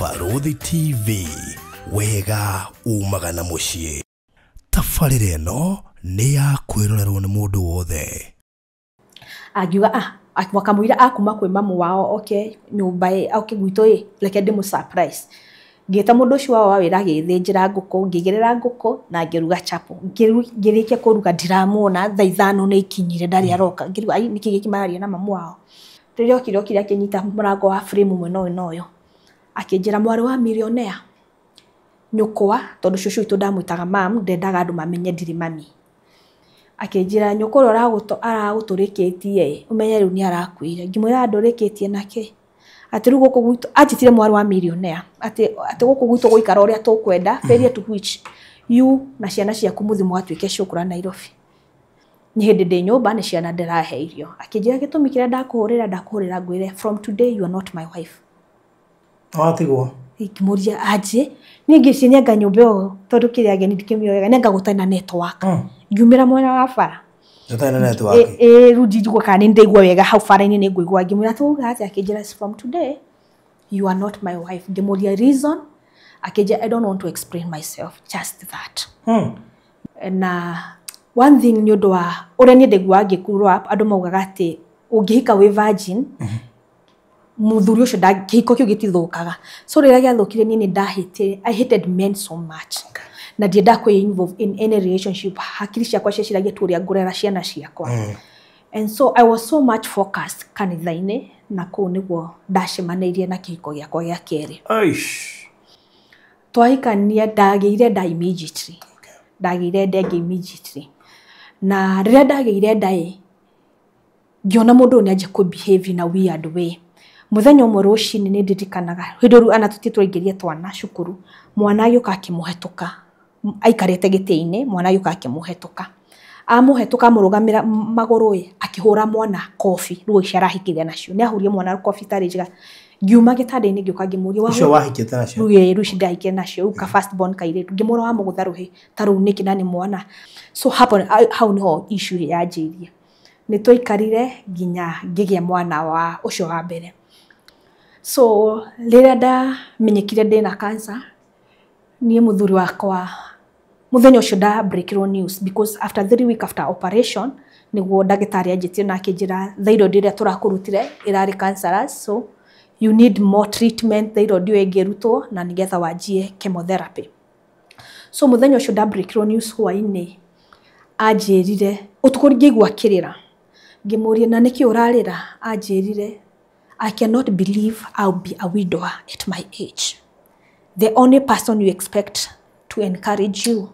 Barũthi TV, wega umaga na mũciĩ. Tabarĩra ĩno nĩ ya kwĩrorerwo nĩ mũndũ wothe. Angiuga wakamwira akuma kwĩ mamu wao oke nyũmba ĩ oke gwitũ ĩ reke ndĩmũ surprise. Ngĩta mũndũ ũcio wao wa wĩra agĩthĩnjĩra ngũkũ, ngĩigĩrĩra ngũkũ na ngĩruga chapo. Ngĩrĩkia kũruga ndiramuona thaa 5 nĩ ikinyire ndarĩ aroka. Ngĩruga ai nĩkĩ gĩkĩ mararia na mamu wao. Rĩrĩa okire okire akĩnyita mũrango wa frame mwena ũyũ na ũyũ. Akĩnjĩra mwarĩ wa millionaire nyũkwa tondũ cũcũ witũ ndamwĩtaga mam ndendaga andũ mamenye ndirĩ mami. Akĩnjĩra nyũkwa ũrĩa aragũtũrĩkĩtie ũmenye rĩu nĩ arakuire. Ngĩmwĩra ndũrĩkĩtie nake. Atĩ rĩu gũkũ gwitũ anjĩtire mwarĩ wa millionaire atĩ gũkũ gwitũ gũikara ũrĩa tũkwenda failure to which you na ciana ciaku mũthiĩ mũgatuĩke cũkũra Nairobi. Nĩ hĩndĩ ndĩ nyũmba nĩ ciana ndĩrahe irio. Akĩnjĩra gĩtũmi kĩrĩa ndakũhũrĩra ngwĩre from today you are not my wife. Watigwo. Ngĩmũria aje niĩ ngĩciria nĩanga nyũmba ĩyo tondũ kĩrĩa ageni ndikĩmĩoyaga nĩanga gũtarĩ na network. Ngiumĩra mwena wa bara. Gũtarĩ na network. Ĩ rĩu ndinjigua kana nĩ ndaigua wega hau bara-inĩ nĩ ngũigua. Ngĩmwĩra tuuga atĩa akĩnjĩra from today you are not my wife. Ngĩmũria reason akĩnjĩra I don't want to explain myself just that. Na one thing nĩ ũndũ wa ũrĩa niĩ ndaiguaga ngĩ grow up andũ maugaga atĩ ũngĩhika wĩ virgin muthuri ũcio kĩhiko kĩu gĩtithũkaga. So rĩrĩa gĩathũkire niĩ nĩ ndahĩtire, I hated men so much. Na ndiendaga kwĩ involve in any relationship. Hakiri ciakwa cieciragia tu ũrĩa ngũrera ciana ciakwa. And so I was so much focused kanitha-inĩ na kũu nĩguo ndacemanĩirie na kĩhiko gĩakwa gĩa kerĩ. Twahikania ndagĩire nda immediately. Ndagĩire nda ĩngĩ immediately. Na rĩrĩa ndagĩire nda ĩ ngĩona mũndũ ũyũ nĩanjia kũ behave in a weird way. Mũthenya ũmwe rũcinĩ nĩ ndirikanaga hĩndĩ rĩu ana tũthiĩ tũraingĩria twana cukuru mwana agĩũka akĩmũhetũka aikarĩte gĩtĩ-inĩ mwana agĩũka akĩmũhetũka amũhetũka amũrũgamĩra magũrũ ĩ akĩhũra mwana kobi rĩu icio arahikire nacio nĩ ahũrire mwana kobi itarĩ njega. Ngiuma gĩtanda-inĩ ngĩũka ngĩmũria icio wahikĩte nacio rĩu ici ndahikire nacio rĩu ka first born kairĩtu ngĩmwĩra wamũgũtha rũhĩ ta rũu nĩkĩ na nĩ mwana. So hapo hau nĩho issue yanjĩirie. Nĩ twaikarire nginya ngĩgĩa mwana wa ũcio wa mbere. So rĩrĩa ndamenyekire ndĩna cancer niĩ mũthuri wakwa mũthenya ũcio nda breakirwo news because after 3 weeks after operation nĩguo ndagĩtarĩ anjĩtire na akĩnjĩra thyroid ĩrĩa tũrakũrutire ĩrarĩ cancerous so you need more treatment thyroid ĩyo ĩngĩrutwo na nĩgetha wanjie chemotherapy. So mũthenya ũcio nda breakirwo news hwainĩ anjĩrire ũtukũ ngĩigua akĩrĩra ngĩmũria na nĩkĩ ũrarĩra anjĩrire I cannot believe I'll be a widower at my age. The only person you expect to encourage you.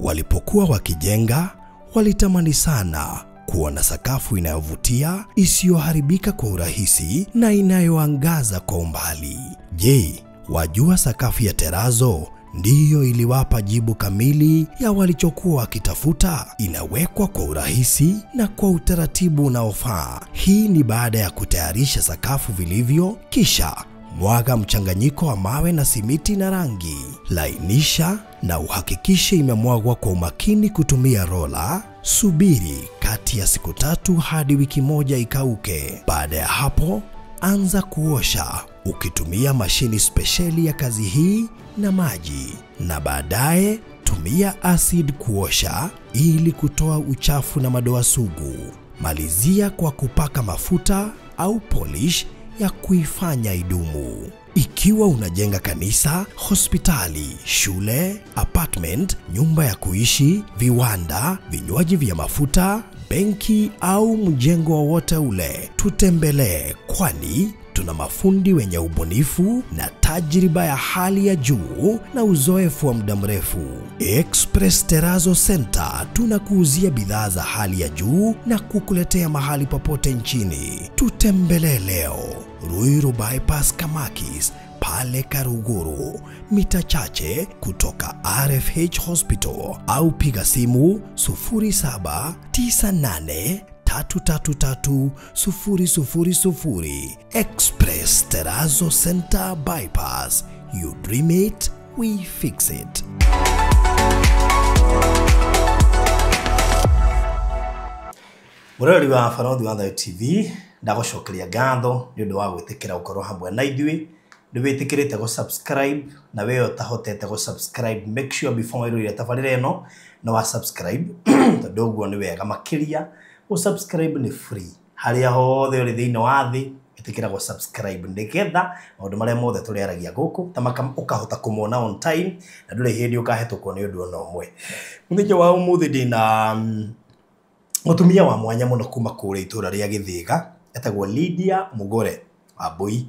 Walipokuwa wakijenga, walitamani sana kuwa na sakafu inayovutia, isiyoharibika kwa urahisi na inayoangaza kwa umbali. Je, wajua sakafu ya terazo ndiyo iliwapa jibu kamili ya walichokuwa wakitafuta? Inawekwa kwa urahisi na kwa utaratibu unaofaa. Hii ni baada ya kutayarisha sakafu vilivyo, kisha mwaga mchanganyiko wa mawe na simiti na rangi. Lainisha na uhakikishe imemwagwa kwa umakini kutumia rola. Subiri kati ya siku 3 hadi wiki 1 ikauke. Baada ya hapo, anza kuosha ukitumia mashini spesheli ya kazi hii na maji, na baadaye tumia acid kuosha ili kutoa uchafu na madoa sugu. Malizia kwa kupaka mafuta au polish ya kuifanya idumu. Ikiwa unajenga kanisa, hospitali, shule, apartment, nyumba ya kuishi, viwanda, vinywaji vya mafuta, benki au mjengo wowote ule, tutembelee, kwani tuna mafundi wenye ubunifu na tajriba ya hali ya juu na uzoefu wa muda mrefu. Express Terrazzo Center tunakuuzia bidhaa za hali ya juu na kukuletea mahali popote nchini. Tutembelee leo Ruiru Bypass Kamakis pale Karuguru, mita chache kutoka RFH Hospital, au piga simu 0798 333 000. Express Terrazzo Center Bypass. You dream it, we fix it. Mũrori wa Barũthi wa Thayũ TV, ndagũcokeria ngatho nĩ ũndũ wa gwĩtĩkĩra gũkorwo hamwe na ithuĩ Nĩ wĩtĩkĩrĩte gũ subscribe na we ũtahotete gũ subscribe, make sure before wĩrorire tabarĩra ĩno nĩ wa subscribe tondũ ũguo nĩ wega makĩria. Gũ subscribe nĩ free, harĩa hothe ũrĩ thĩinĩ wa thĩ ĩtĩkĩra gũ subscribe nĩgetha maũndũ marĩa mothe tũrĩaragia gũkũ ta ũkahota kũmona on time na ndũrĩ hĩndĩ ũkahĩtũkwo nĩ ũndũ ona ũmwe. Mũthenya wa ũmũthĩ ndĩna mũtumia wa mwanya mũno kuma kũrĩa itũra rĩa Gĩthĩga, etagwo Lydia Mugure Wambui.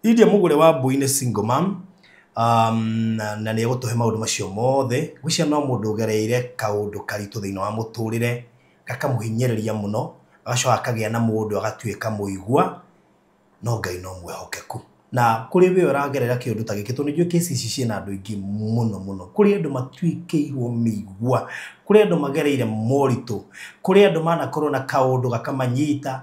Lydia Mugure Wambui nĩ single mom, na nĩ egũtũhe maũndũ macio mothe. Ngwĩciria no mũndũ ũgereire kaũndũ karitũ thĩinĩ wa mũtũrĩre gakamũhinyĩrĩria mũno, agacoka akagĩa na mũndũ agatuĩka mũigua, no Ngai no mwĩhokeku. Na kũrĩ we ũragerera kĩũndũ ta gĩkĩ, tondũ nĩ njũĩ kesi ici ciĩna andũ aingĩ mũno mũno. Kũrĩ andũ matuĩkĩirwo mĩigua, kũrĩ andũ magereire moritũ, kũrĩ andũ manakorwo na kaũndũ gakamanyita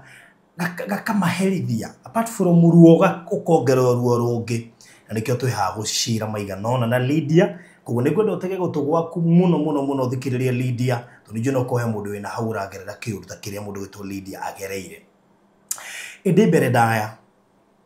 gakamaherithia, apart from ruo ũkongererwo ruo rũngĩ. Na nĩkĩo twĩ haha gũcira maigana ũna na Lydia. Koguo nĩ ngwenda ũtege gũtũ gwaku mũno mũno mũno ũthikĩrĩrie Lydia, tondũ nĩ njũĩ no ũkorwo he mũndũ wĩna hau ũragerera kĩũndũ ta kĩrĩa mũndũ wĩtwo Lydia agereire. Ĩndĩ mbere ndaya,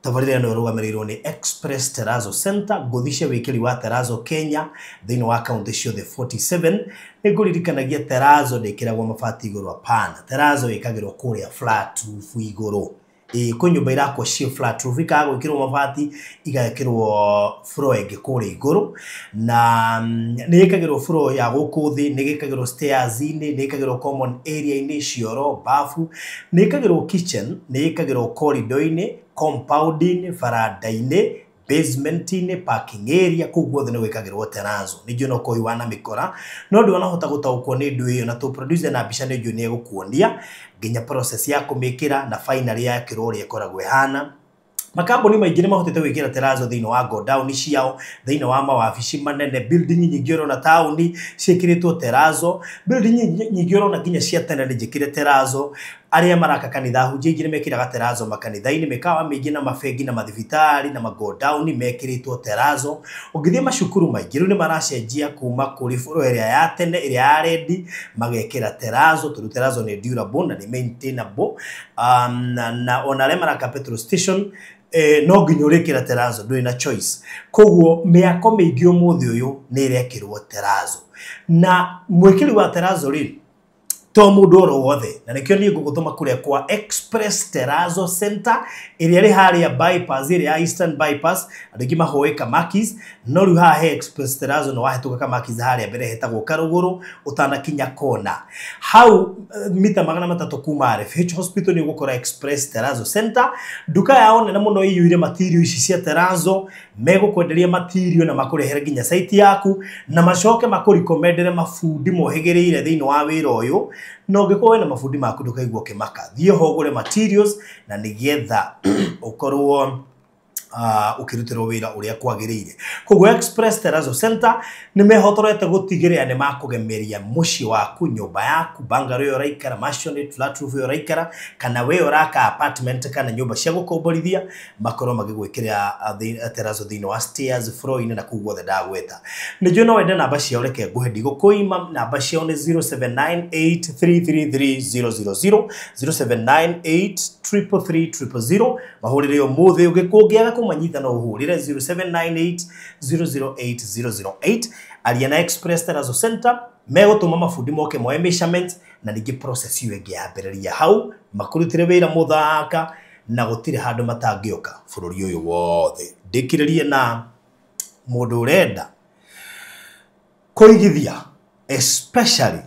tabarĩra ĩno ĩrũgamĩrĩirwo nĩ Express Terrazzo Center, ngũthi cia wĩkĩri wa Terrazzo Kenya thĩinĩ wa kaunti ciothe 47. Nĩ ngũririkanagia Terrazzo ndĩkĩragwo mabati igũrũ, hapana. Terrazzo ĩkagĩrwo kũrĩa flat roof igũrũ. Ĩĩ, kwĩ nyũmba irakwo ciĩ flat roof, ikaga gwĩkĩrwo mabati, igekĩrwo floor ĩngĩ kũrĩa igũrũ, na nĩ ĩkagĩrwo floor ya gũkũ thĩ, nĩ ĩkagĩrwo stairs-inĩ, nĩ ĩkagĩrwo common area-inĩ, cioro, bafu, nĩ ĩkagĩrwo kitchen, nĩ ĩkagĩrwo corridor-inĩ, compound-inĩ, baranda-inĩ, basement-inĩ, parking area, kũu guothe nĩ gwĩkagĩrwo terrazzo. Nĩ njũĩ no ũkorwo wana mĩkora, no ndwanahota gũtaũkwo nĩ ũndũ ĩyo, na tũ producer na mbica nĩ njũĩ nĩ egũkuonia nginya process ya kũmĩkĩra na finally yakĩrwo ũrĩa ĩkoragwo ĩhana. Makambuni maingĩ nĩ mahotete gwĩkĩra terrazzo thĩinĩ wa godown ciao, thĩinĩ wa mawabici manene, building nyingĩ ũrona taũni ciĩkĩrĩtwo terrazzo, building nyingĩ ũrona nginya cia tene nĩ njĩkĩre terrazzo. Arĩa maraka kanitha, ahunjia aingĩ nĩ mekĩraga terrazzo makanitha-inĩ, mĩkawa mĩingĩ na mabengi na mathibitarĩ na magodown mekĩrĩtwo terrazzo. Ũngĩthiĩ macukuru maingĩ rĩu nĩ maracenjia kuma kũrĩ floor ĩrĩa ya tene ĩrĩa ya rendi magekĩra terrazzo, tondũ terrazzo nĩ durable na nĩ maintainable. Na ona arĩa maraka petrol station, no nginya ũrĩkĩra terrazzo, ndũrĩ na choice. Koguo mĩako mĩingĩ ũmũthĩ ũyũ nĩ ĩrekĩrwo terrazzo. Na mwĩkĩri wa terrazzo rĩ, to mũndũ oro wothe, na nĩkĩo niĩ ngũgũtũma kũrĩa kwa Express Terrazzo Center ĩrĩa ĩrĩ harĩa bypass ĩrĩa ya Eastern Bypass, andũ aingĩ mahoĩ Kamakis, no rĩu haha he Express Terrazzo no wahĩtũka Kamakis harĩa mbere hetagwo Karũgũrũ ũtanakinya kona hau, mita 300 kuma RFH Hospital nĩ ũgũkora Express Terrazzo Center. Nduka yao nene mũno ĩiyũire material ici cia terrazzo, megũkwenderia material na makũrehere nginya site yaku, na macoke makũrecommendere mabundi mohĩgĩrĩire thĩinĩ wa wĩra ũyũ. Na ũngĩkorwo wĩna mabundi maku ndũkaigua ũkĩmaka, thiĩ ho ũgũre materials na nĩgetha ũkorwo ũkĩrutĩrwo wĩra ũrĩa kwagĩrĩire. Koguo Express Terrazzo Center nĩ mehotorete gũtigĩrĩra nĩ makũgemeria mũciĩ waku, nyũmba yaku, bungalow ĩyo ũraikara, maisonette, flat roof ĩyo ũraikara, kana we ũraka apartment kana nyũmba cia gũkomborithia, makorwo magĩgwĩkĩrĩra terrazzo thĩinĩ wa stairs, floor-inĩ na kũu guothe ndagweta. Nĩ njũĩ no wende namba ciao, reke ngũhe, ndigũkũima. Namba ciao nĩ 0798333000, 0798333000. Mahũrĩre ũmũthĩ, ũngĩaga kũmanyita no ũhũrĩre 0798008008. Aria na Express Terrazzo Center, megũtũma mabundi moke moe measurement na ningĩ process ĩyo ĩngĩ yambĩrĩria hau, makũrutĩre wĩra mũthaka na gũtirĩ handũ matangĩũka bũrũri ũyũ wothe. Ndĩkĩrĩrie na mũndũ ũrenda kũigithia especially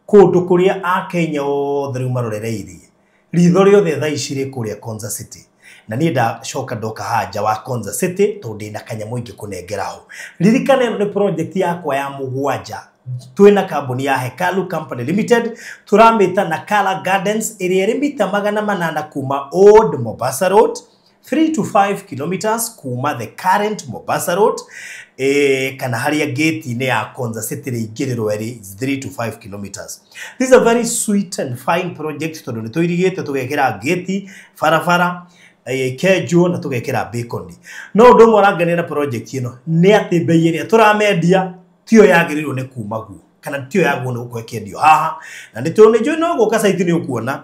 kũndũ kũrĩa akenya othe rĩu marorereirie, ritho rĩothe thaa ici rĩ kũrĩa Konza City. Na niĩ ndacoka ndoka haha nja wa Konza City tondũ ndĩna kanyamũ ingĩkũnengera ho. Ririkana ĩno nĩ project yakwa ya mũgwanja twĩna kambuni ya Hekalu Company Limited, tũramĩta Nakala Gardens ĩrĩa ĩrĩ mita 800 kuma Old Mombasa Road, 3 to 5 kilometers kuma the current Mombasa Road, kana harĩa gate-inĩ ya Konza City rĩingĩrĩrwo ĩrĩ 3 to 5 kilometers. This is a very sweet and fine project tondũ nĩ tũirigĩte tũgekĩra gate, barabara, kenjwo na tũgekĩra bacon. No ũndũ ũmwe ũrangenia na project ĩno nĩ atĩ bei ĩrĩa tũramendia tiyo yagĩrĩirwo nĩ kuma guo, kana tiyo yagĩrĩirwo nĩ gũkorwo ĩkĩendio haha. Na nĩ tondũ nĩ njũĩ no gũka site nĩ ũkuona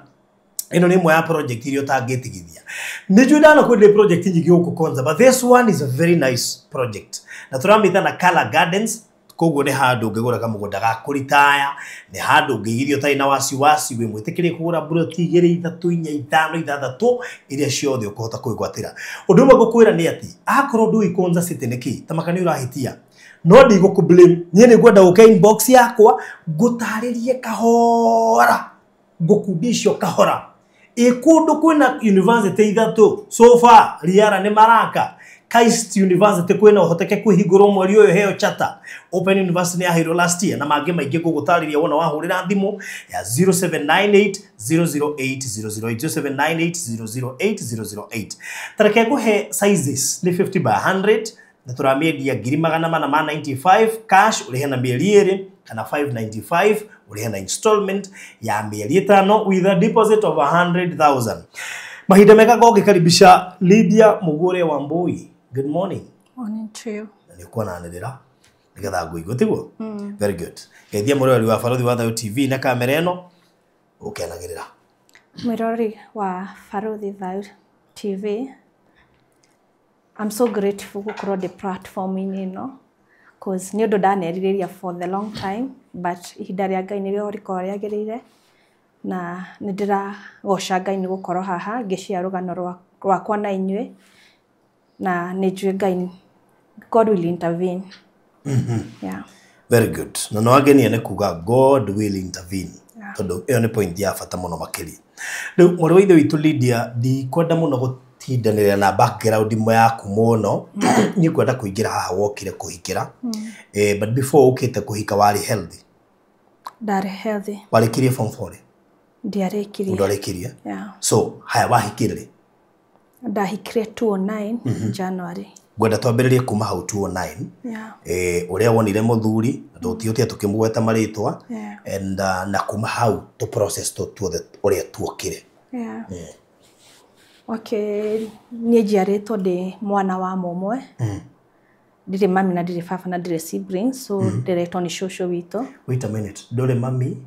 Ĩno nĩ ĩmwe ya project iria ũtangĩtigithia. Nĩ njũĩ ndanakwendire project nyingĩ gũkũ Konza, but this one is a very nice project. Na tũramĩta na Color Gardens, koguo nĩ handũ ũngĩgũra kamũgũnda ga kũritaya, nĩ handũ ũngĩigithia ũtarĩ na wasiwasi, wĩ mwĩtĩkĩrie kũgũra mburoti 2, 3, 4, 5, 6 iria ciothe ũkũhota kwĩgwatĩra. Ũndũ ũmwe ngũkwĩra nĩ atĩ akorwo ndũĩ Konza City nĩ kĩ, ta maka nĩ ũrahĩtia, no ndigũkũ blame. Niĩ nĩ ngwenda ũke inbox yakwa ngũtarĩrie kahora, ngũkundia icio kahora. Ĩ kũndũ kwĩna university 3 so far, Riara nĩ maraka, Christ University kwĩna ũhotekeku kũhingũrwo mweri ũyũ heo chata, Open University nĩ yaheirwo last year, na mangĩ maingĩ ngũgũtarĩria wona wahũrĩra thimũ ya 0798 008 008 0798 008 008. Tareke ngũhe sizes nĩ 50 by 100 na tũramĩendia 495,000 cash ũrĩhe na mĩeri 2 kana 595 ũrĩhe na installment ya mĩeri 5 with a deposit of 100,000. Mahinda mega ngũgĩkaribisha Lydia Mugure Wambui. Good morning. Morning to you. Na nĩ ũkuonanĩrĩra nĩgetha ngũigue tiguo? Very good. Geithia mũrori wa Barothi wa Thayu TV na kamera ĩno ũkenagĩrĩra. Mwĩrori wa Barothi Thayu TV, I'm so grateful gũkorwo ndĩ platform-inĩ ĩno, cause nĩ ũndũ ndanerirĩria for the long time, but ihinda rĩa Ngai nĩrĩo rĩkoragwo rĩagĩrĩire, na nĩ ndĩragoca Ngai nĩ gũkorwo haha ngĩshare rũgano rwakwa na inyuĩ, na nĩ njũĩ Ngai, God will intervene. Yeah. Very good. Na no wangenia nĩ kuga God will intervene. Tondũ ĩyo nĩ point ya bata mũno makĩria. Rĩu mwarĩ wa ithe witũ Lydia, ndikwenda mũno gũtindanĩrĩra na background ĩmwe yaku mũno. Niĩ ngwenda kũingĩra haha wokire kũhikĩra. But before ũkĩte kũhika warĩ healthy? Ndarĩ healthy. Warĩkirie form 4 rĩ? Ndiarĩkirie. Ndwarĩkirie? Yeah. So, haya wahikire rĩ? Ndahikire 2009 January. Ngwenda twambĩrĩrie kuma hau 2009. Yeah. Ũrĩa wonire mũthuri, na tũtihũtia tũkĩmũgweta marĩtwa, Yeah. and na kuma hau tũ process tũ tuothe ũrĩa tuokire. Yeah. Okay, niĩ njiarĩtwo ndĩ mwana wa mũmwe. Ndirĩ mami na ndirĩ baba na ndirĩ siblings, so ndĩretwo nĩ cũcũ witũ. Wait a minute, ndũrĩ mami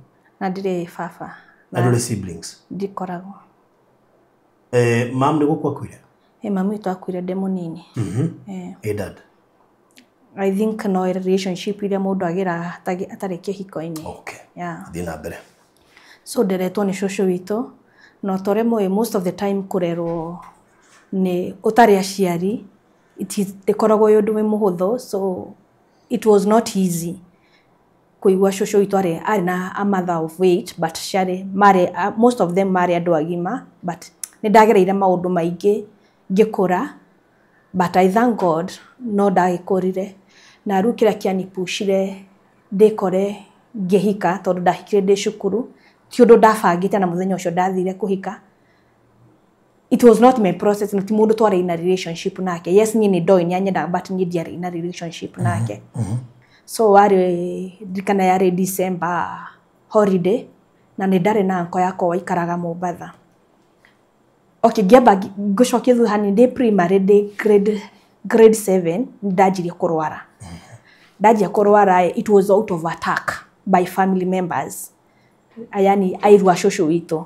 na ndirĩ baba na ndũrĩ siblings? Ndikoragwo. Mam nĩ gũkua akuire? Mami witũ akuire ndĩ mũnini. Dad? I think no relationship iria mũndũ agĩra atarĩ kĩhiko-inĩ. Okay. Yeah. Thiĩ na mbere. So nderetwo nĩ cũcũ witũ, na ta ũrĩa mũĩ most of the time kũrerwo nĩ ũtarĩ aciari, ndĩkoragwo ĩ ũndũ wĩ mũhũthũ, so it was not easy kũigua cũcũ witũ arĩ na a mother of 8, but ciarĩ, marĩ, most of them marĩ andũ agima, but nĩ ndagereire maũndũ maingĩ ngĩkũra, but I thank God no ndagĩkũrire. Na rĩu kĩrĩa kĩanipushire ndĩkore ngĩhika, tondũ ndahikire ndĩ cukuru, ti ũndũ ndabangĩte na mũthenya ũcio ndathire kũhika. It was not my process, na ti mũndũ twarĩ na relationship nake. Yes, niĩ nĩ ndoĩ nĩ anyendaga, but niĩ ndiarĩ na relationship nake. So warĩ, ndirikana yarĩ December holiday, na nĩ ndarĩ na uncle yakwa waikaraga Mombatha. Okay, ngĩamba ngũcokia thutha hanini, ndĩ primary, ndĩ grade 7, ndanjirie kũrwara. Ndanjia kũrwara, it was out of attack by family members. Yani airu a cũcũ witũ,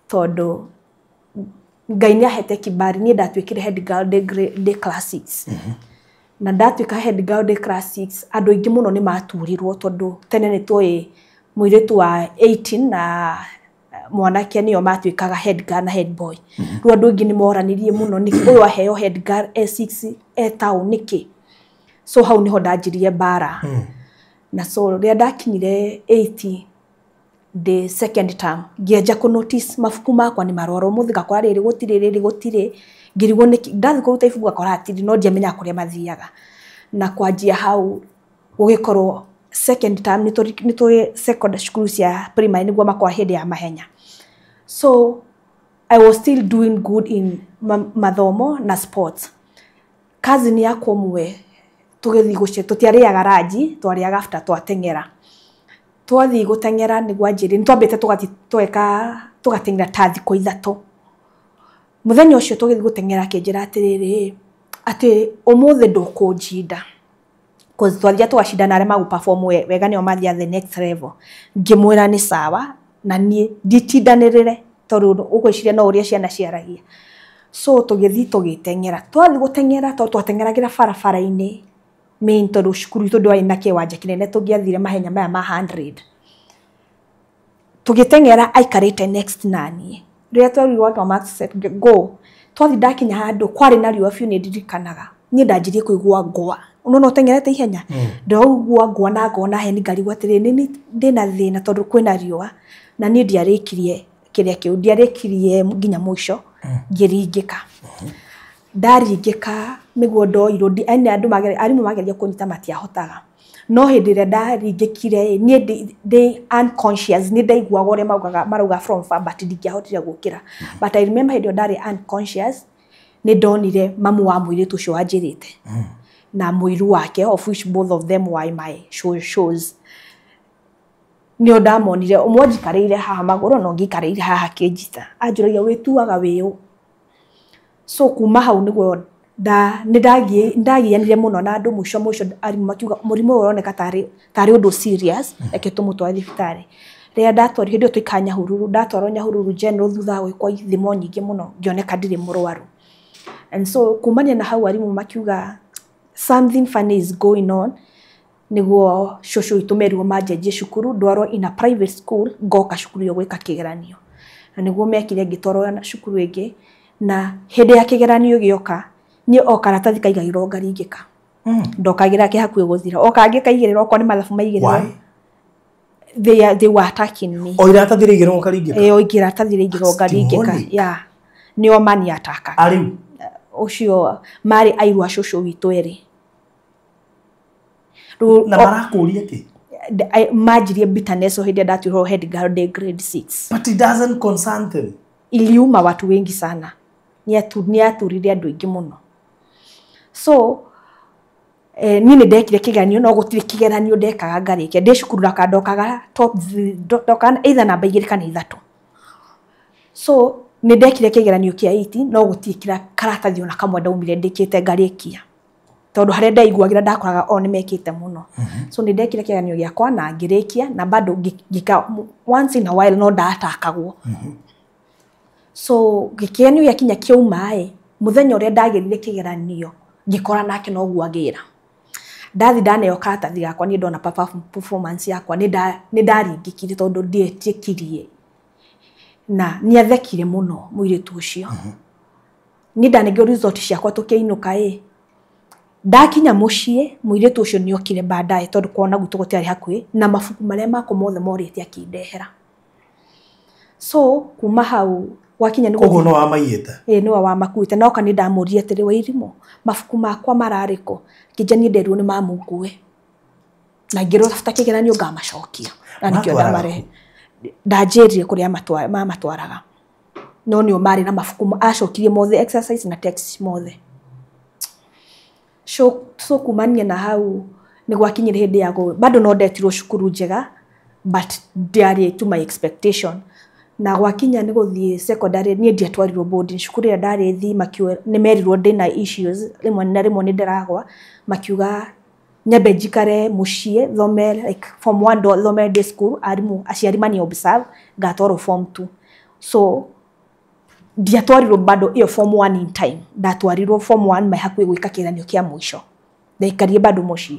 tondũ Ngai nĩ ahete kibari, niĩ ndatuĩkire head girl ndĩ class 6. Na ndatuĩka head girl ndĩ class 6, andũ aingĩ mũno nĩ maturirwo, tondũ tene nĩ tũĩ mũirĩtu wa 18 na mwanake nĩo matuĩkaga head girl na head boy. Rĩu andũ aingĩ nĩ moranirie mũno, nĩkĩ ũyũ aheo head girl e 6 e town nĩkĩ? So hau nĩho ndanjirie mbara. Na so rĩrĩa ndakinyire 80 the second term, ngĩanjia kũ notice mabuku makwa nĩ marwara, ũmũthĩ ngakora rĩrĩ gũtirĩ, rĩrĩ gũtirĩ, ngĩrigwo nĩkĩ. Ndathiĩ kũruta ibuku ngakora hatirĩ, no ndiamenyaga kũrĩa mathiaga. Na kwanjia hau gũgĩkorwo second term, nĩ tũrĩ secondary cukuru cia primary nĩguo makoragwo hĩndĩ ya mahenya. So I was still doing good in mathomo na sports. Cousin yakwa ũmwe tũgĩthiĩ gũce, tũtiarĩaga ranji, twarĩaga after twateng'era. Twathiĩ gũteng'era nĩguo anjĩrire, nĩ twambĩte tũgathiĩ tweka tũgateng'era ta thikũ 3. Mũthenya ũcio tũgĩthiĩ gũteng'era akĩnjĩra atĩrĩrĩ, atĩ ũmũthĩ ndũkũnjinda. Cause twathiaga tũgacindana arĩa magũ perform wega nĩo mathiaga the next level. Ngĩmwĩra nĩ sawa, na niĩ nditindanĩrĩre. Tondũ ũgwĩciria no ũrĩa ciana ciaragia. So tũgĩthiĩ tũgĩteng'era. Twathiĩ gũteng'era tondũ twateng'eragĩra barabara-inĩ main, tondũ cukuru itũ ndwarĩ na kĩwanja kĩnene tũngĩathire mahenya maya ma 100. Tũgĩteng'era aikarĩte next naniĩ. Rĩrĩa twerirwo twa set go, twathiĩ ndakinya handũ kwarĩ na riũa biũ, nĩ ndirikanaga niĩ ndanjirie kũigua ngwa. Ũnona ũteng'erete ihenya, ndĩraigua ngwa na ngona heni, ngarigwo atĩrĩrĩ, nĩ ndĩna thĩna tondũ kwĩna riũa, na niĩ ndiarĩkirie kĩrĩa kĩu, ndiarĩkirie nginya mũico, ngĩringĩka. Ndaringĩka nĩguo ndoirwo, yani andũ arimũ mageria kũnyita matiahotaga. No hĩndĩ ĩrĩa ndaringĩkire, niĩ ndĩ unconscious, nĩ ndaiguaga ũrĩa maugaga marauga from far, but ndingĩahotire gũkĩra. But I remember hĩndĩ ĩyo ndarĩ unconscious, nĩ ndonire mamu wa mũirĩtu ũcio wanjĩrĩte na mũiru wake, of which both of them were in my shows. Nĩo ndamonire, ũmwe njikarĩire haha magũrũ na ũngĩ aikarĩire haha akĩnjita, anjũragia wĩtuaga wĩũ. So kuma hau nĩguo nĩ ndagianire mũno na andũ. Mũico mũico arimũ makiuga mũrimũ ũyũ ũroneka tarĩ ũndũ serious, reke tũmũtware thibitarĩ. Rĩrĩa ndatwarirwo, hĩndĩ ĩyo twaikaraga Nyahururu, ndatwarwo Nyahururu General thutha wa gwĩkwo ithimo nyingĩ mũno, ngĩoneka ndirĩ mũrwaru. And so kumania na hau arimũ makiuga something funny is going on, nĩguo cũcũ witũ merirwo manjenjie cukuru, ndwarwo in a private school, ngoka cukuru ĩyo gwĩka kĩgeranio. Na nĩguo mekire, ngĩtwarwo cukuru ĩngĩ, na hĩndĩ ya kĩgeranio gĩoka, niĩ o karatathi kaigagĩrwo ngaringĩka. Ndokagĩra kĩ hakuhĩ gũthira, o kangĩ kaigĩrĩrwo, okorwo nĩ mathabu maigĩrĩrwo. Why? They were attacking me. O iratathi rĩigĩrwo ũkaringĩka? Ĩĩ, o iratathi rĩigĩrwo ngaringĩka. Demonic. Yeah, nĩo mani atakaga. Arĩu? Ũcio marĩ airu a cũcũ witũ erĩ. Rĩu Na marakũria kĩ? Manjirie bitterness o hĩndĩ ĩrĩa ndatuirwo head girl ndĩ grade 6. But it doesn't concern them. Iliuma watu wengi sana, nĩ aturire andũ aingĩ mũno. So niĩ nĩ ndekire kĩgeranio, no gũtirĩ kĩgeranio ndekaga ngarĩkia. Ndĩ cukuru ndokaga top, ndokaga either namba 2 kana 3. So nĩ ndekire kĩgeranio kĩa 80, no gũtirĩ kĩra karatathi ona kamwe ndaumire ndĩkĩte ngarĩkia, tondũ harĩa ndaiguagĩra ndakoraga o nĩ mekĩte mũno. So nĩ ndekire kĩgeranio gĩakwa na ngĩrĩkia, na bado ngĩka once in a while no ndatakagwo. So gĩkĩgeranio gĩakinya kĩauma ĩ, mũthenya ũrĩa ndagĩrire kĩgeranio ngĩkora nake noguo agĩra. Ndathi ndaneo karatathi gakwa, niĩ ndona performance yakwa, nĩ ndaringĩkire tondũ ndietĩkirie, na nĩ athekire mũno mũirĩtu ũcio. Niĩ ndanengirwo result ciakwa tũkĩinũka ĩ, ndakinya mũciĩ mũirĩtu ũcio nĩ okire baadaye, tondũ kuona gwitũ gũtiarĩ hakuhĩ, na mabuku marĩa makwa mothe morĩte akĩndehera. So kuma hau gwakinya nĩ Koguo no wamaiyĩte? Ĩĩ, nĩwe wamakuĩte. Na oka nĩ ndamũririe atĩrĩ, "Wairimũ, mabuku makwa mararĩ kũ?" Akĩnjĩra niĩ nderirwo nĩ mamungue na ngĩrwo tabuta kĩgeranio ngamacokia, na nĩkĩo Matwaraga? Ndamarehe. Ndanjĩrire kũrĩa mamatwaraga, no nĩo marĩ na mabuku acokirie mothe, exercise na text mothe. So kumania na hau nĩ gwakinyire hĩndĩ ya bado no ndetirwo cukuru njega, but ndiarĩ to my expectation. Na gwakinya nĩ gũthiĩ secondary, niĩ ndiatwarirwo boarding. Cukuru ĩrĩa ndarĩ thi makiuga nĩ merirwo ndĩna issues, rĩmwe na rĩmwe nĩ ndĩragwa, makiuga nyambe njikare mũciĩ thome like form 1, thome day school, arimũ aciari mani observe, ngatwarwo form 2. So ndiatwarirwo bado ĩyo form 1 in time, ndatwarirwo form 1 mai hakuhĩ gwĩka kĩgeranio kĩa mũico, ndaikarire bado mũciĩ.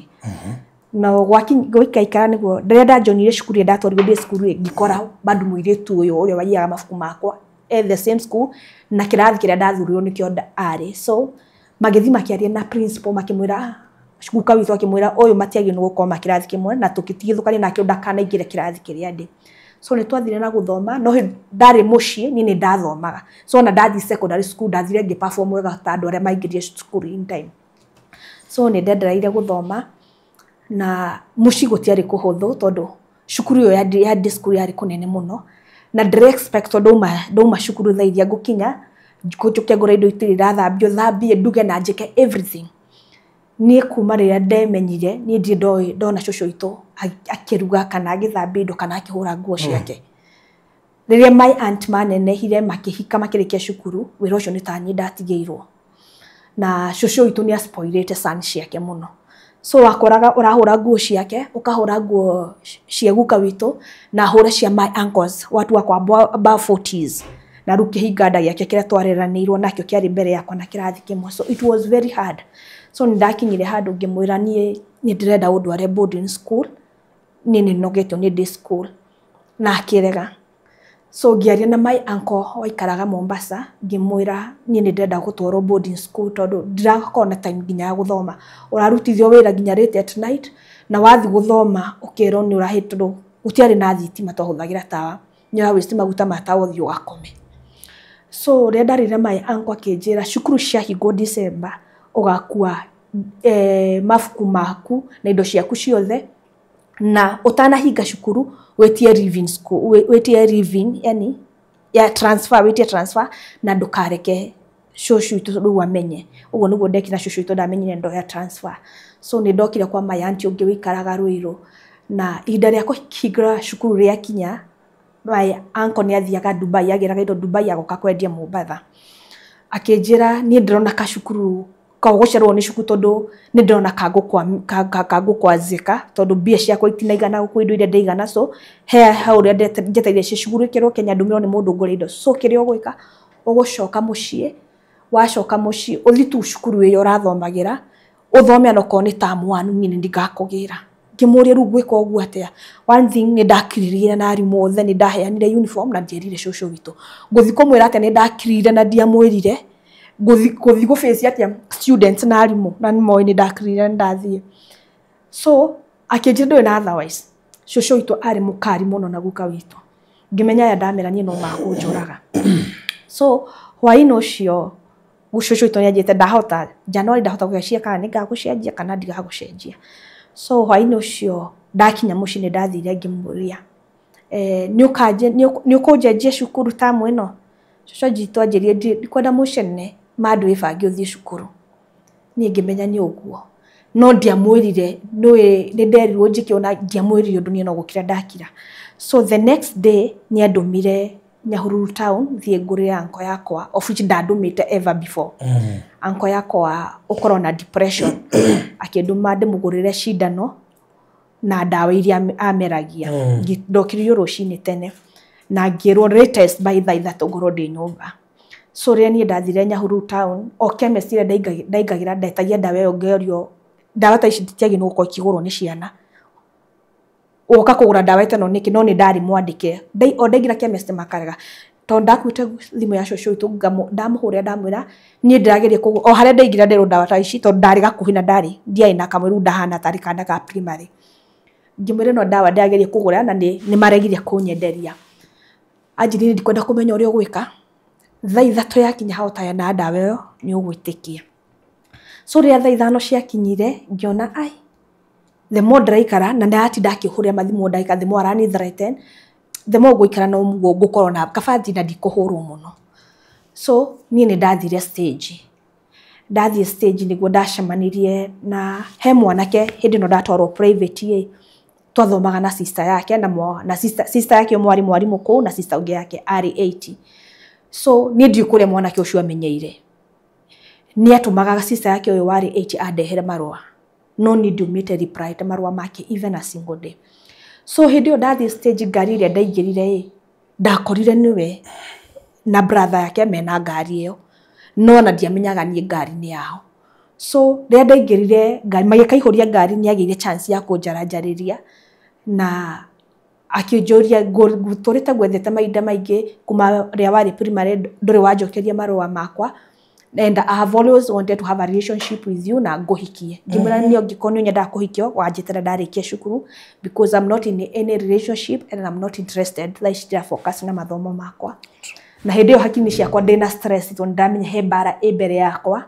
Na gwaikaikara nĩguo rĩrĩa ndanjonire cukuru ĩrĩa ndatwarirwo ndĩ cukuru ĩ, ngĩkora bado mũirĩtu ũyũ ũrĩa waiyaga mabuku makwa at the same school, na kĩrathi kĩrĩa ndathurirwo nĩkĩo arĩ. So magĩthiĩ makĩaria na principal, makĩmwĩra, guka witũ akĩmwĩra ũyũ matiagĩrĩirwo nĩ gũkorwo ma kĩrathi kĩmwe na tũgĩtigithũkania nake ndakanaingĩre kĩrathi kĩrĩa ndĩ. So nĩ twathire na gũthoma, no hĩndĩ ndarĩ mũciĩ niĩ nĩ ndathomaga. So ona ndathiĩ secondary school ndathire ngĩ perform wega ta andũ arĩa maingĩrire cukuru in time. So nĩ ndendereire gũthoma, na mũciĩ gũtiarĩ kũhũthũ tondũ cukuru ĩyo ya day school yarĩ kũnene mũno, na ndĩre expect tondũ ndauma cukuru thaa iria ngũkinya njũke ngũre indo itirĩ irathambio, thambie, nduge na njĩke everything. Niĩ kuma rĩrĩa ndemenyire, niĩ ndirĩ ndoĩ ndona cũcũ witũ akĩruga kana agĩthambia indo kana akĩhũra nguo ciake. Rĩrĩa my aunt manenehire makĩhika makĩrĩkia cukuru, wĩra ũcio nĩ taniĩ ndatigĩirwo. Na cũcũ witũ nĩ aspoilĩte son ciake mũno. So wakoraga ũrahũra nguo ciake, ũkahũra nguo cia guka witũ na hũre cia my uncles, watu wakwa above 40s. Na rĩu kĩhinga nda gĩake kĩrĩa twareranĩirwo nakĩo kĩarĩ mbere yakwa na kĩrathi kĩmwe, so it was very hard. So nĩ ndakinyire handũ ngĩmwĩra niĩ nĩ ndĩrenda ũndware boarding school, niĩ nĩ nogetio nĩ day school, na akĩrega. So ngĩaria na my uncle waikaraga Mombasa, ngĩmwĩra niĩ nĩ ndĩrenda gũtwarwo boarding school tondũ ndirakorwo na time nginya ya gũthoma. Ũrarutithio wĩra nginya late at night, na wathiĩ gũthoma ũkerwo nĩ ũrahĩ, tondũ gũtiarĩ na thitima, twahũthagĩra tawa, nĩ ũra waste maguta ma tawa ũthiĩ ũgakome. So rĩrĩa ndarĩire my uncle akĩnjĩra cukuru ciahingwo December ũgakua mabuku maku na indo ciaku ciothe, na ũtanahinga cukuru wĩtie leaving school, wĩtie leaving, yani ya transfer, wĩtie transfer, na ndũkareke cũcũ witũ rĩu amenye. Ũguo nĩguo ndekire na cũcũ witũ ndamenyire ndoya transfer. So nĩ ndokire kwa my auntie ũngĩ wĩikaraga Ruiru, na ihinda rĩa kũhingũra cukuru rĩakinya, my uncle nĩ athiaga Dubai, agĩraga indo Dubai agoka kwendia Mombatha. Akĩnjĩra niĩ ndĩrona kacukuru kau gũcererwo nĩ cukuru tondũ nĩ ndĩrona kangũkwazĩka tondũ mbia ciakwa itinaigana gũkua indo iria ndaigana, so he hau ũrĩa njetereire cicukuru ĩkĩrwo Kenya ndũmĩrwo nĩ mũndũ ngũre indo. So kĩrĩa ũgwĩka, ũgũcoka mũciĩ, wacoka mũciĩ ũthiĩ tu cukuru ĩyo ũrathomagĩra, ũthome onokorwo nĩ term one, niĩ nĩ ndingakũgĩra. Ngĩmũria rĩu ngwĩka ũguo atĩa? One thing nĩ ndakirire na arimũ othe, nĩ ndaheanire uniform na ndierire cũcũ witũ. Ngũthiĩ kũmwĩra atĩa nĩ ndakirire na ndiamwĩrire? Ngũthiĩ gũ face atĩa students na arimũ na nĩ moĩ nĩ ndakirire na ndathiĩ. So akĩnjĩra ndũrĩ na otherwise. Cũcũ witũ arĩ mũkari mũno na guka witũ. Ngĩmenya aya ndamera niĩ no makũnjũraga. So hwaĩ-inĩ ũcio cũcũ witũ nĩanjĩrĩte ndahota January ndahota gũgĩcia kana nĩngagũcenjia kana ndigagũcenjia. So hwaĩ-inĩ ũcio ndakinya mũciĩ nĩ ndathire ngĩmũria nĩ ũkũnjenjia cukuru tamu ĩno? Cũcũ anjitũ anjĩrire ndikwenda mũcene ma ndwĩbange ũthiĩ cukuru. Niĩ ngĩmenya nĩ ũguo, no ndiamwĩrire, nĩũĩ nĩ nderirwo njĩke ona ndiamwĩrire ũndũ, niĩ no gũkira ndakira. So the next day nĩ andũmire Nyahururu town thiĩ ngũrĩre uncle yakwa, of which ndandũmĩte ever before. Uncle yakwa ũkorwo na depression, akĩndũma ndĩmũgũrĩre cindano na ndawa iria ameragia. Ndokĩririo rũcinĩ tene na ngĩrwo latest by thaa 3 ngorwo ndĩ nyũmba. So rĩrĩa niĩ ndathire Nyahururu town, o chemist ĩrĩa ndaingagĩra ndetagia ndawa ĩyo, ngĩorio ndawa ta ici itiagĩrĩirwo gũkorwo ikĩgũrwo nĩ ciana, woka kũgũra ndawa ĩno nĩkĩ? No nĩ ndarĩ mwandĩke. O ndaingĩra chemist makarega, tondũ ndakuĩte thimũ ya cũcũ witũ, ndamũhũrĩra ndamwĩra niĩ ndĩrageria kũgũra, o harĩa ndaingĩra nderwo ndawa ta ici, tondũ ndarĩ gakuhĩ na ndarĩ ndiarĩ na kamwe, rĩu ndahana tarĩ kana ka primary. Ngĩmwĩra ĩno ndawa ndĩrageria kũgũra na nĩ maregire kũnyenderia. Anjĩrire ndikwenda kũmenya ũrĩa ũgwĩka, thaa 3 yakinya hau na ndawa ĩyo nĩ ũgwĩtĩkia. So rĩrĩa thaa 5 ciakinyire ngĩona ai, the more ndĩraikara na ndĩratinda akĩhũrĩra mathimũ ndagĩka, the more arani threaten, the more ngũikara no ũguo ngũkorwo na kaba thiĩ na ndikũhũrwo mũno. So niĩ nĩ ndathire stage, ndathiĩ stage nĩguo ndacemanirie na he mwanake hĩndĩ ĩno ndatwarwo private ĩ, twathomaga na sister yake na, na sister yake ũmwe arĩ mwarimũ kũu na sister ũngĩ yake arĩ 80. So niĩ ndiũĩ kũrĩa mwanake ũcio amenyeire, nĩ atũmaga sister yake ũyũ warĩ 80 andehere marũa, no niĩ ndiumĩte reply ta marũa make even a single day. So hĩndĩ ĩyo ndathiĩ stage, ngari ĩrĩa ndaingĩrire ĩ, ndakorire nĩwe na brother yake mena ngari ĩyo, no ona ndiamenyaga niĩ ngari nĩ yao. So rĩrĩa ndaingĩrire ngari magĩkaihũria ngari, nĩ agĩire chance ya kũnjaranjarĩria na akĩnjũria ngũtũrĩte ngwethete mahinda maingĩ kuma rĩrĩa warĩ primary, ndũrĩ wanjokeria marũa makwa, and I have always wanted to have a relationship with you na ngũhikie. Ngĩmwĩra niĩ angĩkorwo nĩ ũnyendaga kũhikio wanjĩtĩra ndarĩkia cukuru, because I'm not in any relationship and I'm not interested, thaa ici ndĩra focus na mathomo makwa. Na hĩndĩ ĩyo hakiri ciakwa ndĩna stress tondũ ndamenya he mbara ĩ mbere yakwa.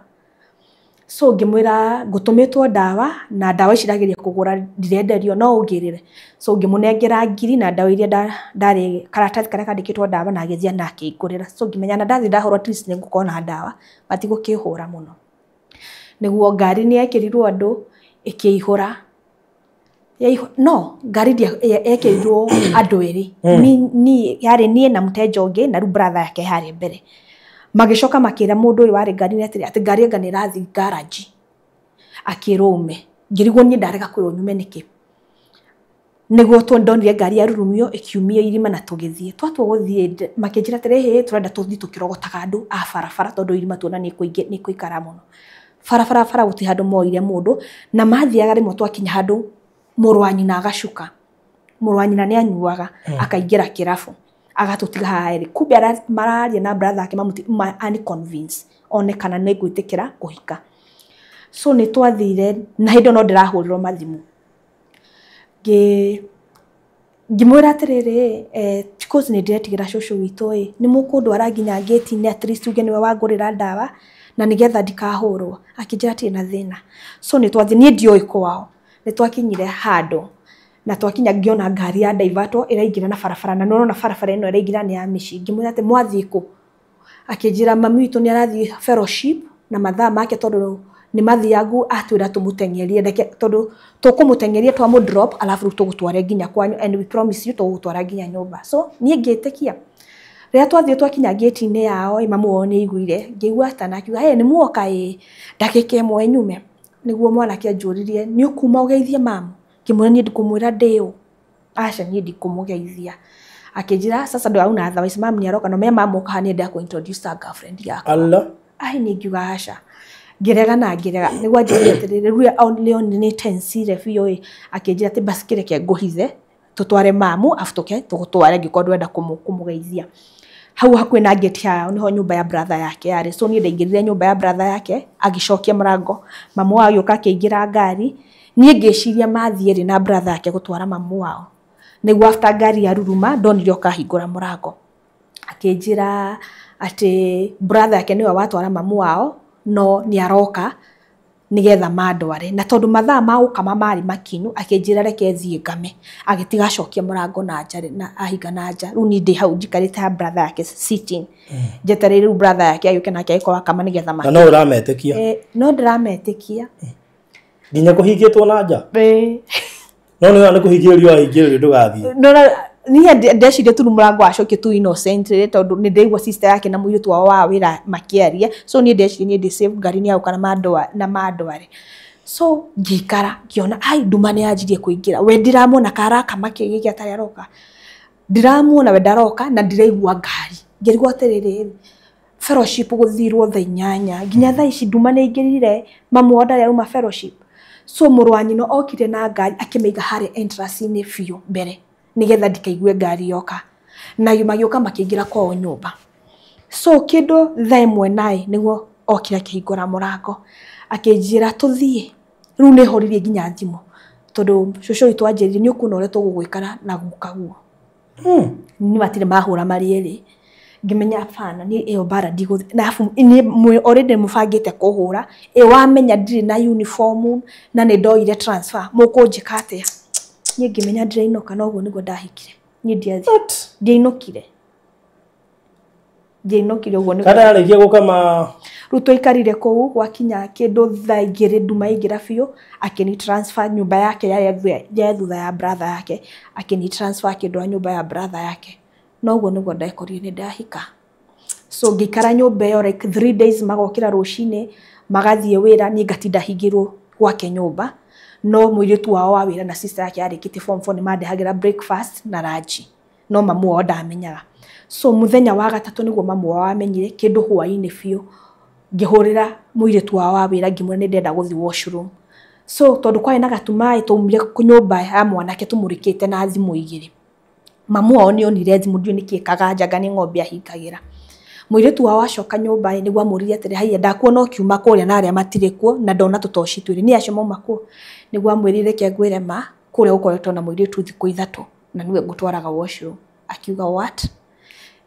So ngĩmwĩra ngũtũmĩtwo ndawa na ndawa ici ndageria kũgũra ndirenderio, no ũngĩrĩre. So ngĩmũnengera ngiri na ndawa iria ndarĩ karatathi karĩa kandĩkĩtwo ndawa, na agĩthiĩ na akĩngũrĩra. So ngĩmenya na ndathiĩ ndahũrwo at least nĩ ngũkorwo na ndawa, matigũkĩhũra mũno. Nĩguo ngari nĩ yekĩrirwo andũ ĩkĩihũra. No ngari yekĩrirwo andũ erĩ, ni yarĩ niĩ na mũteja ũngĩ na rĩu brother yake harĩa mbere. Magĩcoka makĩra mũndũ ũyũ warĩ ngari-inĩ atĩrĩ atĩ ngari anga nĩ ĩrathiĩ garage, akĩrwo ume. Ngĩrigwo niĩ ndarega kwĩrwo nyume nĩkĩ. Nĩguo ndonire ngari ya rurumio ĩkiumia irima na tũgĩthiĩ. Twatua gũthiĩ makĩnjĩra atĩrĩ, hĩ tũrenda tũthiĩ tũkĩrogotaga andũ a barabara tondũ irima tuona nĩ kũikara mũno. Barabara bara gũtirĩ handũ moire mũndũ na mathiaga rĩmwe twakinya handũ mũrũ wa nyina agacuka. Mũrũ wa nyina nĩ anyuaga akaingĩra kĩrabu agatũtiga haha erĩ. Kumbe mararia na brother ake ani convince one kana nĩ ngwĩtĩkĩra kũhika. So nĩ twathire na hĩndĩ ĩyo no ndĩrahũrĩrwo mathimũ. Ngĩmwĩra atĩrĩrĩ, because nĩ ndĩretigĩra cũcũ witũ ĩ, nĩ mũkũndwara nginya gate-inĩ at least uge nĩwe wangũrĩra ndawa na nĩgetha ndikahũrwo. Akĩnjĩra hatirĩ na thĩna. So nĩ twathiĩ, niĩ ndioĩ kwao. Nĩ twakinyire handũ na twakinya ngĩona ngari ya divertwo ĩraingĩra na barabara na nĩũrona barabara ĩno ĩraingĩra nĩ ya mĩciĩ. Ngĩmwĩra atĩ mwathiĩ kũ? Akĩnjĩra mami witũ nĩ arathiĩ fellowship na mathaa make tondũ nĩ mathiangu atwĩra tũmũteng'erie reke tondũ tũkũmũteng'eria twamũ drop alafu rĩu tũgũtware nginya kwanyu and we promise you tũgũgũtwara nginya nyũmba. So niĩ ngĩtĩkia. Rĩrĩa twathiĩ twakinya gate-inĩ yao ĩ, mamu wao nĩ aiguire ngĩigua atana akiuga hey, nĩ muoka ĩ ndagĩka ĩmwe nyume. Nĩguo mwanake anjũririe nĩ ũkuma ũgeithie mamu? Ngĩmwĩra niĩ ndikũmwĩra ndĩ ũ. Aca niĩ ndikũmũgeithia. Akĩnjĩra sasa ndũrauna otherwise mamu nĩ aroka no me mamu oka haha nĩ ndakũ introduce ta girlfriend yakwa. Allah. Ai niĩ ngiuga aca. Ngĩrega na ngĩrega nĩguo anjĩrire atĩrĩrĩ rĩu leo nĩ tensire biũ ĩ. Akĩnjĩra atĩ basi kĩreke ngũhithe tũtware mamu afu tũke tũgũtware angĩkorwo ndũrenda kũmũgeithia. Hau hakuhĩ na gate yao nĩho nyũmba ya brother yake yarĩ. So niĩ ndaingĩrire nyũmba ya brother yake agĩcokia mũrango. Mamu wao agĩũka akĩingĩra ngari. Niĩ ngĩciria mathiĩ rĩ na brother yake gũtwara mamu wao. Nĩguo after ngari ya ruruma ndonire oka ahingũra mũrango. Akĩnjĩra atĩ brother yake nĩwe watwara mamu wao no nĩ aroka nĩgetha mandware. Na tondũ mathaa ma gũkama marĩ makinyu akĩnjĩra reke thiĩ ngame. Agĩtiga acokia mũrango na nja na ahinga na nja. Rĩu niĩ ndĩ hau njikarĩte ha brother yake sitting. Njetereire rĩu brother yake agĩũke nake agĩkorwo akama nĩgetha Na no ũrametĩkia? No ndĩrametĩkia. Nginya kũhingĩtwo na nja? No nĩ nĩ kũhingĩrĩrio wahingĩrĩrio ndũgathiĩ. No niĩ ndeciria tu mũrango wacokia tu innocent tondũ nĩ ndĩraigua sister yake na mũirĩtu wao wa wĩra makĩaria. So niĩ ndeciria niĩ ndĩ safe ngari nĩ yagũka na mandware. So ngĩikara ngĩona ai nduma nĩ yanjirie kũingĩra. We ndiramuona karakama kĩ gĩkĩ atarĩ aroka. Ndiramuona we ndaroka na ndiraigua ngari. Ngĩrigwo atĩrĩrĩ fellowship gũthirwo thaa inyanya nginya thaa ici nduma nĩ ĩingĩrire mamu wao ndarĩ arauma fellowship. So mũrũ wa nyina okire na ngari akĩmĩiga harĩa entrance-inĩ biũ mbere nĩgetha ndikaigue ngari yoka. Na magĩũka makĩingĩra kwao nyũmba. So kĩndũ thaa ĩmwe naĩ nĩguo okire akĩhingũra mũrango akĩnjĩra tũthiĩ. Rĩu nĩ horirie nginya thimũ tondũ cũcũ witũ anjĩrire nĩ ũkuona ũrĩa tũgũgwĩkara na guka guo. Nĩ matirĩ mahũra marĩ erĩ. Ngĩmenya bana niĩ ĩyo mbara ndigũthiĩ na arabu niĩ already mũbangĩte kũhũra ĩ wamenya ndirĩ na uniform na nĩ ndoire transfer mũkũnjĩka atĩa? Niĩ ngĩmenya ndĩrainũka na ũguo nĩguo ndahikire. Niĩ ndiainũkire. Ndiainũkire ũguo nĩguo. Kana yarĩkia gũkama Rĩu twaikarire kũu gwakinya kĩndũ thaa igĩrĩ nduma yaingĩra biũ akĩni transfer nyũmba yake yarĩ thutha ya brother yake akĩni transfer akĩndwara nyũmba ya brother yake. Na ũguo nĩguo ndekorire nĩ ndahika. So ngĩikara nyũmba ĩyo like 3 days magokĩra rũcinĩ magathiĩ wĩra niĩ ngatinda hingĩrwo gwake nyũmba. No mũirĩtu wao wa wĩra na sister yake yarĩkĩtie form 4 nĩ mandehagĩra breakfast na lunch. No mamu wao ndamenyaga. So mũthenya wa gatatũ nĩguo mamu wao amenyire kĩndũ hwaĩ-inĩ biũ. Ngĩhũrĩra mũirĩtu wao wa wĩra ngĩmwĩra nĩ ndĩrenda gũthiĩ washroom. So tondũ kwarĩ na gatumaĩ twaumire nyũmba ya mwanake tũmũrĩkĩte na thimũ igĩrĩ. Mamu wao nĩ onire thimũ ndiũĩ nĩkĩ kaganja nĩ ng'ombe ahingagĩra. Mũirĩtu wao acoka nyũmba ĩ nĩguo amũririe atĩrĩ haiya ndakuona ũkiuma kũrĩa na arĩa matirĩ kuo na ndona tũtoci twĩrĩ nĩ acio mauma kuo. Nĩguo amwĩrire reke ngwĩre ma kũrĩa gũkoretwo na mũirĩtu thikũ ithatũ na nĩwe ngũtwaraga washroom. Akiuga what?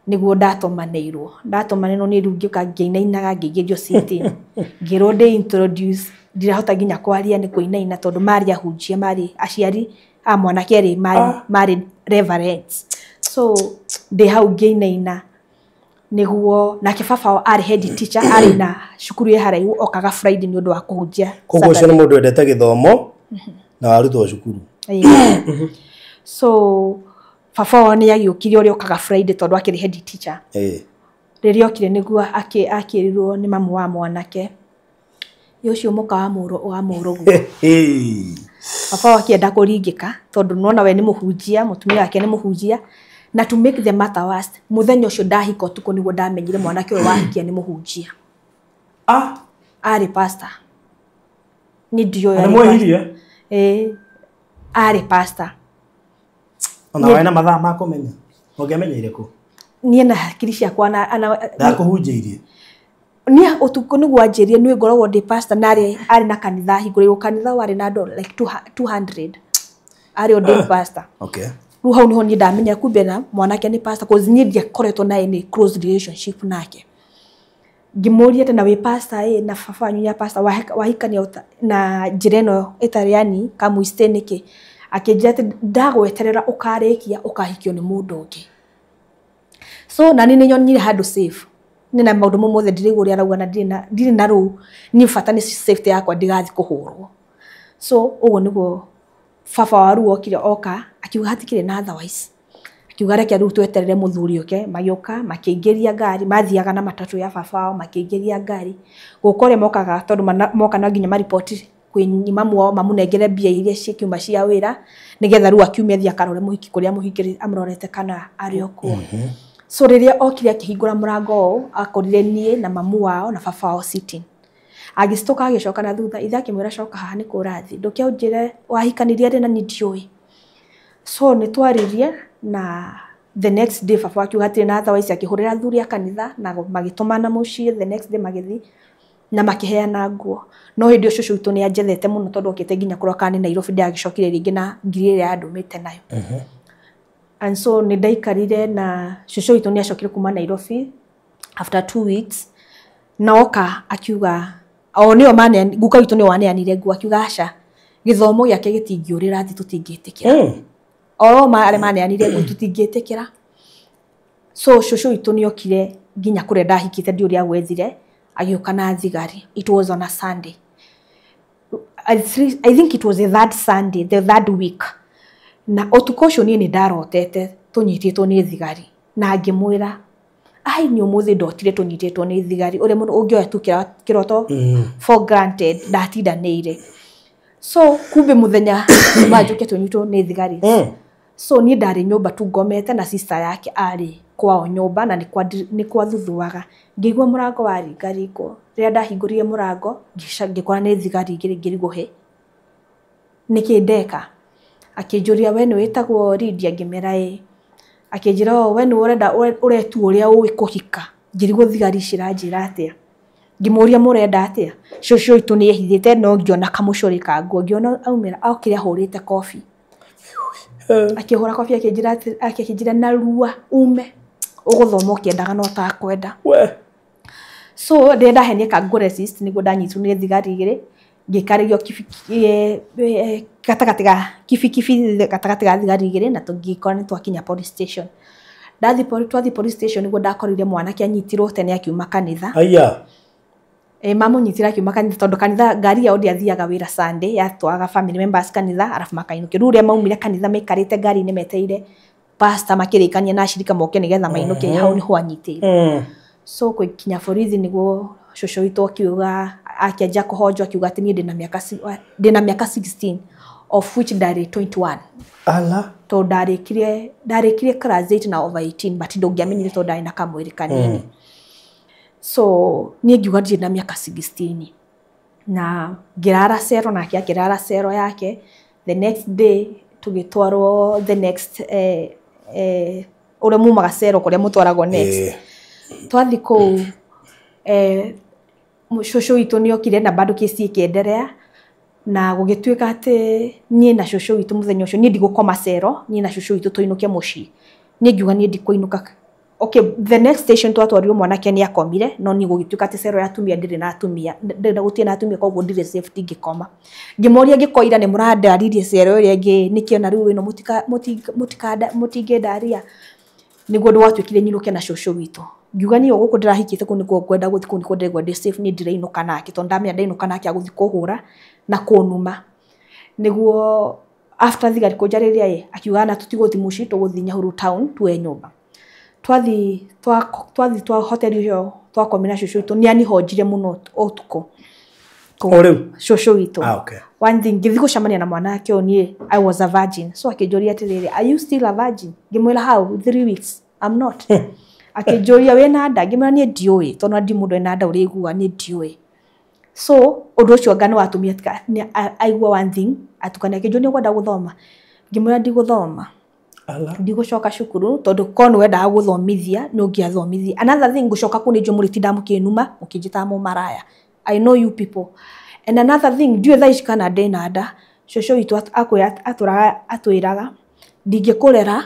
Nĩguo ndatomanĩirwo. Ndatomanĩirwo niĩ rĩu ngĩũka ngĩinainaga ngĩingĩrio sitting. Ngĩrwo ndĩ introduce ndirahota nginya kwaria nĩ kũinaina tondũ marĩ ahunjia marĩ aciari a mwanake erĩ marĩ reverends. So ndĩ hau ngĩinaina nĩguo nake baba wao arĩ head teacher arĩ na cukuru ĩ haraihu okaga Friday nĩ ũndũ wa kũhunjia. Koguo ũcio nĩ mũndũ wendete gĩthomo na warutwo cukuru. So baba wao nĩ agĩũkire ũrĩa okaga Friday tondũ akĩrĩ head teacher. Rĩrĩa okire nĩguo akĩrirwo nĩ mamu wa mwanake. Ũcio mũka wa mũrũ wa mũrũguo. Baba wakienda kũringĩka tondũ nona we nĩ mũhunjia, mũtumia wake nĩ mũhunjia. Na to make the matter worse, mũthenya ũcio ndahika ũtukũ nĩguo ndamenyire mwanake ũyũ wahikia nĩ mũhunjia. Ah, Arĩ pastor. Nĩ ndioĩ na arĩ mwehirie? pastor. Ĩĩ, arĩ pastor. Ona we na mathaa ma kũmenya. Ũngĩamenyeire kũ? Niĩ na hakiri ciakwa na Ndakũhunjĩirie. Niĩ ũtukũ nĩguo anjĩrire nĩ ngoragwo ndĩ pastor na arĩ na kanitha hingũrĩirwo kanitha warĩ na andũ like 200 arĩ ordained pastor. Okay. Rĩu hau niho niĩ ndamenya kumbe na mwanake nĩ pastor, cause niĩ ndiakoretwo na any close relationship nake. Ngĩmũria atĩ na wĩ pastor ĩ na baba wanyu nĩ pastor wahikania na njĩra ĩno ĩtarĩ yani kamũicĩ nĩkĩ? Akĩnjĩra atĩ ndagweterera ũkarĩkia ũkahikio nĩ mũndũ ũngĩ. So na niĩ nĩnyonire handũ safe. Nĩ na maũndũ mau mothe ndiraigua ũrĩa arauga na ndirĩ na rũu, niĩ bata nĩ safety yakwa ndigathiĩ kũhũrwo. So ũguo nĩguo baba wa rĩu okire oka akiuga hatikĩrĩ na otherwise. Akiuga reke rĩu tweterere mũthuri oke, magĩũka makĩingĩria ngari, mathiaga na matatũ ya baba wao makĩingĩria ngari. Gũka ũrĩa mokaga tondũ moka no nginya mariboti kwĩ mamu wao mamũnengere mbia iria cikiuma cia wĩra nĩgetha rĩu akiume athiĩ akarore mũhiki kũrĩa mũhiki amũrorete kana arĩ o kuo. So rĩrĩa okire akĩhingũra mũrango ũũ akorire niĩ na mamu wao na baba wao sitting. Agĩcitũka agĩcoka na thutha, ithe akĩmwĩra coka haha nĩ kũrathiĩ, ndũke ũnjĩre wahikanirie rĩ na niĩ ndiũĩ. So nĩ twaririe na the next day baba akiuga hatirĩ na otherwise, akĩhũrĩra athuri a kanitha na magĩtũmana mũciĩ the next day magĩthiĩ na makĩheana nguo. No hĩndĩ ĩyo cũcũ witũ nĩ anjethete mũno tondũ okĩte nginya kũrora kana nĩ Nairobi ndagĩcokire rĩngĩ na ngiri ĩrĩa yandũmĩte nayo. And so nĩ ndaikarire na cũcũ witũ nĩ acokire kuma Nairobi after 2 weeks na oka akiuga o nĩo maneani guka witũ nĩo waneanire nguo akiuga aca gĩthomo gĩake gĩtingĩũrĩra atĩ tũtingĩtĩkĩra. Oro arĩa maneanire nguo tũtingĩtĩkĩra. So cũcũ witũ nĩ okire nginya kũrĩa ndahikĩte ndiũ ũrĩa gwethire agĩũka na thigari. It was on a Sunday. I think it was the third Sunday, the third week. Na ũtukũ ũcio niĩ nĩ ndarotete tũnyitĩtwo nĩ thigari na ngĩmwĩra ai nĩ ũmũthĩ ndotire tũnyitĩtwo nĩ thigari ũrĩa mũndũ ũngĩoya tu kĩroto for granted ndatindanĩire. So kumbe mũthenya manjũke tũnyitwo nĩ thigari. So niĩ ndarĩ nyũmba tu ngomete na sister yake arĩ kwao nyũmba na nĩ kwa thuthuaga. Ngĩigua mũrango waringaringwo. Rĩrĩa ndahingũrire mũrango ngĩkora nĩ thigari igĩrĩ ngĩrigwo he nĩkĩ ndeka. Akĩnjũria we nĩ wĩtagwo Lydia, ngĩmera ĩĩ. Akĩnjĩra o we nĩ ũrenda ũretua ũrĩa ũĩ kũhika. Ngĩrigwo thigari ciranjĩra atĩa. Ngĩmũria mũrenda atĩa. Cũcũ witũ nĩ ehithĩte no ngĩona kamũcũrĩ ka nguo ngĩona aumĩra okire ahũrĩte kobi. Akĩhũra kobi akĩnjĩra narua ume ũgũthoma ũkĩendaga no ũtakwenda. So rĩrĩa ndahenia ka ngũ resist nĩguo ndanyitwo nĩ thigari igĩrĩ ngĩkarĩrio gatagatĩ ga kibikibi gatagatĩ ga thigari igĩrĩ na tũngĩkora nĩ twakinya police station. Twathiĩ police station nĩguo ndakorire mwanake anyitirwo tene akiuma kanitha. Aya. Mamũnyitire akiuma kanitha tondũ kanitha ngari yao ndĩathiaga wĩra Sunday yatwaraga family members kanitha arabu makainũkio. Rĩu ũrĩa maumire kanitha maikarĩte ngari-inĩ metereire pastor makĩrĩkania na acirika moke nĩgetha mainũke hau nĩho anyitĩirwo. So gũkinya borithi nĩguo cũcũ witũ akiuga akĩanjia kũhonjwo akiuga atĩ niĩ ndĩna mĩaka 16 of which ndarĩ 21. Ala. Tondũ ndarĩkirie class 8 na over 18 but ndũngĩamenyire tondũ ndarĩ na kamwĩrĩ kanini. So niĩ ngiuga ndirĩ na mĩaka 16 na ngĩrara cero nake akĩrara cero yake. The next day tũgĩtwarwo the next ũrĩa mumaga cero kũrĩa mũtwaragwo next. Twathiĩ kũu cũcũ witũ nĩ okire na bado kesi ĩkĩenderea na gũgĩtuĩka atĩ niĩ na cũcũ witũ mũthenya ũcio niĩ ndigũkoma cero, niĩ na cũcũ witũ tũinũke mũciĩ. Niĩ ngiuga niĩ ndikũinũka. Okay, the next station twatwarirwo mwanake nĩ akomire no niĩ gũgĩtuĩka atĩ cero ya atumia ndirĩ na atumia, gũtirĩ na atumia koguo ndirĩ safe ndingĩkoma. Ngĩmoria ngĩkoira nĩ mũrandaririe cero ĩrĩa ĩngĩ nĩkĩo na rĩu ĩno mũtingĩndaria. Nĩguo gwatuĩkire nyinũke na cũcũ witũ. Ngiuga niĩ gũkũ ndĩrahikĩte kũu nĩkuo ngwenda gũthiĩ kũu nĩkuo ndĩraigua ndĩ safe niĩ ndirainũka nake tondũ ndamenya ndainũka nake agũthiĩ kũhũra na kũnuma. Nĩguo after thigari kũnjarĩria ĩ akiuga na tũtigũthiĩ mũciĩ tũgũthiĩ Nyahururu town tuoe nyũmba. Twathiĩ twa hoteli ĩyo twakomire na cũcũ witũ nĩ anihonjire mũno ũtukũ. O rĩu? Cũcũ witũ. Ah, okay. One thing, ngĩthiĩ gũcemania na mwanake ũyũ, niĩ I was a virgin, so akĩnjũria atĩrĩrĩ, "Are you still a virgin?" Ngĩmwĩra, "How? 3 weeks, I'm not." Akĩnjũria, "Wĩna nda?" Ngĩmwĩra, "Niĩ ndiũĩ, tondũ ndi mũndũ ena nda ũrĩigua, niĩ ndiũĩ." So ũndũ ũcio anga nĩ watũmire aigua one thing atukane. Akĩnjũria, "Nĩ ũkwenda gũthoma?" Ngĩmwĩra, "Ndigũthoma." Ala. Ndigũcoka cukuru, tondũ korwo nĩ wendaga gũthomithia nĩ ũngĩathomithia. Another thing, ngũcoka kũu nĩ njũĩ mũrĩtinda mũkĩnuma mũkĩnjĩtaga mũmaraya. I know you people. And another thing, ndiũĩ thaa ici kana ndĩna nda. Cũcũ witũ atũraga atwĩraga, "Ndingĩkũrera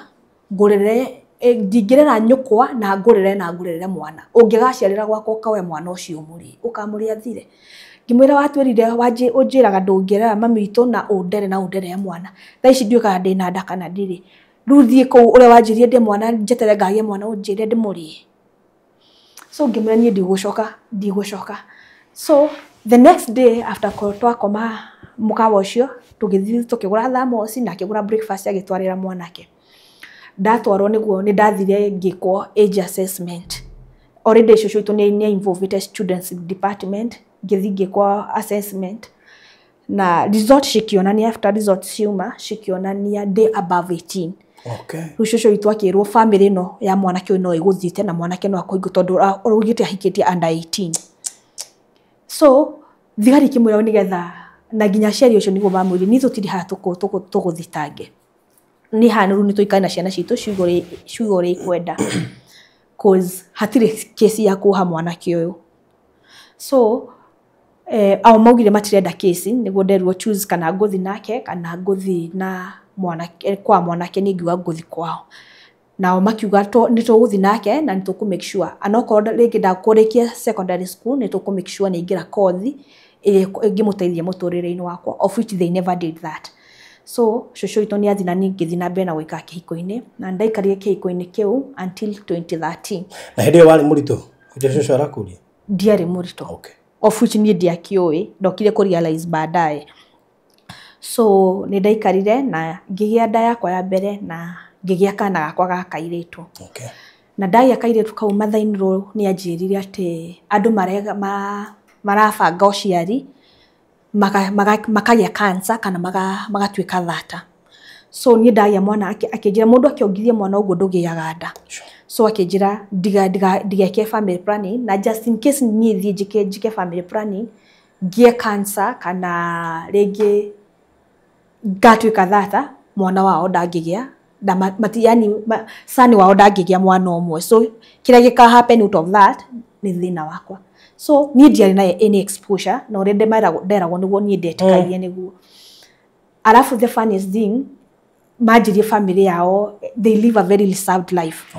ngũrere, ndingĩrera nyũkwa na ngũrere na ngũrere mwana. Ũngĩgaciarĩra gwakwa ũkaoe mwana ũcio ũmũrĩe, ũkamũrĩa athire." Ngĩmwĩra, "Watwĩrire ũnjĩraga ndũngĩrera mami witũ na ũndere na ũnderere mwana. Thaa ici ndiũĩ kana ndĩna nda kana ndirĩ. Rĩu thiĩ kũu ũrĩa wanjĩrire ndĩ mwana, njeterere ngagĩe mwana ũnjĩre ndĩmũrĩe." So ngĩmwĩra, "Niĩ ndigũcoka, ndigũcoka." So the next day after twakoma mũkawa ũcio, tũgĩthiĩ tũkĩgũra thamosi na akĩgũra breakfast agĩtwarĩra mwanake. Ndatwarwo nĩguo nĩ ndathire ngĩkwo age assessment. Already cũcũ witũ nĩ involved students department. Ngĩthiĩ ngĩkwo assessment na result cikĩonania, after result ciuma cikĩonania ndĩ above 18. Rĩu cũcũ witũ akĩrwo family ĩno ya mwanake ũyũ no ĩgũthiĩte na mwanake no akũhingwo, tondũ ũraugĩte ahikĩtie under 18. So thigari ikĩmwĩra nĩgetha na nginya aciari ũcio nĩguo mamwĩrire, "Niĩ tũtirĩ haha tũgũthitange, niĩ haha rĩu nĩ tũikare na ciana citũ ciuge ũrĩa ikwenda, cause hatirĩ kesi ya kuoha mwanake ũyũ." So ao maugire matirenda kesi. Nĩguo nderirwo choose kana ngũthi nake kana ngũthi na mwanake kwa mwanake. Niĩ ngiuga ngũthi kwao, nao makiuga nĩ tũgũthi nake na nĩ tũkũ make sure anokorwo rĩngĩ ndakũrĩkia secondary school, nĩ tũkũ make sure nĩ aingĩra kothi ĩrĩa ĩngĩmũteithia mũtũrĩre-inĩ wakwa, of which they never did that. So cũcũ witũ nĩ athi na niĩ ngĩthiĩ na mbere na gũikara kĩhiko-inĩ, na ndaikarire kĩhiko-inĩ kĩu until 2013. Na hĩndĩ ĩyo warĩ mũritũ kũrĩa cũcũ arakũria? Ndiarĩ mũritũ. Of which niĩ ndiakĩũĩ, ndokire kũ realize baadaye. So nĩ ndaikarire na ngĩgĩa nda yakwa ya mbere na ngĩgĩa kana gakwa ga kairĩtu. Na ndagĩa kairĩtu kau, mother-in-law nĩ anjĩrire atĩ andũ marabanga ũciari makagĩa cancer kana magatuĩka thata. So niĩ ndagĩa mwana akĩnjĩra mũndũ akĩongithia mwana ũguo ndũgĩaga nda. So akĩnjĩra ndigeke family planning, na just in case niĩ thiĩ njĩke family planning ngĩe cancer kana rĩngĩ ngatuĩka thata, mwana wao ndangĩgĩa yani sani wao ndangĩgĩa mwana ũmwe. So kĩrĩa gĩka happen out of that nĩ thĩna wakwa. So niĩ ndiarĩ na any exposure na ũrĩa nderagwo nĩguo niĩ ndetĩkagia nĩguo. Alafu the funniest thing, manjirie family yao, they live a very reserved life.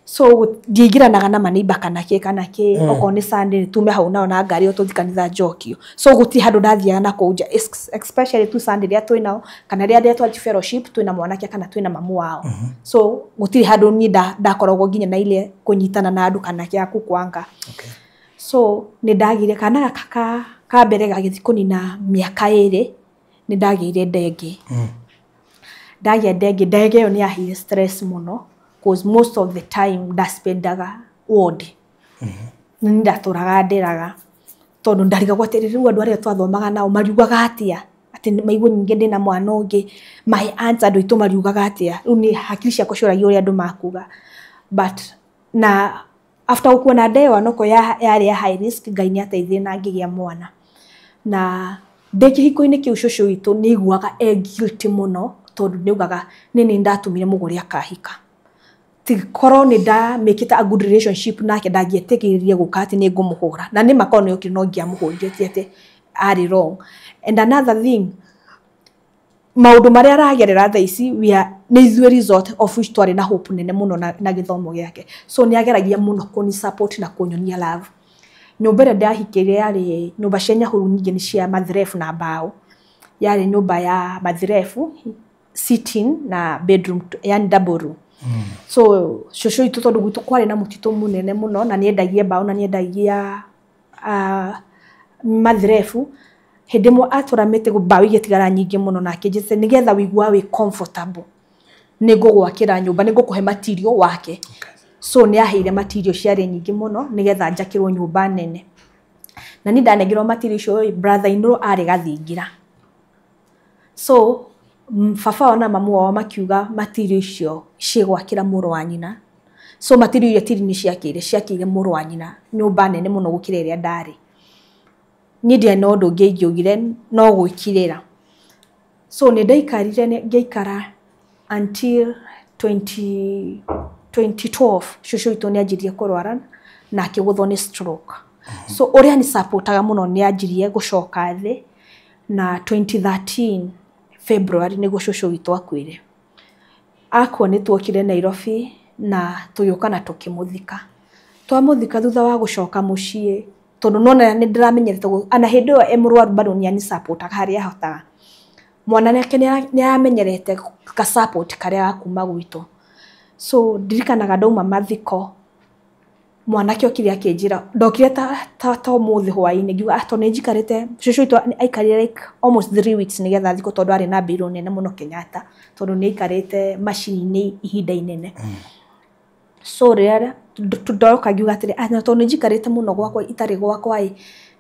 So ndiaingĩranaga na maneiba kana kĩ kana kĩ. Okorwo nĩ Sunday, tume hau nao na ngari o tũthiĩ kanitha njokio. So gũtirĩ handũ ndathiaga na kũu nja, especially tu Sunday rĩrĩa twĩ nao kana rĩrĩa twathiĩ fellowship twĩna mwanake kana twĩna mamu wao. So gũtirĩ handũ niĩ ndakoragwo nginya na ile kũnyitana na andũ kana kĩa kukwanga. So nĩ ndagire kana gaka ka mbere gagĩthiĩ kũnina mĩaka 2, nĩ ndagĩire ndenge. Ndagĩa ndenge, ndege ĩyo nĩ yaheire stress mũno, cause most of the time ndaspendaga ward. Nĩ ndatũraga ndĩraga, tondũ ndarigagwo atĩrĩ, rĩu andũ arĩa twathomaga nao mariugaga atĩa atĩ maigua nyingĩ ndĩna mwana ũngĩ? My aunts, andũ aitũ mariugaga atĩa? Rĩu nĩ hakiri ciakwa cioragia ũrĩa andũ makuga. But na after gũkua na nda ĩyo anoko yarĩ ya high risk, Ngai nĩ ateithire na ngĩgĩa mwana. Na ndĩ kĩhiko-inĩ kĩu, cũcũ witũ nĩ aiguaga e guilty mũno, tondũ nĩ augaga nĩ nĩ ndatũmire mũgũre akahika, ti korwo nĩ ndamĩkĩte a good relationship nake ndangĩetĩkĩririe gũka atĩ nĩ ngũmũhũra. Na nĩ makorwo nĩ okire no ngĩamũhũrire, ti atĩ arĩ wrong. And another thing, maũndũ marĩa aragerera thaa ici we are nĩ ithuĩ result, of which twarĩ na hope nene mũno na gĩthomo gĩake. So nĩ ageragia mũno kũni support na kũnyonia love. Nyũmba ĩrĩa ndahikĩire yarĩ nyũmba cia Nyahururu, nyingĩ nĩ cia mathirebu na mbaũ. Yarĩ nyũmba ya mathirebu, sitting na bedroom, yani double room. So cũcũ witũ, tondũ gwitũ kwarĩ na mũtitũ mũnene mũno na nĩendagia mbaũ na nĩendagia mathirebu, hĩndĩ ĩmwe atwara mĩtĩ mbaũ igĩtigara nyingĩ mũno, na akĩnjĩra, "Nĩgetha wĩigua wĩ comfortable, nĩ ngũgwakĩra nyũmba, nĩ ngũkũhe material wake." So nĩ aheire material ciarĩ nyingĩ mũno nĩgetha njakĩrwo nyũmba nene. Na niĩ ndanengerwo material icio brother in law arĩ gathingira. So baba wao na mamu wao makiuga material icio ciĩgwakĩra mũrũ wa nyina. So material iria tiri nĩ ciakĩire mũrũ wa nyina nyũmba nene mũno gũkĩra ĩrĩa ndarĩ. Niĩ ndiarĩ na ũndũ ũngĩ ingĩaugire no gwĩkirĩra. So nĩ ndaikarire ngĩikara until 2012 cũcũ witũ nĩ anjirie kũrwara na akĩgũthwo nĩ stroke. So ũrĩa ni supportaga mũno nĩ anjirie gũcoka thĩ, na 2013 February nĩguo cũcũ witũ akuire. Akua nĩ tuokire Nairobi na tũgĩũka na tũkĩmũthika. Twamũthika thutha wa gũcoka mũciĩ, tondũ nona nĩ ndĩramenyerete ana hĩndĩ ĩyo e mũrwaru bado nĩ anisupportaga harĩa ahotaga. Mwana nake nĩ aramenyerete ka support karĩa ga kuma gwitũ. So ndirikanaga ndauma mathiko, mwanake okire akĩnjĩra, ndokire ta ũmũthĩ hwaĩ-inĩ, ngiuga tondũ nĩ njikarĩte, cũcũ witũ aikarire like almost 3 weeks nĩgetha athikwo tondũ arĩ na mbĩrĩra nene mũno Kenyatta, tondũ nĩ aikarĩte macini-inĩ ihinda inene. So rĩrĩa ndoka ngiuga atĩrĩ, na tondũ nĩ njikarĩte mũno gwakwa itarĩ gwakwa ĩ,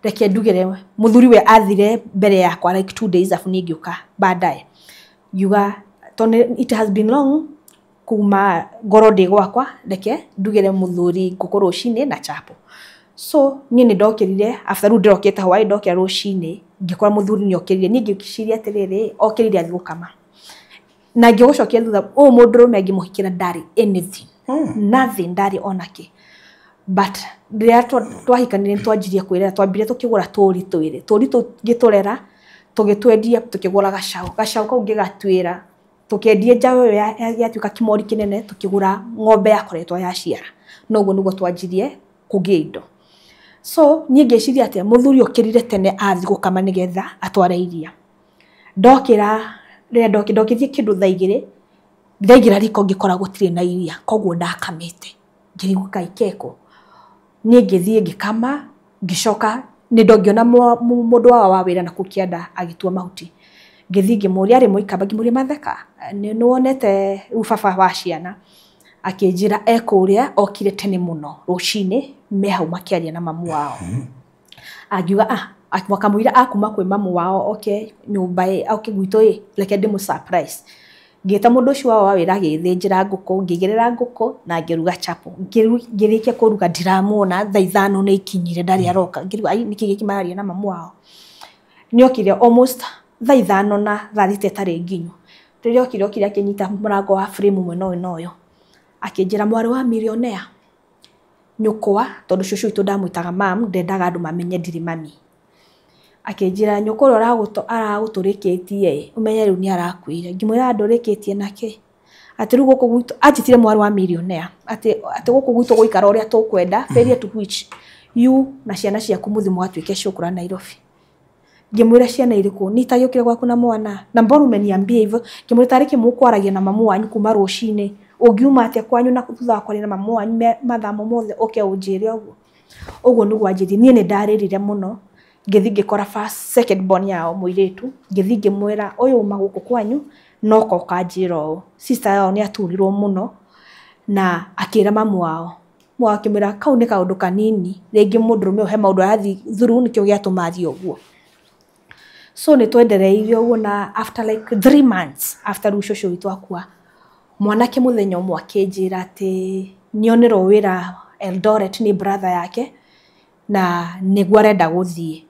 reke ndugĩre mũthuri we athire mbere yakwa like 2 days afu niĩ ngĩũka baadaye. Ngiuga tondũ it has been long kuma ngorwo ndĩ gwakwa, reke ndugĩre mũthuri ngũkũ rũcinĩ na chapo. So niĩ nĩ ndokĩrire after rĩu ndĩrokĩte hwaĩ, ndokĩra rũcinĩ ngĩkora mũthuri nĩ okĩrire. Niĩ ngĩciria atĩrĩrĩ, okĩrire athiĩ gũkama. Na ngĩgũcokia thutha, ũyũ mũndũrũme ngĩmũhikĩra ndarĩ anything, nothing, ndarĩ onake. But rĩrĩa twahikanire nĩ twanjirie kwĩrera, twambire tũkĩgũra tũri twĩrĩ, tũri tũgĩtũrera, tũgĩtwendia, tũkĩgũra gacaũ, gacaũ kau ngĩgatuĩra, tũkĩendia njaũ ĩyo yatuĩka kĩmori kĩnene, tũkĩgũra ng'ombe yakoretwo yaciara. Na ũguo nĩguo twanjirie kũgĩa indo. So niĩ ngĩciria atĩ mũthuri okĩrire tene athiĩ gũkama nĩgetha atware iria. Ndokĩra rĩrĩa ndokĩrie kĩndũ thaa igĩrĩ, ndaingĩra riko ngĩkora gũtirĩ na iria, koguo ndakamĩte. Ngĩrigwo kaĩ keko. Niĩ ngĩthiĩ ngĩkama, ngĩcoka nĩ ndongĩona mũndũ wao wa wĩra nakũu kĩanda agĩtua mahuti. Ngĩthiĩ ngĩmũria, arĩ mũikamba, ngĩmũria Matheka, nĩ wonete rĩu baba wa ciana? Akĩnjĩra e kũrĩa okire tene mũno rũcinĩ, me hau makĩaria na mamu wao. Angiuga makamũira akuma kwĩ mamu wao oke nyũmba ĩ, oke gwitũ ĩ, reke ndĩmũ surprise. Ngĩta mũndũ ũcio wao wa wĩra agĩthĩnjĩra ngũkũ, ngĩigĩrĩra ngũkũ na ngĩruga chapo. Ngĩrĩkia kũruga ndiramuona, thaa 5 nĩ ikinyire ndarĩ aroka. Ngĩrigwo ai nĩkĩ gĩkĩ mararia na mamu wao. Nĩ okire almost thaa 5 na thaa 6 ĩtarĩ nginyu. Rĩrĩa okire okire akĩnyita mũrango wa frame mwena ũyũ na ũyũ. Akĩnjĩra mwarĩ wa millionaire nyũkwa, tondũ cũcũ witũ ndamwĩtaga mam, ndendaga andũ mamenye ndirĩ mami. Akĩnjĩra nyũkwa ũrĩa aragũtũrĩkĩtie ũmenye rĩu nĩ arakuire. Ngĩmwĩra ndũrĩkĩtie nake? Atĩ rĩu gũkũ gwitũ, anjĩtire mwarĩ wa millionaire, atĩ gũkũ gwitũ gũikara ũrĩa tũkwenda, failure to which you na ciana ciaku mũthiĩ mũgatuĩke ciũkũra Nairobi. Ngĩmwĩra ciana irĩkũ? Niĩ itagĩũkire gwaku na mwana, na mbona umeniambia hivyo? Ngĩmwĩra tarĩ kĩ mũkwaragia na mamu wanyu kuma rũcinĩ, ũngiuma atĩa kwanyu na thutha wa kwaria na mamu wanyu mathaa mothe ũke ũnjĩre ũguo. Ũguo nĩguo anjĩrire. Niĩ nĩ ndarĩrire mũno. Ngĩthiĩ ngĩkora first second born yao mũirĩtu, ngĩthiĩ ngĩmwĩra ũyũ uma gũkũ kwanyu no ka ũkanjĩra ũũ. Sister yao nĩ aturirwo mũno na akĩra mamu wao. Mamu wao akĩmwĩra kau nĩ kaũndũ kanini, rĩngĩ mũndũrũme ũyũ he maũndũ arathiĩ through nĩkĩo gĩatũma athiĩ ũguo. So nĩ twendereire ũguo na after like 3 months after rĩu cũcũ witũ akua, mwanake mũthenya ũmwe akĩnjĩra atĩ nĩonerwo wĩra Eldoret nĩ brother yake na nĩguo arenda gũthiĩ.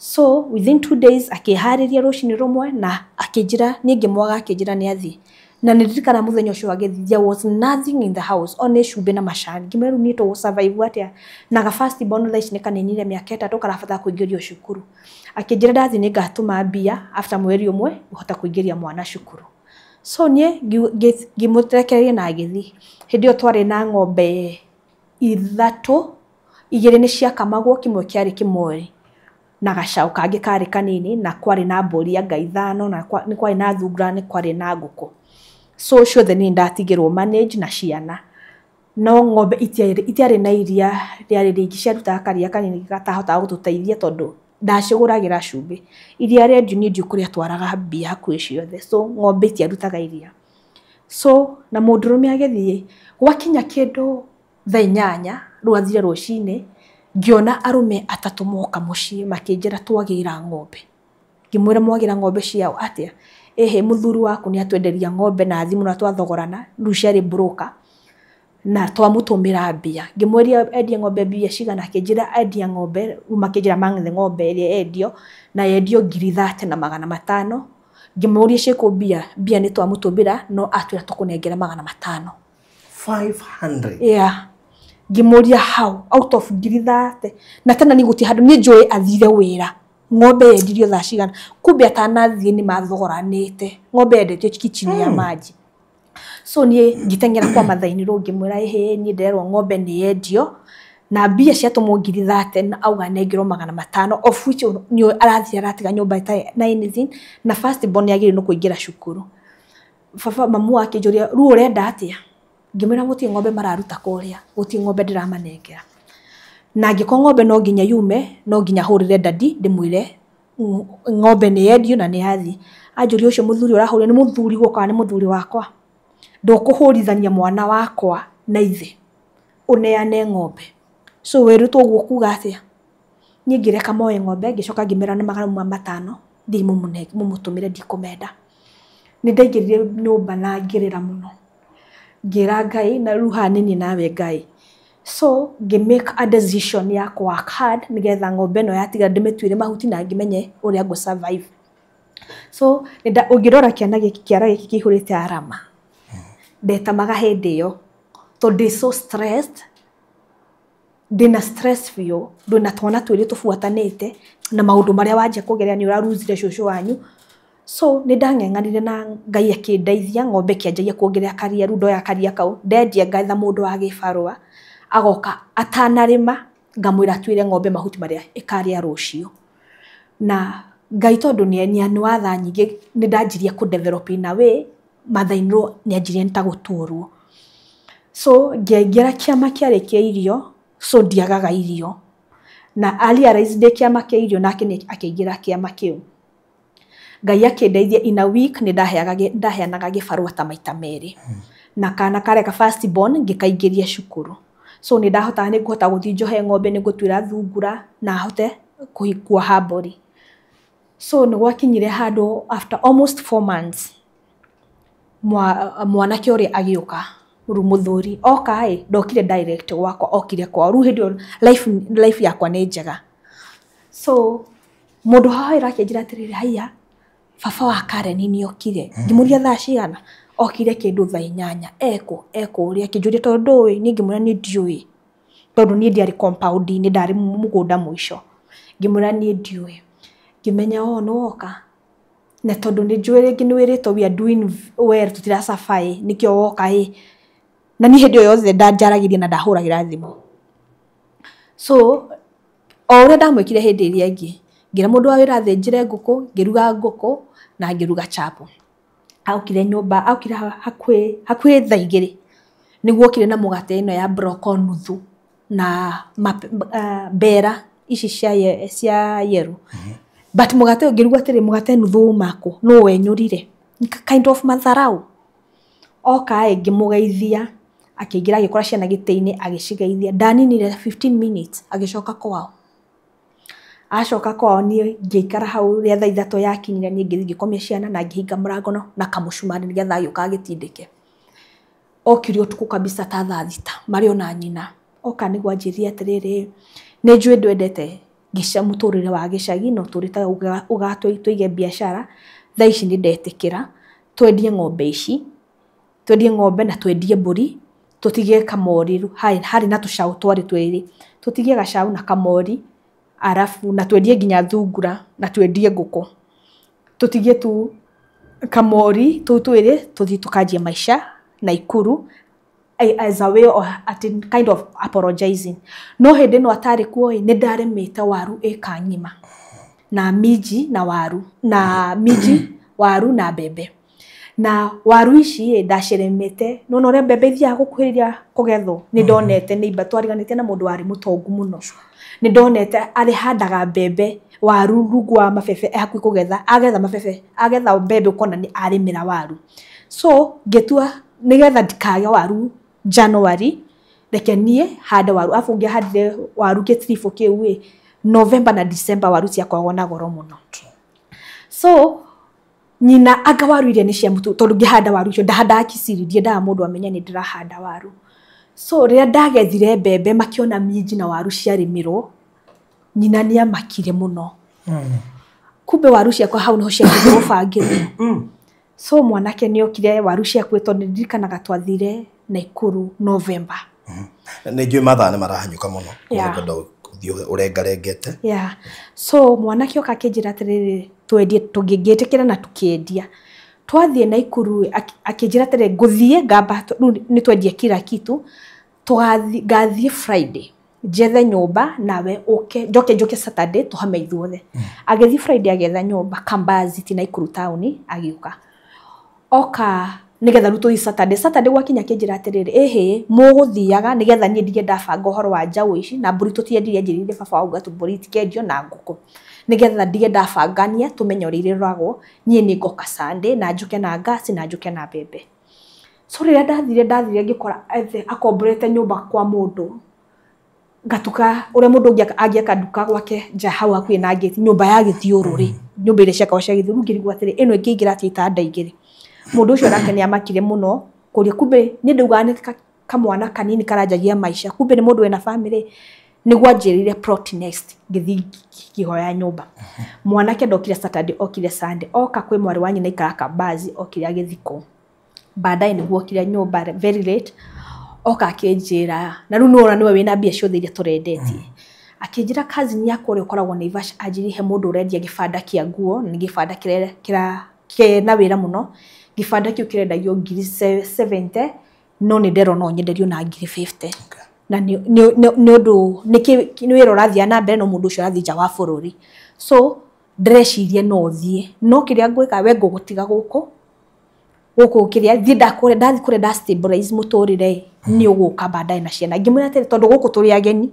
So within 2 days akĩharĩria rũcinĩ rũmwe na akĩnjĩra, niĩ ngĩmwaga akĩnjĩra nĩ athiĩ. Na nĩ ndirikana mũthenya ũcio agĩthiĩ, there was nothing in the house, only cumbĩ na macani. Ngĩmwĩra rĩu niĩ tũgũ survive atĩa? Na ga first born thaa ici nĩ kaninire mĩaka 3 karabatara kũingĩrio cukuru. Akĩnjĩra ndathiĩ nĩ ngatũma mbia after mweri ũmwe ngũhota kũingĩria mwana cukuru. So niĩ ngĩmũrekereria na agĩthiĩ. Hĩndĩ ĩyo twarĩ na ng'ombe 3, 2 nĩ ciakamagwo, kĩmwe kĩarĩ kĩmwe na gacaũ kangĩ karĩ kanini, na kwarĩ na mbũri anga 5, na nĩ kwarĩ na thungura, nĩ kwarĩ na ngũkũ. So ciothe niĩ ndatigĩrwo manage na ciana. No ng'ombe itiarĩ na iria rĩarĩ rĩingĩ, ciarutaga karia kanini gatahotaga gũtũteithia tondũ ndacigũragĩra cumbĩ. Iria rĩendio niĩ ndiũĩ kũrĩa twaraga mbia hakuhĩ ciothe, so ng'ombe itiarutaga iria. So na mũndũrũme agĩthiĩ, gwakinya kĩndũ thaa 8, rĩu athire rũcinĩ, Ngĩona arũme atatũ moka mũciĩ makĩnjĩra twagĩra ng'ombe. Ngĩmwĩra mwagĩra ng'ombe ciao atĩa? Ĩhĩ mũthuri waku nĩ atwenderia ng'ombe na thimũ na twathogorana, rĩu ciarĩ broker na twamũtũmĩra mbia. Ngĩmwĩria endie ng'ombe mbia cigana, akĩnjĩra endia ng'ombe, rĩu makĩnjĩra mang'ethe ng'ombe ĩrĩa endio na yendio 30,500. Ngĩmũria ciĩkũ mbia, mbia nĩ twamũtũmĩra no atwĩra tũkũnengera 500. 500. Yeah. Ngĩmũria how out of 30,000 na tena nĩ gũtirĩ handũ niĩ njũĩ athire wĩra ng'ombe yendirio thaa cigana, kumbe atanathiĩ nĩ mathogoranĩte ng'ombe yendetio kichini ya maji. So niĩ ngĩteng'era kwa mathainirwo ngĩmwĩra ĩhĩ niĩ ndĩrerwo ng'ombe nĩ yendio na mbia ciatũmwo 30,000 na auga nengerwo 500 of which nĩ arathiĩ aratiga nyũmba ĩtarĩ na anything na first born nĩ agĩrĩirwo nĩ kũingĩra cukuru. Baba mamu akĩnjũria rĩu ũrenda atĩa? Ngĩmwĩra gũtirĩ ng'ombe mararuta kũrĩa, gũtirĩ ng'ombe ndĩramanengera. Na angĩkorwo ng'ombe no nginya yume, no nginya hũrĩre dadi ndĩmwĩre ng'ombe nĩ yendio na nĩ yathiĩ. Anjũria ũcio mũthuri ũrahũrire nĩ mũthuri gũkaga nĩ mũthuri wakwa. Ndũkũhũrithania mwana wakwa na ithe ũneane ng'ombe. So wĩrutwo ũguo kuga atĩa? Niĩ ngĩreka moe ng'ombe ngĩcoka ngĩmera nĩ 500 thiĩ mũmũtũmĩre ndikũmenda. Nĩ ndaingĩrire nyũmba na ngĩrĩra mũno. Ngĩra Ngai na rĩu haha nĩ niĩ nawe Ngai. So ngĩ make a decision ya kũ work hard nĩgetha ng'ombe ĩno yatigara ndĩmĩtuĩre mahuti na ngĩmenye ũrĩa ngũ survive. So ũngĩrora kĩana gĩkĩ kĩara gĩkĩ kĩihũrĩte arama. Ndetamaga hĩndĩ ĩyo tondũ ndĩ so stressed, ndĩna stress biũ, ndĩna twana twĩrĩ tũbuatanĩte na maũndũ marĩa wanjia kũgerera nĩ ũraruzire cũcũ wanyu. So nĩ ndang'eng'anire na Ngai akĩndeithia ng'ombe ĩkĩanjagia kuongerera karia, rĩu ndoya karia kau ndendia ngetha mũndũ wa gĩbarũa agoka atanarĩma ngamwĩra atuĩre ng'ombe mahuti marĩa ĩkarĩa rũciũ. Na Ngai tondũ nĩ wa tha nyingĩ nĩ ndanjirie kũ develop in a way mother-in-law nĩ anjirie nĩ ta gũturwo. So ngĩingĩra kĩama kĩarĩ kĩa irio, so ndiagaga irio. Na a realize ndĩ kĩama kĩa irio nake nĩ akĩingĩra kĩama kĩu. Ngai akĩndeithia in a week nĩ ndaheanaga gĩbarũa ta maita merĩ. Na kana karĩa ka first born ngĩkaingĩria cukuru. So nĩ ndahotaga nĩ ngũhota gũthiĩ njohe ng'ombe nĩ ngũtuĩra thungura na hote kuoha mbũri. So nĩ gwakinyire handũ after almost 4 months mwanake ũrĩa agĩũka rĩu mũthuri oka ĩ ndokire direct gwakwa okire kwao rĩu hĩndĩ ĩyo life yakwa nĩ njega. So mũndũ haha wĩra akĩnjĩra atĩrĩrĩ haiya baba wa Karen nĩ okire. Ngĩmũria thaa cigana? Okire kĩndũ thaa 8 ekũ ekũrĩa akĩnjũria tondũ ndũĩ niĩ ngĩmwĩra niĩ ndiũĩ tondũ niĩ ndiarĩ compound-inĩ ndarĩ mũgũnda mũico. Ngĩmwĩra niĩ ndiũĩ. Ngĩmenya o nĩ woka na tondũ nĩ njũĩ rĩngĩ nĩ wĩrĩtwo we are doing well tũtiracabaĩ nĩkĩo woka ĩ na niĩ hĩndĩ ĩyo yothe ndanjaragĩria na ndahũragĩra thimũ. So o ũrĩa ndamwĩkire hĩndĩ ĩrĩa ĩngĩ ngĩra mũndũ wa wĩra athĩnjĩre ngũkũ ngĩruga ngũkũ na ngĩruga chapo. Aokire nyũmba aokire hakuhĩ thaa 2 nĩguo okire na mũgate ĩno ya broko nuthu na mbera ici cia yellow. But mũgate ũyũ ngĩruga atĩrĩ mũgate nuthu umakũ no wenyũrire kind of matharau. Oka ĩ ngĩmũgeithia akĩingĩra agĩkora ciana gĩtĩ-inĩ agĩcigeithia ndaninire 15 minutes agĩcoka kwao. Acoka kwao niĩ ngĩikara hau rĩa thaa 3 yakinyire niĩ ngĩthiĩ ngĩkomia ciana na ngĩhinga mũrango na kamũcumarĩ nĩgetha agĩũka agĩtindĩke. Okire ũtukũ kabisa ta thaa 6 marĩ ona nyina. Oka nĩguo anjĩrire atĩrĩrĩ nĩ njũĩ ndwendete mũtũrĩre wa gĩcagi no tũrĩte ũgatũige biacara thaa ici nĩ ndetĩkĩra twendie ng'ombe ici twendie ng'ombe na twendie mbũri tũtigie kamori rĩu harĩ na tũcaũ twarĩ twĩrĩ tũtigie gacaũ na kamori arabu na twendie nginya thungura na twendie ngũkũ tũtigie tu kamori tũu twĩrĩ tũthiĩ tũkanjie maica Naikuru as a way of kind of apologizing. No hĩndĩ ĩno atarĩ kuo ĩ nĩ ndarĩmĩte waru ĩka ng'ima na minji na waru na minji waru na mbembe na waru ici ĩ ndacirĩmĩte nĩwona ũrĩa mbembe ithiaga gũkuhĩrĩria kũgethwo nĩ ndonete neighbor twariganĩtie na mũndũ warĩ mũtongu mũno nĩ ndonete arĩhandaga mbembe waru rungu wa mabebe hakuhĩ kũgetha agetha mabebe agetha mbembe ũkona nĩ arĩmĩra waru. So ngĩtua nĩgetha ndikage waru January Reke niĩ hande waru afu ngĩhandire waru gĩtiribũ kĩu ĩ November na December waru ciakoragwo na goro mũno. So nyina anga waru iria nĩ cia mũtu tondũ ngĩhanda waru icio ndahandaga Kisiri, ndiendaga mũndũ amenye nĩ ndĩrahanda waru. So rĩrĩa ndagethire mbembe makĩona minji na waru ciarĩmĩrwo, nyina nĩamakire mũno. Kumbe waru ciakwa hau nĩho ciambĩtie gũbangĩrwo. So mwanake nĩokire waru ciaku tondũ nĩndirikanaga twathire Naikuru November. Nĩ njũĩ mathaa nĩ marahanyũka mũno. Yeah. Nĩngwenda ũthiĩ ũrengarengete. Yeah. So mwanake oka akĩnjĩra atĩrĩrĩ twendie, tũngĩgĩtĩkĩra na tũkĩendia. Twathiĩ Naikuru akĩnjĩra atĩrĩrĩ ngũthiĩ ngamba rĩu nĩ twendie kila kitu, tũgathiĩ ngathiĩ Friday njethe nyũmba nawe ũke njoke njoke Saturday tũhame ithuothe. Agĩthiĩ Friday agĩetha nyũmba Kambazi ti Naikuru taũni agĩũka. Oka nigetha rĩu tũthiĩ Saturday. Saturday gwakinya akĩnjĩra atĩrĩrĩ ĩhĩ mũgũthiaga nigetha niĩ ndige ndabanga ũhoro wa njaũ ici na mbũri tũtiendirie, anjĩrĩire baba wauga tu mbũri itikendio na ngũkũ nigetha ndige ndabangania tũmenye ũrĩa irĩroragwo. Niĩ nĩ ngoka Sunday na njũke na ngasi na njũke na mbembe. So rĩrĩa ndathire ngĩkora akomborete nyũmba kwa mũndũ ngatuka ũrĩa mũndũ angĩaka nduka gwake nja hau hakuhĩ na ngĩti nyũmba ya gĩthiũrũrĩ, nyũmba iria ciakagwo cia gĩthiũrũrĩ. Ngĩrigwo atĩrĩ ĩno ĩngĩingĩra atĩa itanda igĩrĩ. Mũndũ ũcio nake nĩamakire mũno kũria kumbe niĩ ndaugaga nĩ kamwana kanini karanjagia maica, kumbe nĩ mũndũ wĩna family. Nĩguo anjĩrĩire plot next ngĩthiĩ ngĩhoya nyũmba. Mwanake ndokire Saturday, okire Sunday. Oka kwĩ mwarĩ wa nyina aikaraga Kambazi, okire agĩthikwo. Baadaye nĩguo okire nyũmba very late, oka akĩnjĩra na rĩu nĩwona nĩwe wĩna mbia ciothe iria tũrendetie. Akĩnjĩra cousin yakwa ũrĩa ũkoragwo Naivasha anjĩrire he mũndũ ũrendia gĩbanda kĩa nguo, nĩ gĩbanda kĩna wĩra mũno. Gĩbanda kĩu kĩrendagio ngiri 70 no nĩ nderwo no nyenderio na ngiri 50. Na nĩ ũndũ nĩ wĩra ũrathiĩ na mbere no mũndũ ũcio arathiĩ nja wa bũrũri. So ndĩreciria no thiĩ, no kĩrĩa ngwĩka we ngũgũtiga gũkũ gũkũ kĩrĩa thiĩ ndakũrĩa ndathiĩ kũrĩa nda stabilize mũtũrĩre nĩ ũgũka baadaye na ciana. Ngĩmwĩra atĩrĩ tondũ gũkũ tũrĩ ageni,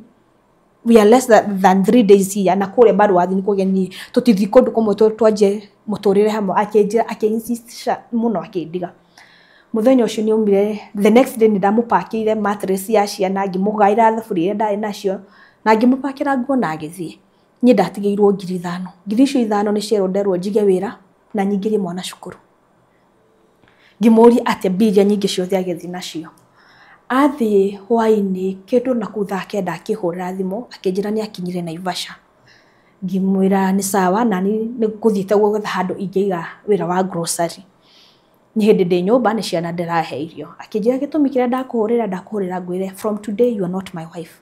we are less than 3 days here na kũrĩa bado wathiĩ nĩ kũgeni, tũtithiĩ kũndũ kũmwe twanjie mũtũrĩre hamwe. Akĩnjĩra akĩ-insist mũno akĩndiga. Mũthenya ũcio nĩaumire, the next day nĩndamũpakĩire mattress ya ciana, ngĩmũgaĩra thaburia iria ndarĩ nacio na ngĩmũpakĩra nguo na agĩthiĩ. Niĩ ndatigĩirwo ngiri ithano. Ngiri icio ithano nĩ cierwo nderwo njige wĩra na nyingĩrie mwana cukuru. Ngĩmũria atĩa mbia iria nyingĩ ciothe agĩthiĩ nacio. Athiĩ hwaĩ-inĩ kĩndũ na kũu thaa kenda akĩhũrĩra thimũ akĩnjĩra nĩ akinyire Naivasha. Ngĩmwĩra nĩ sawa na niĩ nĩ ngũthiĩte gwetha handũ ingĩiga wĩra wa grocery. Nĩ hĩndĩ ndĩ nyũmba nĩ ciana ndĩrahe irio. Akĩnjĩra gĩtũmi kĩrĩa ndakũhũrĩra ngwĩre from today you are not my wife.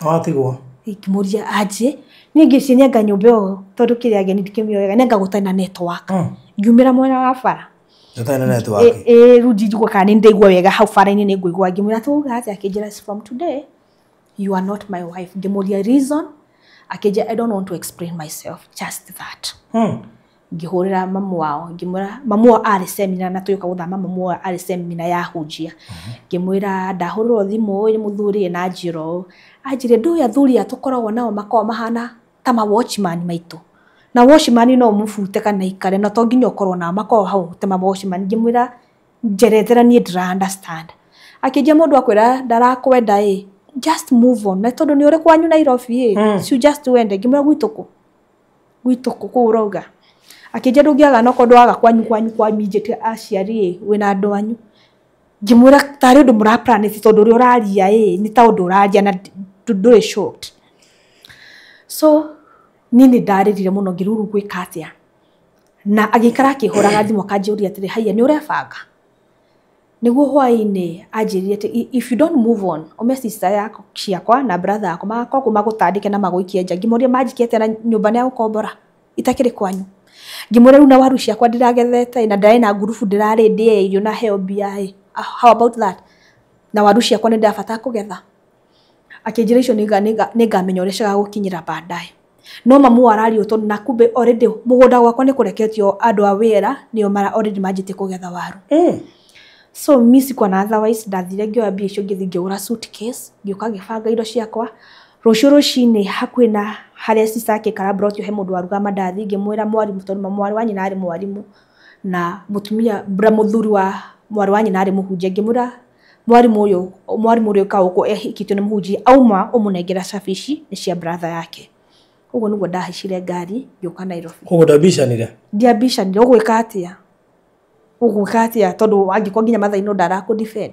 Watigwo? Ngĩmũria anjĩ niĩ ngĩciria nĩanga nyũmba ĩyo tondũ kĩrĩa ageni ndikĩmĩoyaga nĩanga gũtarĩ na network. Ngiumĩra mwena wa bara. Gũtarĩ na network? Ĩ rĩu ndinjigua kana nĩ ndaigua wega hau bara-inĩ nĩ ngũigua. Ngĩmwĩra tuuga atĩa? Akĩnjĩra from today you are not my wife. Ngĩmũria reason, akĩnjĩra I don't want to explain myself, just that. Ngĩhũrĩra mamu wao ngĩmwĩra mamu wao arĩ seminar na tũgĩũka gũthama mamu wao arĩ seminar ya hunjia. Ngĩmwĩra ndahũrĩrwo thimũ nĩ mũthuri na anjĩra ũũ. Anjĩrire ndũĩ athuri aya tũkoragwo nao makoragwo mahana ta ma watchman maitũ. Na watchman no ũmũbute kana aikare na to nginya ũkorwo nao makoragwo hau ta ma watchman. Ngĩmwĩra njerethera niĩ ndĩra understand. Akĩnjĩra mũndũ akwĩra ndarakwenda ĩ just move on na tondũ nĩ ũrĩ kwanyu Nairobi ĩ so just wende. Ngĩmwĩra gwitũ kũ? Gwitũ kũ kũu ũrauga? Akĩnjĩra ndũngĩaga no korwo ndwaga kwanyu kwanyu kwa minjĩte aciari ĩ wĩna andũ anyu. Ngĩmwĩra tarĩ ũndũ mũra plan tondũ ũrĩa ũraria ĩ nĩ ta ũndũ ũraria na ndũrĩ shocked. So niĩ nĩ ndarĩrire mũno ngĩruru gwĩka atĩa. Na agĩikara akĩhũraga thimũ akanjũria atĩrĩ haiya nĩ ũrebanga? Nĩguo hwaĩ-inĩ anjĩrire atĩ if you don't move on ũme sister yako ciakwa na brother yakwa magakorwo magũtandĩke na magũikie nja. Ngĩmũria manjikie atĩa na nyũmba nĩ ya gũkombora itakĩrĩ kwanyu. Ngĩmwĩra rĩu na waru ciakwa ndĩragethete na ndarĩ na ngurubu ndĩrarĩ ndĩe irio na heo mbia ĩ how about that? Na waru ciakwa nĩ ndĩrabatara kũgetha. Akĩnjĩra icio nĩngamenya ũrĩa cigagũkinyĩra baadaye. No mamu arario tondũ na kumbe already mũgũnda gwakwa nĩ kũreketio andũ a wĩra nĩo mara already manjĩtie kũgetha waru. So mi sikuwa na otherwise, ndathire ngĩoya mbia icio ngĩthiĩ ngĩgũra suitcase ngĩũka ngĩbanga indo ciakwa. Rũciũ rũcinĩ hakuhĩ na harĩa sister akĩikara plot he mũndũ warugaga mandathi ngĩmwĩra mwarimũ tondũ mwarĩ wa nyina arĩ mwarimũ na mũtumia mũthuri wa mwarĩ wa nyina arĩ mũhunjia. Ngĩmwĩra Mwarimu ũyũ, mwarimũ ũrĩa ũkaga gũkũ ehikĩtio nĩ mũhunjia, auma ũmũnengera cabi ici nĩ cia brother yake. Ũguo nĩguo ndahaicire ngari ngĩũka Nairobi. Koguo ndambicanire? Ndiambicanire. Ũgwĩka atĩa? Ũgwĩka atĩa? Tondũ angĩkorwo nginya mathaa-inĩ ndarakũ defend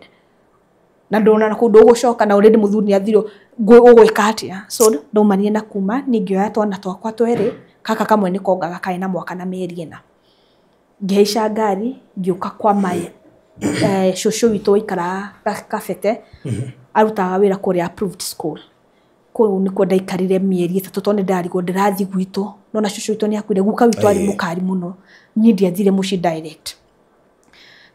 na ndona kũndũ ũgũcoka na already mũthuri nĩ athirwo, ũgwĩka atĩa? So ndaumanire na kuma niĩ ngĩoya twana twakwa twerĩ, gaka kamwe nĩ kongaga karĩ na mwaka na mĩeri 4. Ngĩhaica ngari ngĩũka kwa my cũcũ witũ waikaraga Kabete, arutaga wĩra kũrĩa Approved School. Kũu nĩkuo ndaikarire mĩeri 3 tondũ nĩ ndarigwo ndĩrathiĩ gwitũ, nona cũcũ witũ nĩ akuire, guka witũ arĩ mũkari mũno, niĩ ndiathire mũciĩ direct.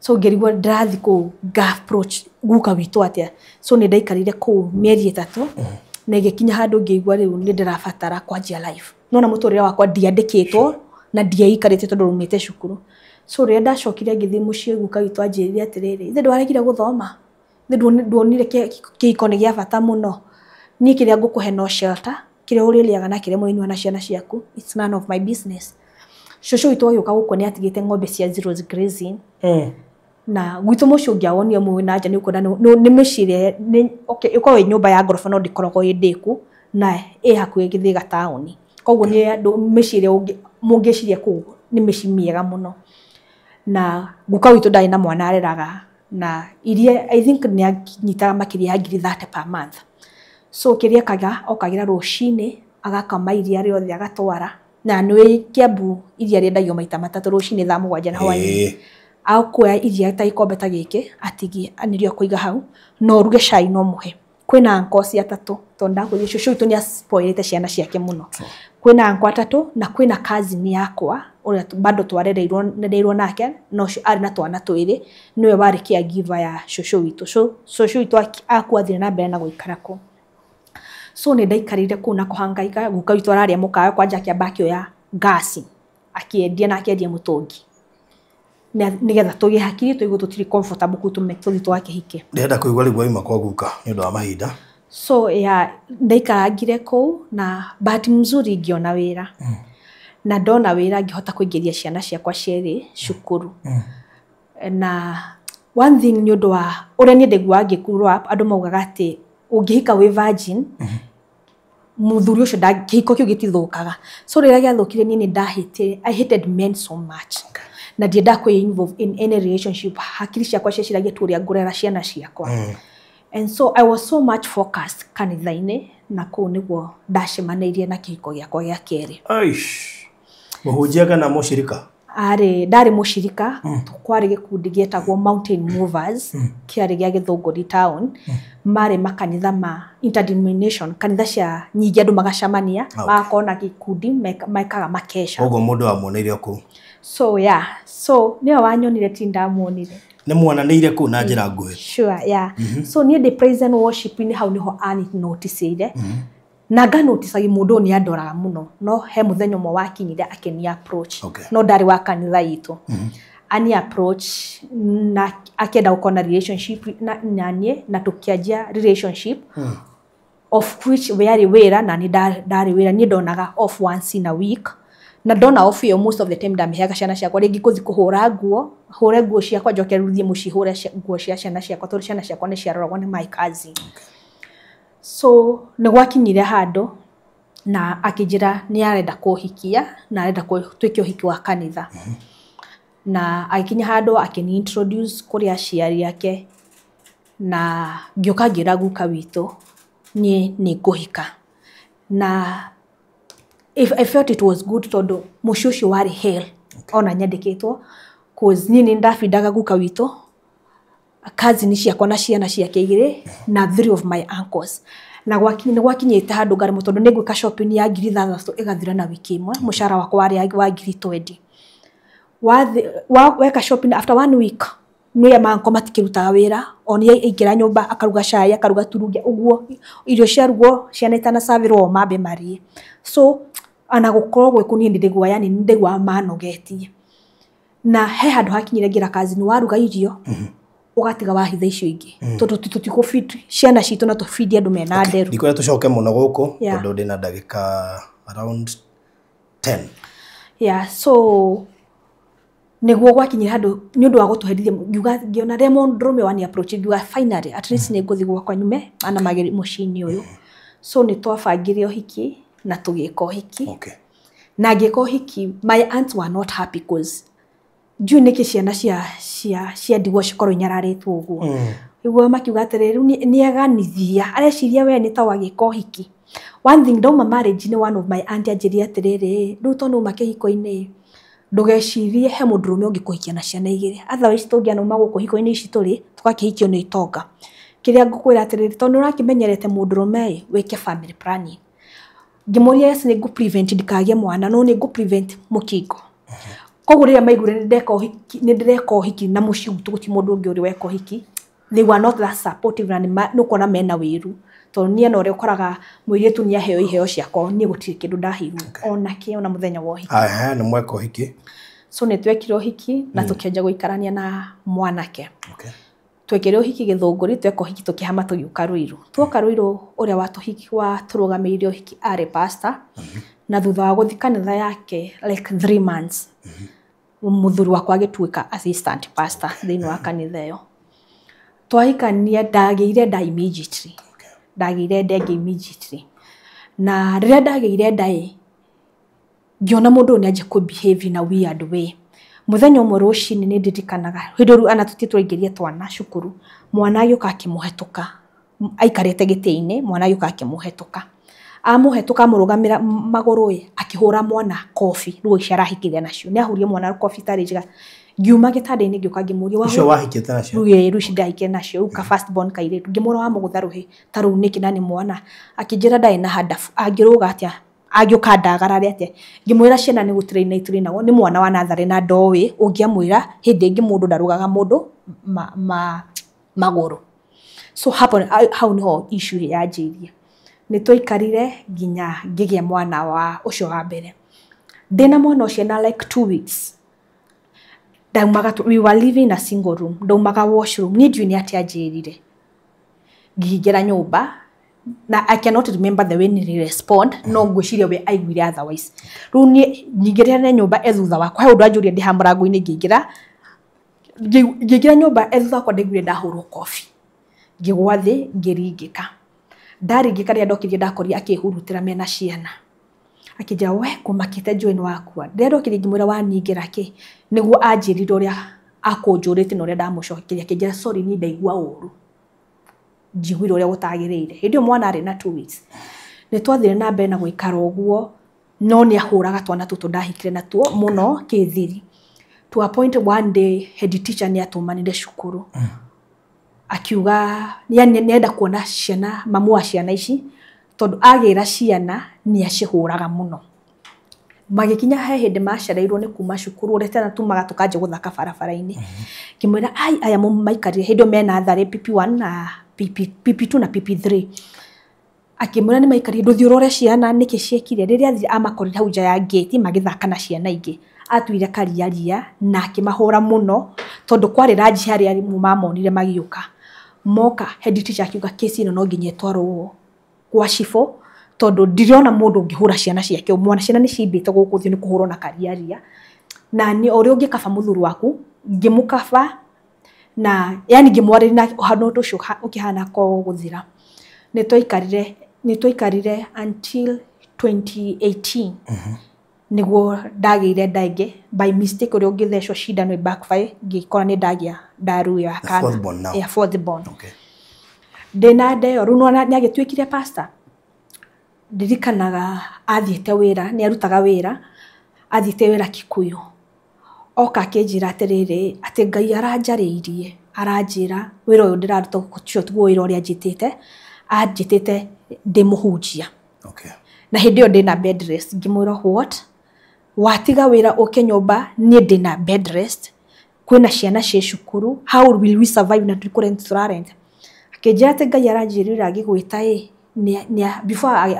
So ngĩrigwo ndĩrathiĩ kũu nga approach guka witũ atĩa. So nĩ ndaikarire kũu mĩeri 3 na ĩgĩkinya handũ ngĩigua rĩu nĩ ndĩrabatara kwanjia life. Nona mũtũrĩre wakwa ndiandĩkĩtwo na ndiaikarĩte tondũ rumĩte cukuru. So rĩrĩa ndacokire ngĩthiĩ mũciĩ, guka witũ anjĩrire atĩrĩrĩ, ithe ndwaregire gũthoma, ithe nduonire kĩhiko nĩ gĩa bata mũno, niĩ kĩrĩa ngũkũhe no shelter, kĩrĩa ũrĩrĩaga na kĩrĩa mũrĩnyua na ciana ciaku, it's none of my business. Cũcũ witũ agĩũka gũkũ nĩ atigĩte ng'ombe cia zero grazing. Na gwitũ mũciĩ ũngĩawonire mwĩ na nja nĩ ũkuona nĩ mĩciĩ ĩrĩa okay, ĩkoragwo ĩ nyũmba ya ngoroba no ndĩkoragwo ĩ ndĩku na ĩ hakuhĩ Gĩthĩga taũni. Koguo nĩ andũ mĩciĩ ĩrĩa mũngĩciria kũu nĩ mĩciĩ mĩega mũno. Na guka witũ ndarĩ na mwana areraga, na iria I think nĩ anyitaga makĩria ya ngiri 30 per month. So kĩrĩa ekaga, okagĩra rũcinĩ agakama iria rĩothe agatwara, na nĩ Kiambu iria rĩendagio maita matatũ, rũcinĩ thaa 7 na hwaĩ-inĩ. Akuoya iria ta gĩkombe ta gĩkĩ atigie nĩrĩo akũiga hau, no ũruge cai no mũhe. Kwĩna uncles atatũ, tondũ ndakwĩrire cũcũ witũ nĩ aspoilĩte ciana ciake mũno. Kwĩna uncle atatũ na kwĩna cousin yakwa ũrĩa bado twarereirwo nake, no ũcio arĩ na twana twĩrĩ, nĩwe warĩ caregiver ya cũcũ witũ. So cũcũ witũ akua athire na mbere na gũikara kũu. So nĩ ndaikarire kũu na kũhangaika, guka witũ ararĩa mũkawa kwanja akĩamba akĩoya ngasi akĩendia na akĩendia mũtũngi nĩgetha tũgĩe hakiri tũigue tũtirĩ comfortable kũu tũthiĩ twakĩhike. Ndĩrenda kũigua rĩu wauma kwa guka nĩ ũndũ wa mahinda. So yeah, ndaikarangire kũu na bahati mzuri ngĩona wĩra. Na ndona wĩra ngĩhota kũingĩria ciana ciakwa cierĩ cukuru. Na one thing nĩ ũndũ wa ũrĩa niĩ ndaiguaga ngĩ grow up, andũ maugaga atĩ ũngĩhika wĩ virgin, mũthuri ũcio kĩhiko kĩu gĩtithũkaga. So rĩrĩa gĩathũkire niĩ nĩ ndahĩtire, I hated men so much. Na ndiendaga kwĩ involve in any relationship, hakiri ciakwa cieciragia tu ũrĩa ngũrera ciana ciakwa. And so I was so much focused kanitha-inĩ, na kũu nĩguo ndacemanĩirie na kĩhiko gĩakwa gĩa kerĩ. Aish. Mũhunjia kana mũcirika? Arĩ ndarĩ mũcirika, kwarĩ gĩkundi gĩetagwo Mountain Movers, kĩarĩ gĩa Gĩthũngũri town. Marĩ makanitha ma interdenomination, kanitha cia nyingĩ andũ magacemania, magakorwo na gĩkundi mekaga makesha. Koguo mũndũ wamuoneire kũu? So yeah, so nĩwe wanyonire, ti ndamuonire. Nĩ muonanĩire kũu na njĩra nguhĩ? Sure, yeah. So niĩ ndĩ praise and worship-inĩ hau nĩho aninoticĩire. Na nganoticagi mũndũ ũyũ nĩ andoraga mũno, no he mũthenya ũmwe wakinyire akĩni approach. No ndarĩ wa kanitha itũ. Ani approach na akĩenda gũkorwo na relationship na niĩ, na tũkĩanjia relationship of which we arĩ wĩra na niĩ ndarĩ wĩra, niĩ ndonaga off once in a week. Na ndona off ĩyo most of the time ndamĩheaga ciana ciakwa, rĩngĩ gũthiĩ kũhũra nguo, hũre nguo ciakwa njoke rĩu thiĩ mũciĩ hũre nguo cia ciana ciakwa, tondũ ciana ciakwa nĩ ciaroragwo nĩ my cousin. So nĩ gwakinyire handũ na akĩnjĩra nĩ arenda kũhikia na arenda twĩke ũhiki wa kanitha. Na agĩkinya handũ akĩni introduce kũrĩ aciari ake, na ngĩũka ngĩra guka witũ niĩ nĩ ngũhika. Na if I felt it was good tondũ mũciĩ ũcio warĩ hell, ona nyandĩkĩtwo, cause niĩ nĩ ndabindaga guka witũ, cousin ciakwa na ciana ciake igĩrĩ na 3 of my uncles. Na nĩ gwakinyĩte handũ ngaremwo tondũ nĩ ngwĩka shopping ya ngiri 6 ĩgathira na wiki ĩmwe, mũcara wakwa warĩ wa ngiri 20. Weka shopping after 1 week nĩ manko matikĩrutaga wĩra, o nĩ aingĩra nyũmba akaruga cai, akaruga turunge, ũguo irio ciarugwo ciana itanacabĩrwo o mambe marĩe. So ona gũkorwo gwĩ kũu niĩ nĩ ndĩguaga, yani nĩ ndĩguaga manogetie. Na he handũ hakinyire ngĩra cousin, waruga irio ũgatiga wahitha icio ingĩ, tondũ tũtikũ ciana citũ na tũbidi andũ mena nderu. Ndikwenda tũcoke mũno gũkũ tondũ ndĩna ndagĩka around 10. Yeah, so Niguo gwakinyire handu ni undu wa gutuherithia ngiuga ngiona ria mundurume wani approach ngiuga finally at least ni nguthi gwakwa nyume ana mageri muciini uyu. So ni twabangire uhiki na tugika uhiki. Okay. Na ngika uhiki my aunts were not happy cause ndiũĩ nĩkĩ ciana cia ndigwa cikorwo inyararĩtwo ũguo. Nĩguo makiuga atĩrĩrĩ rĩu nĩeganithia areciria we nĩ ta wagĩka ũhiki. One thing ndauma marriage nĩ one of my aunt anjĩrire atĩrĩrĩ rĩu tondũ nĩuma kĩhiko-inĩ ndũgecirie he mũndũrũme ũngĩkũhikia na ciana igĩrĩ, otherwise tũngĩanauma gũkũ hiko-inĩ ici tũrĩ tũgakĩhikio nĩ itonga. Kĩrĩa ngũkwĩra atĩrĩrĩ tondũ nĩũrakĩmenyerete mũndũrũme ĩ wĩke family planning. Ngĩmũria yes nĩ ngũ prevent ndikagĩe mwana no nĩ ngũ prevent mũkingo. Koguo rĩrĩa maiguire nĩ ndĩreka ũhiki na mũciĩ gwitũ gũtirĩ mũndũ ũngĩ ũrĩ weka ũhiki, they were not that supportive na nĩ ũkuona mena wĩiru tondũ niĩ na ũrĩa ũkoraga mũirĩtu nĩ aheo iheo ciakwa niĩ gũtirĩ kĩndũ ndaheirwo ona kĩ ona mũthenya wa ũhiki. Aya nĩ mweka ũhiki. So nĩ twekire ũhiki na tũkĩanjia gũikarania na mwanake. Okay. Twekire ũhiki Gĩthũngũri, tweka ũhiki tũkĩhama tũgĩũka Ruiru. Tuoka Ruiru ũrĩa watũhiki watũrũgamĩrĩire ũhiki arĩ pastor na thutha wa gũthiĩ kanitha yake like 3 months mũthuri wakwa agĩtuĩka assistant pastor thĩinĩ wa kanitha ĩyo. Twahikania ndagĩire nda immediately. Ndagĩire nda ĩngĩ immediately. Na rĩrĩa ndagĩire nda ĩ ngĩona mũndũ ũyũ nĩanjia kũ behave in a weird way. Mũthenya ũmwe rũcinĩ nĩ ndirikanaga hĩndĩ ĩyo ana tũtirĩ tũraingĩria twana cukuru, mwana agĩũka akĩmũhetũka aikarĩte gĩtĩ-inĩ, mwana agĩũka akĩmũhetũka amũhetũka amũrũgamĩra magũrũ ĩ akĩhũra mwana kobi ruo ici arahikire nacio nĩ ahũrire mwana kobi tarĩ njega. Ngiuma gĩtanda-inĩ ngĩũka ngĩmũria Icio wahikĩte nacio? Rĩu ici ndahikire nacio rĩu ka first born kairĩtu ngĩmwĩra wamũgũtha rũhĩ ta rũu nĩkĩ na nĩ mwana akĩnjĩra ndarĩ na handabu angĩrũga atĩa angĩũka ndagarare atĩa ngĩmwĩra ciana nĩ gũtrain itrainagwo nĩ mwana wa natharĩ na ndoĩ ũngĩamwĩra hĩndĩ ĩngĩ mũndũ ndarũgaga mũndũ magũrũ. So hapo hau niho issue yanjĩirie. Nĩ twaikarire nginya ngĩgĩa mwana wa ũcio wa mbere. Ndĩna mwana ũcio na like 2 weeks ndaumaga, we were living in a single room, ndaumaga washroom niĩ ndiũĩ nĩ atĩa anjĩrire ngĩingĩra nyũmba na I cannot remember the way nĩ respond no ngwĩciria we aiguire otherwise. Rĩu niĩ nyingĩrire nyũmba e thutha wakwa he ũndũ anjũria ndĩ ha mũrango-inĩ ngĩingĩra nyũmba e thutha wakwa ndaiguire ndahũrwo kobi ngĩgwa thĩ ngĩringĩka. Ndaringĩka rĩrĩa ndokire ndakorire akĩhurutĩra mena ciana akĩnjĩra we kũmakĩte njũĩ nĩ wakua. Rĩrĩa ndokire ngĩmwĩra waningĩra kĩ nĩguo anjĩrire ũrĩa akũnjũrĩte na ũrĩa ndamũcokeria akĩnjĩra sorry niĩ ndaigua ũru njiguire ũrĩa gũtagĩrĩire. Hĩndĩ ĩyo mwana arĩ na 2 weeks. Nĩ twathire na mbere na gũikara ũguo no nĩ ahũraga twana tũtũ ndahikire natuo mũno kĩthiri. To a point one day head teacher nĩ atũmanire cukuru akiuga nĩenda kuona ciana mamu wa ciana ici tondũ agĩra ciana nĩ acihũraga mũno. Magĩkinya he hĩndĩ macereirwo nĩ kuma cukuru ũrĩa tena tumaga tũkanjia gũthaka barabara-inĩ. Ngĩmwĩra ai aya maikarire hĩndĩ ĩyo mena tharĩ PP1 na PP2 na PP3. Akĩmwĩra nĩ maikarire ndũthiĩ ũrore ciana nĩkĩ ciekire. Rĩrĩa athire amakorire hau nja ya gate magĩthaka na ciana ingĩ atuire kariaria na akĩmahũra mũno tondũ kwarĩ ranji harĩa arimũ mamonire magĩũka. Moka head teacher akiuga kesi ĩno no nginya ĩtwarwo gwa cibũ tondũ ndirona mũndũ ũngĩhũra ciana ciake mwana ciana nĩ cimbĩte gũkũ thĩ nĩ kũhũrwo na kariaria na nĩ ũrĩa ũngĩkaba mũthuri waku ngĩmũkaba na yani ngĩmwarĩria na ũndũ ũcio ũkĩhana ko gũthira. Nĩ twaikarire until 2018 nĩguo ndagĩire nda ĩngĩ by mistake ũrĩa ũngĩthecwo cindano backfire ngĩkora nĩ ndagĩa ndaru ya kana fourth born now. Ya fourth born. Okay. Ndĩna nda ĩyo rĩu nĩwona nĩ agĩtuĩkire pastor. Ndirikanaga athiĩte wĩra nĩ arutaga wĩra athiĩte wĩra Kikuyu oka akĩnjĩra atĩrĩrĩ atĩ Ngai aranjarĩirie aranjĩra wĩra ũyũ ndĩraruta ũcio tiguo wĩra ũrĩa anjĩtĩte anjĩtĩte ndĩ mũhunjia. Okay. Na hĩndĩ ĩyo ndĩna bed rest ngĩmwĩra what watiga wĩra ũke nyũmba niĩ ndĩna bed rest kwĩna ciana ciĩ cukuru how will we survive na tũrĩ rent tũrarent. Akĩnjĩra atĩ Ngai aranjĩrire agĩgwĩta ĩ before I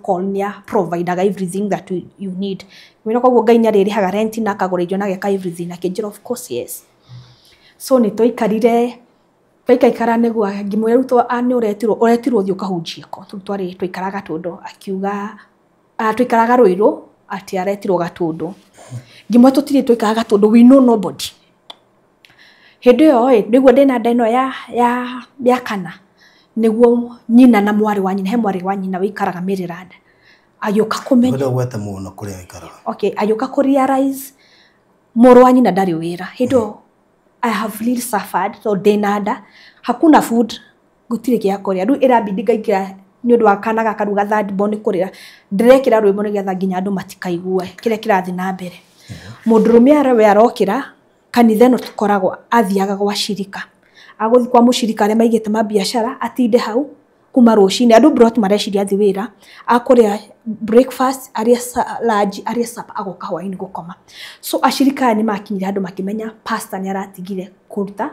call nĩ providaga everything that you need. Ngĩmwĩra koguo Ngai nĩ arĩrĩhaga rent na akagũra irio na ageka everything akĩnjĩra of course yes. So nĩ twaikarire twaikaikara nĩguo ngĩmwĩra rĩu nĩ ũretirwo ũthiĩ ũkahunjie ko tondũ twarĩ twaikaraga Gatũndũ akiuga twaikaraga Ruiru atĩ aretirwo Gatũndũ. Ngĩmwe tũtirĩ tũikaraga tondũ we know nobody. Hĩndĩ ĩyo ĩ nĩguo ndĩna nda ĩno ya kana, nĩguo nyina na mwarĩ wa nyina, he mwarĩ wa nyina wĩikaraga Maryland, agĩũka kũmenya. Kwenda gwete mũno kũrĩa aikaraga. Okay, agĩũka kũ realize mũrũ wa nyina ndarĩ wĩra. Hĩndĩ ĩyo I have really suffered tondũ ndĩna nda, hakuna food, gũtirĩ gĩa kũrĩa. Rĩu ĩrambindi ngaingĩra nĩ ũndũ wa kana gaka rĩu ga third born kũrĩra, ndĩrekĩra rwĩmbo nĩgetha nginya andũ matikaigue kĩrĩa kĩrathiĩ na mbere. Mũndũrũme we arokĩra kanitha ĩno tũkoragwo, athiaga gwa cirika, agũthiĩ kwa mũcirika arĩa maigĩte mabiacara, atinde hau kuma rũcinĩ. Andũ brot mareciria athiĩ wĩra, akũrĩa breakfast, arĩe lunch, arĩe supper, agoka hwaĩ-inĩ gũkoma. So acirika aya nĩ makinyire handũ makĩmenya pastor nĩ aratigire kũruta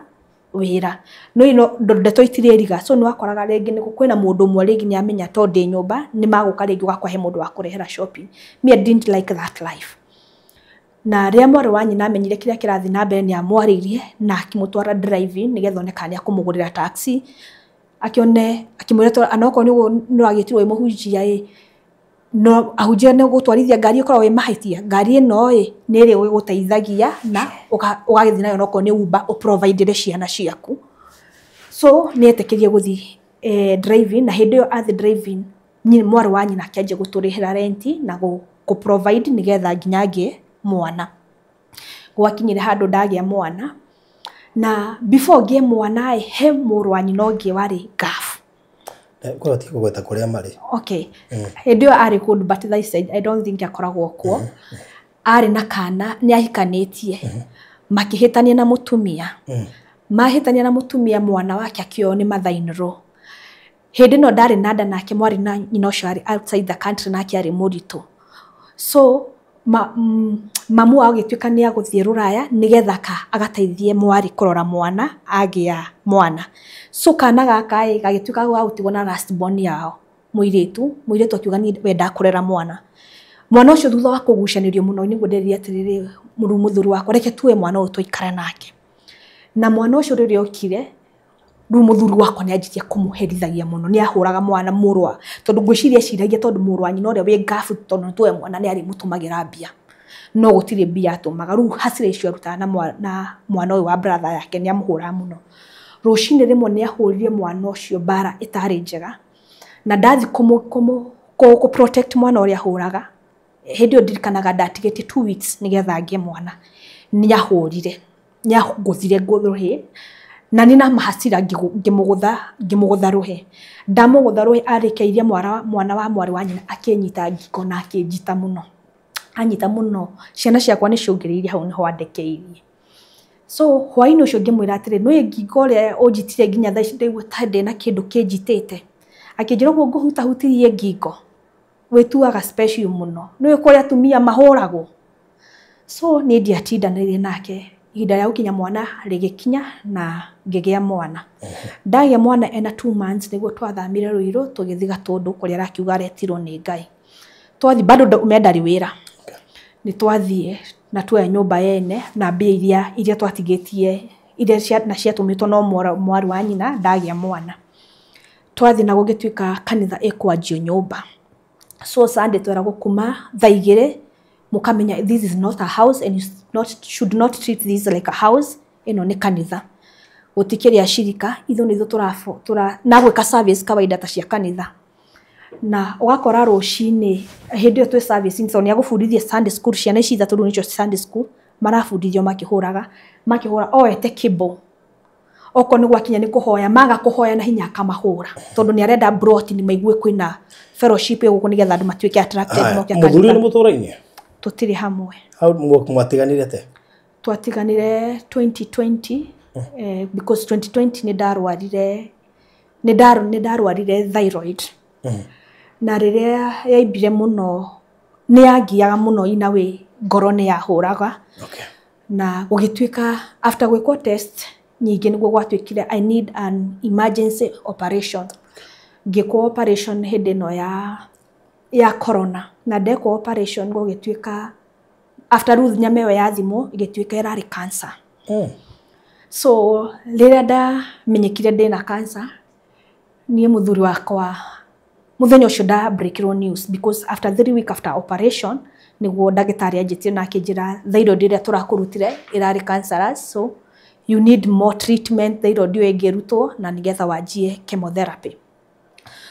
wĩra. No ino ndeto itirĩriga, so nĩ wakoraga rĩngĩ nĩ kwĩna mũndũ ũmwe rĩngĩ nĩ amenya tondũ ndĩ nyũmba nĩ magũka rĩngĩ ũgakora he mũndũ wa kũrehera shopping. Me, I didn't like that life. Na rĩrĩa mwarĩ wa nyina amenyire kĩrĩa kĩrathiĩ na mbere, nĩ amwarĩirie na akĩmũtwara driving nĩgetha one kana nĩ akũmũgũrĩra taxi, akĩone akĩmwĩra anokorwo nĩ nĩ wagĩtirwo wĩ mũhunjia ĩ, no ahunjia nĩ gũtwarithia ngari ĩkoragwo ĩ mahĩtia, ngari ĩno ĩ nĩ ĩrĩ ĩgũteithagia na ũgagĩthiĩ nayo onokorwo nĩ Uber ũprovidere ciana ciaku. So nĩ etĩkĩrie gũthiĩ driving, na hĩndĩ ĩyo athiĩ driving, mwarĩ wa nyina akĩanjia gũtũrĩhĩra renti na gũ provide nĩgetha nginya ngĩe mwana. Gwakinyire handũ ndagĩa mwana, na before ngĩe mwana ĩ, he mũrũ wa nyina ũngĩ warĩ Gulf. Korwo ti kũgweta kũrĩa marĩ. Okay, hĩndĩ ĩyo arĩ kũndũ, but thaa ici I don't think akoragwo kuo. Arĩ na kana, nĩ ahikanĩtie, makĩhĩtania na mũtumia. Mahĩtania na mũtumia, mwana wake akĩoywo nĩ mother-in-law. Hĩndĩ ĩno ndarĩ na nda, nake mwarĩ na nyina ũcio arĩ outside the country, nake arĩ mũritũ. So mamu wao agĩtuĩka nĩ agũthiĩ rũraya nĩgetha ka agateithie mwarĩ kũrora mwana agĩa mwana. So kana gaka ĩ gagĩtuĩka ga gũtigwo na last born yao mũirĩtu. Mũirĩtu akiuga niĩ we ndakũrera mwana. Mwana ũcio thutha wa kũgucanĩrio mũno nĩguo nderire atĩrĩrĩ, mũru mũthuri wakwa, reke tuoe mwana ũyũ tũikare nake. Na mwana ũcio rĩrĩa okire rĩu, mũthuri wakwa nĩ anjirie kũmũherithagia mũno. Nĩ ahũraga mwana mũrũ, tondũ ngwĩciria eciragia tondũ mũrũ wa nyina ũrĩa wĩ ngabu, tondũ nĩ tuoe mwana nĩ arĩmũtũmagĩra mbia, no gũtirĩ mbia atũmaga. Rĩu hasira icio arutaga na mwana ũyũ wa brother yake, nĩ amũhũraga mũno. Rũcinĩ rĩmwe nĩ ahũrire mwana ũcio mbara ĩtarĩ njega, na ndathi kũ protect mwana ũrĩa ahũraga. Hĩndĩ ĩyo ndirikanaga ndatigĩtie 2 weeks nĩgetha ngĩe mwana. Nĩ ahũrire, nĩ angũthire rũhĩ, na nĩ na mahasira ngĩmũgũtha rũhĩ. Ndamũgũtha rũhĩ, arĩkeirie mwana wa mwarĩ wa nyina akĩnyita ngingo na akĩnjita mũno, anyita mũno, ciana ciakwa nĩ ciongereirie hau nĩho andekeirie. So hwaĩ-inĩ ũcio ngĩmwĩra atĩrĩ, nĩ ngingo ũrĩa ũnjitire nginya thaa ici ndaigua ta ndĩna kĩndũ kĩnjitĩte. Akĩnjĩra ũguo ngũhutahutirie ngingo, wĩtuaga special mũno, nĩũĩ kũrĩa atumia mahũragwo. So niĩ ndiatindanĩire nake. Ihinda rĩa gũkinya mwana rĩgĩkinya na ngĩgĩa mwana. Ndagĩa mwana ena 2 months nĩguo twathamire Ruiru tũgĩthiĩ Gatũndũ kũrĩa arakiuga aretirwo nĩ Ngai. Twathiĩ bado me ndarĩ wĩra. Nĩ twathiĩ na tuoya nyũmba yene na mbia iria twatigĩtie, iria na ciatũmĩtwo no mwarĩ wa nyina ndagĩa mwana. Twathiĩ na gũgĩtuĩka kanitha ĩkwanjio nyũmba. So Sunday tweragwo kuma thaa 2 mũkamenya this is not a house and you should not treat this like a house, ĩno nĩ kanitha, gũtikĩrĩ acirika, ithuĩ nĩ ithuĩ tũra na gwĩka service kawaida ta cia kanitha. Na ũgakora rũcinĩ hĩndĩ ĩyo twĩ service, tondũ nĩ agũbundithia Sunday school ciana ici ithatũ, rĩu nĩcio Sunday school marabundithio, makĩhũraga makĩhũra oete kĩbũ. Okorwo nĩ gwakinya nĩ kũhoya, maga kũhoya na hinya akamahũra, tondũ nĩ arenda broti nĩ maigue kwĩna fellowship ĩ gũkũ nĩgetha andũ matuĩke attracted moke Mũthuri nĩ kanitha. Mũtũra-inĩ? Tũtirĩ hamwe. Hau mwatiganire atĩa? Twatiganire 2020, because 2020 nĩ ndarwarire, nĩ ndarwarire thyroid, na rĩrĩa yaimbire mũno nĩ yangiaga mũno, in a way ngoro nĩ yahũraga. Na gũgĩtuĩka after gwĩkwo test nyingĩ nĩguo gwatuĩkire I need an emergency operation. Ngĩkwo operation hĩndĩ ĩno ya corona, na ndekwo operation gũgĩtuĩka after rĩu nyama ĩyo yathimwo ĩgĩtuĩka ĩrarĩ cancer. So rĩrĩa ndamenyekire ndĩna cancer, niĩ mũthuri wakwa Muthenya ũcio nda breakirwo news, because after 3 week after operation niguo ndagĩtarĩ anjĩtire na akĩnjĩra thyroid ĩrĩa tũrakũrutire ĩrarĩ cancerous, so you need more treatment, thyroid ĩyo ĩngĩrutwo na nĩgetha wanjie chemotherapy.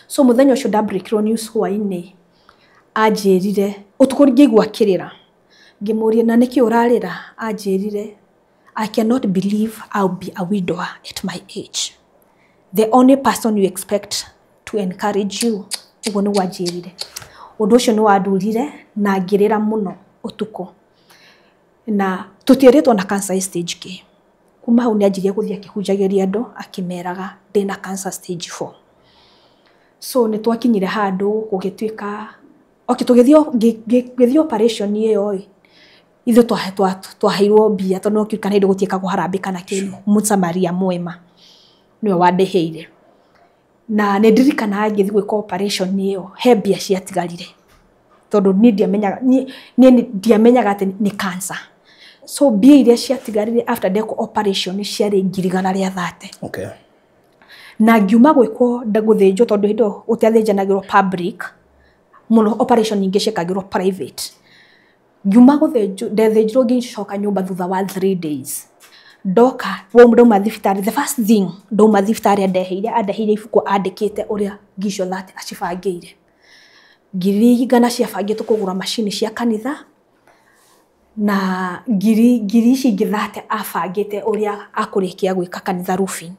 So muthenya ũcio nda breakirwo news hwainĩ, anjĩrire ũtukũ ngĩigua akĩrĩra, ngĩmũria na nĩkĩ ũrarĩra, anjĩrire I cannot believe I'll be a widower at my age. The only person you expect to encourage you. Ũguo nĩguo anjĩrire. Ũndũ ũcio nĩ wandurire na ngĩrĩra mũno ũtukũ. Na tũtierĩtwo na cancer stage kĩ. Kuma hau nĩ anjirie gũthiĩ akĩhunjagĩria andũ akĩmeraga ndĩna cancer stage 4. So nĩ twakinyire handũ gũgĩtuĩka okay, tũgĩthiĩ operation ĩyo ĩ ithuĩ twaheirwo mbia tondũ no kana hĩndĩ gũtiĩkagwo harambĩ kana kĩndũ. Mũsamaria mwema nĩwe wandĩhĩire. Na nĩ ndirikanaga ngĩthiĩ gwĩka operation ĩyo he mbia ciatigarire tondũ niĩ ndiamenyaga atĩ nĩ cancer. So mbia iria ciatigarire after ndekwo operation ciarĩ 130,000. Okay. Na ngiuma gwĩkwo gũthĩnjwo tondũ hĩndĩ ĩyo gũtiathĩnjanagĩrwo public mũno, operation nyingĩ ciekagĩrwo private. Ngiuma gũthĩnjwo, ndethĩnjirwo ngĩcoka nyũmba thutha wa 3 days. Ndoka ndauma thibitarĩ, the first thing ndauma thibitarĩ andeheire ibuku andĩkĩte ũrĩa ngiri icio 30 acibangĩire. 100,000 ciabangĩtwo kũgũra macini cia kanitha na ngiri ici ingĩ 30 abangĩte ũrĩa akũrĩkia gwĩka kanitha roofing.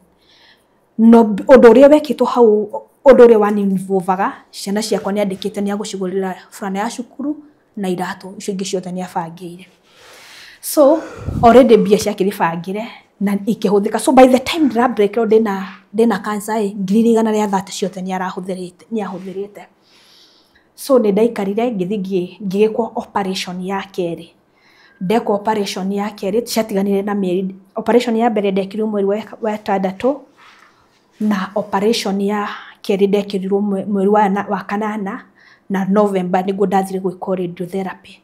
No ũndũ ũrĩa wekĩtwo hau, ũndũ ũrĩa waninvolvaga ciana ciakwa nĩ andĩkĩte nĩ agũcigũrĩra burana ya cukuru na iratũ, icio ingĩ ciothe nĩ abangĩire. So already mbia ciakĩrĩbangĩre na ikĩhũthĩka. So by the time ndĩrabreakĩrwo ndĩna cancer ĩ, 130,000 ciothe nĩ ahũthĩrĩte. So nĩ ndaikarire ngĩthiĩ ngĩgĩkwo operation ya kerĩ. Ndekwo operation ya kerĩ ciatiganire na mĩeri. Operation ya mbere ndekirwo mweri wa 6 na operation ya kerĩ ndekĩrirwo mweri wa 8 na November nĩguo ndathire gwĩkwo radiotherapy.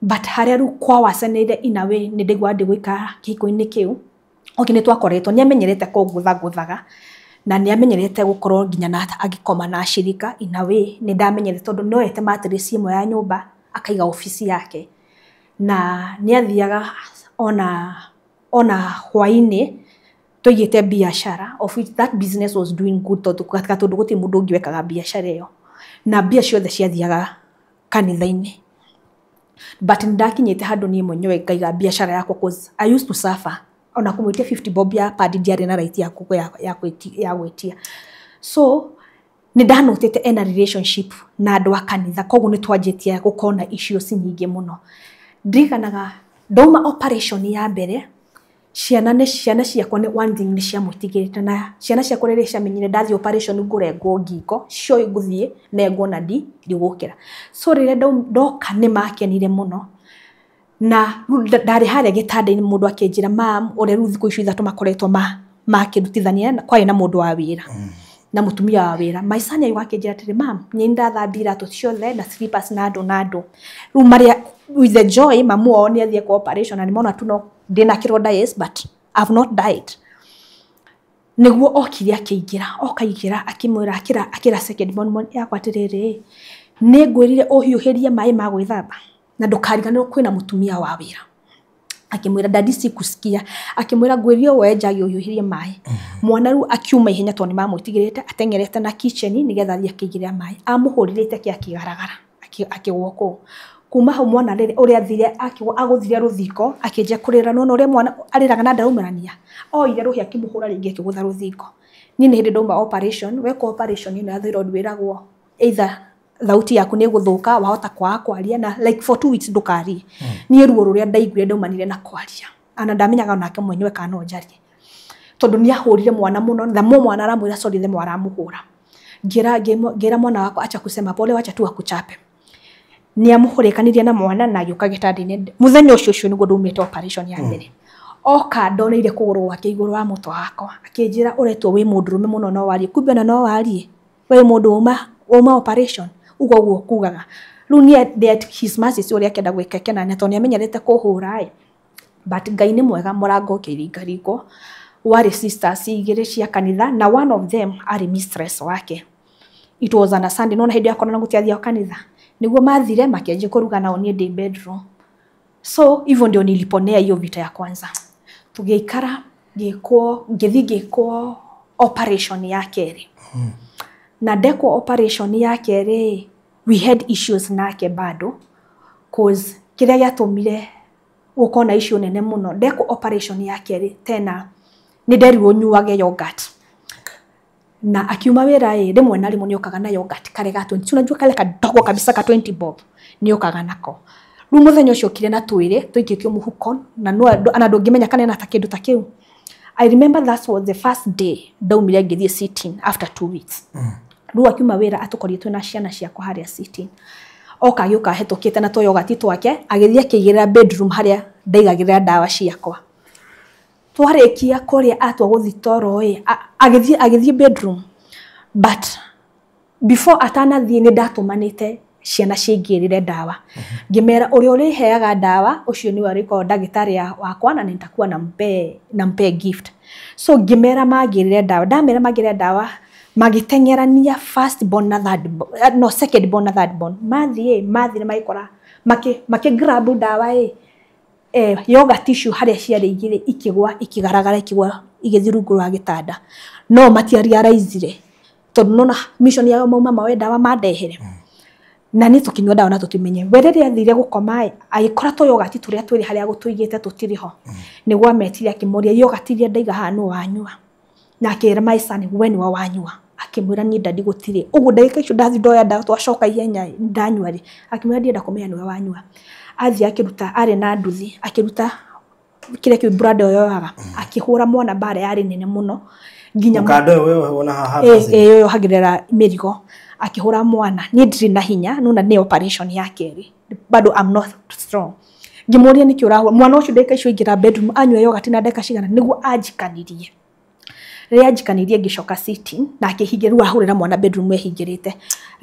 But harĩa rĩu kwawacanĩire in a way nĩ ndaiguaga ndĩgũikara kĩhiko-inĩ kĩu. Okay, nĩ twakoretwo nĩ amenyerete kũngũthangũthaga na nĩ amenyerete gũkorwo nginya na agĩkoma na acirika in a way nĩ ndamenyerete tondũ no ete mattress ĩmwe ya nyũmba akaiga obici yake. Na nĩ athiaga ona hwainĩ tũigĩte biacara of which that business was doing good tondũ tondũ gũtirĩ mũndũ ũngĩ wekaga biacara ĩyo. Na mbia ciothe ciathiaga kanitha-inĩ. But nĩndakinyĩte handũ niĩ mwenyewe ngaiga biacara yakwa cause I used to suffer. Ona kũmwĩtia 50 bob ya pad ndiarĩ na right ya gwĩtia. So nĩ ndanotĩte ena relationship na andũ a kanitha koguo nĩ twanjĩtie gũkorwo na issues nyingĩ mũno. Ndirikanaga ndauma operation ya mbere ciana ciakwa nĩ one thing nĩ ciamwĩtigĩrĩte na ciana ciakwa rĩrĩa ciamenyire ndathiĩ operation ngũrengwo ngingo cioĩ ngũthiĩ nengwo na ndigũkĩra. So rĩrĩa ndoka nĩ makenire mũno na ndarĩ harĩa gĩtanda-inĩ mũndũ akĩnjĩra mam ũrĩa rĩu thikũ icio 3 makoretwo makĩrutithania kwarĩ na mũndũ wa wĩra na mũtumia wa wĩra. My son agĩũka akĩnjĩra atĩrĩ mam nĩ ndathambia iratũ ciothe na slippers na andũ na andũ rĩu marĩa with the joy mamu wao nĩ athiĩ kwa operation na nĩmona tu no ndĩna kĩronda, yes but I've not died. Nĩguo okire akĩingĩra okaingĩra akĩmwĩra akĩra second born yakwa atĩrĩrĩ nĩ ngwĩrire ũhiũhĩrie maĩ ma gwĩthamba na ndũkariganĩrwo kwĩna mũtumia wa wĩra. Akĩmwĩra dadi sikusikia, akĩmwĩra ngwĩrire woe njagi ũhiũhĩrie maĩ. Mwana rĩu akiuma ihenya tondũ nĩ mamwĩtigĩrĩte ateng'erete na kitchen nĩgetha athiĩ akĩigĩrĩra maĩ. Amũhũrire iteke akĩgaragara akĩgwa kũu. Kuma hau mwana ũrĩa athire agũthire rũthingo akĩnjia kũrĩra nona ũrĩa mwana arĩraga na ndaraumĩrania oire rũhĩ akĩmũhũra rĩngĩ akĩgũtha rũthingo. Niĩ nĩ hĩndĩ ndauma operation, wekwo operation ĩno ya thyroid wĩragwo either thauti yaku nĩ ĩgũthũka wahota kwaga kwaria na like for 2 weeks ndũkarie. Niĩ ruo rũrĩa ndaiguire ndaumanire na kwaria ana ndamenyaga onake mwenyewe kana no njarie tondũ nĩ ahũrire mwana mũno the more mwana aramwĩra sorry the more aramũhũra. Ngĩra mwana wakwa acha kusema pole, wacha tu akuchape. Nĩ amũhũrĩkanirie na mwana na agĩũka gĩtanda-inĩ mũthenya ũcio ũcio nĩguo ndaumĩte operation ya mbere. Oka ndoneire kũgũrũ gwake igũrũ wa mũtwe wakwa akĩnjĩra ũretwo wĩ mũndũrũme mũno no warie, kumbe ona no warie wĩ mũndũ wauma operation ũguo ũguo kugaga. Rĩu niĩ his mercy ũrĩa akĩenda gwĩka kenania tondũ nĩ amenyerete kũhũra ĩ, but Ngai nĩ mwega mũrango ũkĩringaringwo warĩ sisters igĩrĩ cia kanitha na one of them arĩ mistress wake. It was on a Sunday, nona hĩndĩ ya corona gũtiathiagwo kanitha. Nĩguo mathire makĩanjia kũruga nao niĩ ndĩ bedroom. So hivyo ndio niliponea hiyo vita ya kwanza. Tũgĩikara, ngĩkwo, ngĩthiĩ ngĩkwo operation ya kerĩ. Na ndekwo operation ya kerĩ, we had issues nake bado, cause kĩrĩa gĩatũmire gũkorwo na issue nene mũno, ndekwo operation ya kerĩ tena nĩ nderirwo nyuage yogurt. Na akiuma wĩra ĩ, rĩmwe na rĩmwe nĩokaga na yogurt kare ga 20, unajua kale kadogo kabisa ka 20 bob, nĩokaga nako. Rĩu mũthenya ũcio okire na twĩrĩ tũikĩtio mũhuko na no ana ndũngĩmenya kana ena ta kĩndũ ta kĩu. I remember that was the first day ndaumire ngĩthiĩ sitting after 2 weeks. Rĩu akiuma wĩra atũkorire twĩna ciana ciakwa harĩa sitting. Oka agĩũka ahĩtũkĩte na tũyogati twake, agĩthiĩ akĩigĩrĩra bedroom harĩa ndaigagĩrĩra ndawa ciakwa. Twarĩkia kũrĩa atua gũthiĩ toro ĩ, agĩthiĩ bedroom. But before atanathiĩ nĩ ndatũmanĩte ciana cingĩrĩre ndawa. Ngĩmera ũrĩa ũrĩheaga ndawa ũcio nĩwe ũrĩkoragwo ndagĩtarĩ wakwa na nitakuwa nampe gift. So ngĩmera mangĩrĩre ndawa, ndamera mangĩrĩre ndawa magĩteng'erania first born na third born, no second born na third born. Mathiĩ mathire magĩkora makĩ grab ndawa ĩ, yoga tissue harĩa ciarĩ igĩrĩ ikĩgwa ikĩgaragara ikĩgwa igĩthiĩ rungu rwa gĩtanda. No matiarealizire tondũ nona mission yao mauma mawe ndawa mandehere. Na nĩ tũkĩnyua ndawa na tũtimenye. We rĩrĩa athire gũkoma ĩ, agĩkora tũyogati tũrĩa twĩrĩ harĩa gũtũigĩte tũtirĩ ho. Nĩguo ametire akĩmũria yogati iria ndaiga haha nũ wanyua. Na akĩra my son we nĩwe wanyua. Akĩmwĩra niĩ ndadi gũtirĩ. Ũguo ndagĩka icio ndathiĩ ndoya ndawa twacoka ihenya ndanyua rĩ. Akĩmwĩra ndienda kũmenya nĩwe wanyua. Athiĩ akĩruta, arĩ na nduthi, akĩruta kĩrĩa kĩu brand ĩyo yoyaga. Akĩhũra mwana mbara yarĩ nene mũno. Nginya Mũkanda ũyũ wewe wona haha ĩyo yohagĩrĩra mĩrigo. Akĩhũra mwana. Niĩ ndirĩ na hinya, nona nĩ operation ya kerĩ. Bado I'm not strong. Ngĩmũria nĩkĩ ũrahũra mwana ũcio ndagĩka icio aingĩra bedroom anyua yogati na ndagĩka cigana nĩguo anjikanirie. Rĩrĩa anjikanirie ngĩcoka sitting na akĩhingĩra, rĩu ahũrĩra mwana bedroom ehingĩrĩte.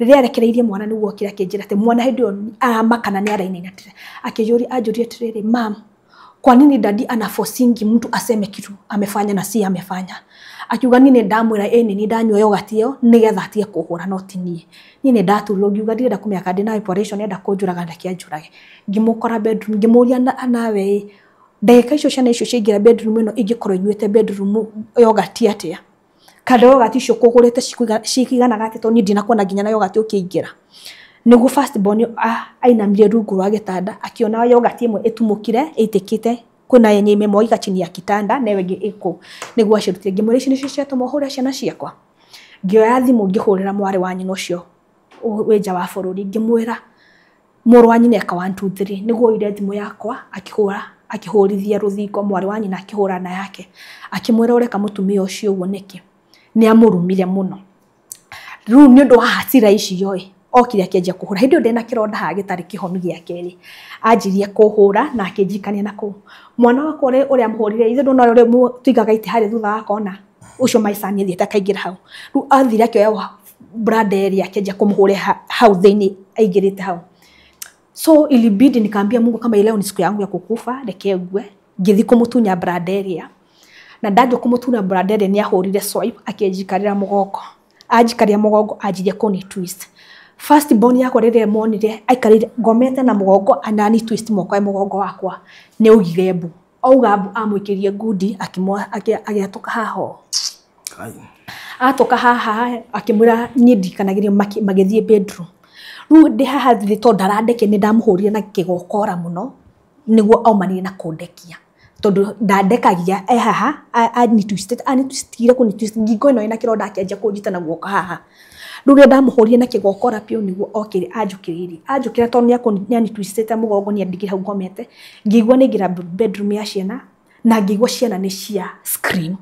Rĩrĩa arekereirie mwana nĩguo okire akĩnjĩra atĩ mwana hĩndĩ ĩyo aramakana nĩ arainaina. Akĩnjũria, anjũria atĩrĩrĩ, mam, kwa nini dadi anaforcingi mtu aseme kitu amefanya na si amefanya? Akiuga niĩ nĩ ndamwĩra ĩ nĩ ndanyua yogati ĩyo nĩgetha atige kũhũra no ti niĩ. Niĩ nĩ ndaturirwo ngiuga ndirenda kũmenya kana ndĩna operation enda kũnjũraga reke anjũrage. Ngĩmũkora bedroom ngĩmũria nawe ĩ, ndagĩka icio ciana icio ciaingĩra bedroom ĩno ingĩkorwo inyuĩte bedroom yogati atĩa? Kana yogati icio kũgũrĩte cikiganaga atĩa tondũ niĩ ndinakuona nginya na yogati ũkĩingĩra. Nĩguo first born ainamire rungu rwa gĩtanda akĩona yogati ĩmwe ĩtumũkire ĩitĩkĩte, kwĩna yenye imemwagika chini ya kitanda na ĩyo ĩngĩ ĩkũ. Nĩguo acirutire ngĩmwĩra ici nĩcio ciatũma ũhũre ciana ciakwa. Ngĩoya thimũ ngĩhũrĩra mwarĩ wa nyina ũcio wĩ nja wa bũrũri ngĩmwĩra mũrũ wa nyina eka 1 2 3. Nĩguo oire thimũ yakwa akĩhũra, akĩhũrithia rũthingo, mwarĩ wa nyina akĩhũra na yake akĩmwĩra ũreka mũtumia ũcio ũguo nĩkĩ. Nĩ amũrumire mũno. Rĩu nĩ ũndũ wa hasira icio ĩ, okire akĩanjia kũhũra. Hĩndĩ ĩyo ndĩna kĩronda haha gĩtarĩ kĩhonu gĩa kerĩ. Anjirie kũhũra na akĩnjikania na kũu. Mwana wakwa ũrĩa amũhũrire, ithe ndũna ũrĩa tũigaga itĩ harĩa thutha wa kona, ũcio my son athiĩte akaingĩra hau. Rĩu athire akĩoya branda ĩrĩa akĩanjia kũmũhũra hau thĩinĩ aingĩrĩte hau. So ilibidi nikaambia Mungu kama leo ni siku yangu ya kukufa, reke ngue. Ngĩthiĩ kũmũtunya branda ĩrĩa. Na ndanjia kũmũtunya branda ĩrĩa nĩ ahũrire swipe akĩnjikarĩra mũgongo. Anjikarĩra mũgongo anjirie kũni twist. First born yakwa rĩrĩa monire aikarĩire ngomete na mũgongo anani twist moko mũgongo wakwa nĩ augire mbu. Auga mbu amũikĩrie ngundi agĩatũka haha ũũ. Atũka haha akĩmwĩra niĩ ndikanagĩrio magĩthiĩ bedroom. Rĩu ndĩ haha thĩ tondũ ndarandeke nĩ ndamũhũrire na kĩgokora mũno nĩguo aumanire na kũndekia. Tondũ ndandekagia e haha anitwistire kũnitwist ngingo ĩno ĩna kĩronda akĩanjia kũnjita na guoko haha. Rĩu rĩrĩa ndamũhũrire na kĩgokora biũ nĩguo okire anjũkĩrĩirie. Anjũkĩra tondũ nĩ anitwistĩte mũgongo nĩ andigire hau ngomete. Ngĩigua nĩ aingĩra bedroom ya ciana na ngĩigua ciana nĩ cia scream.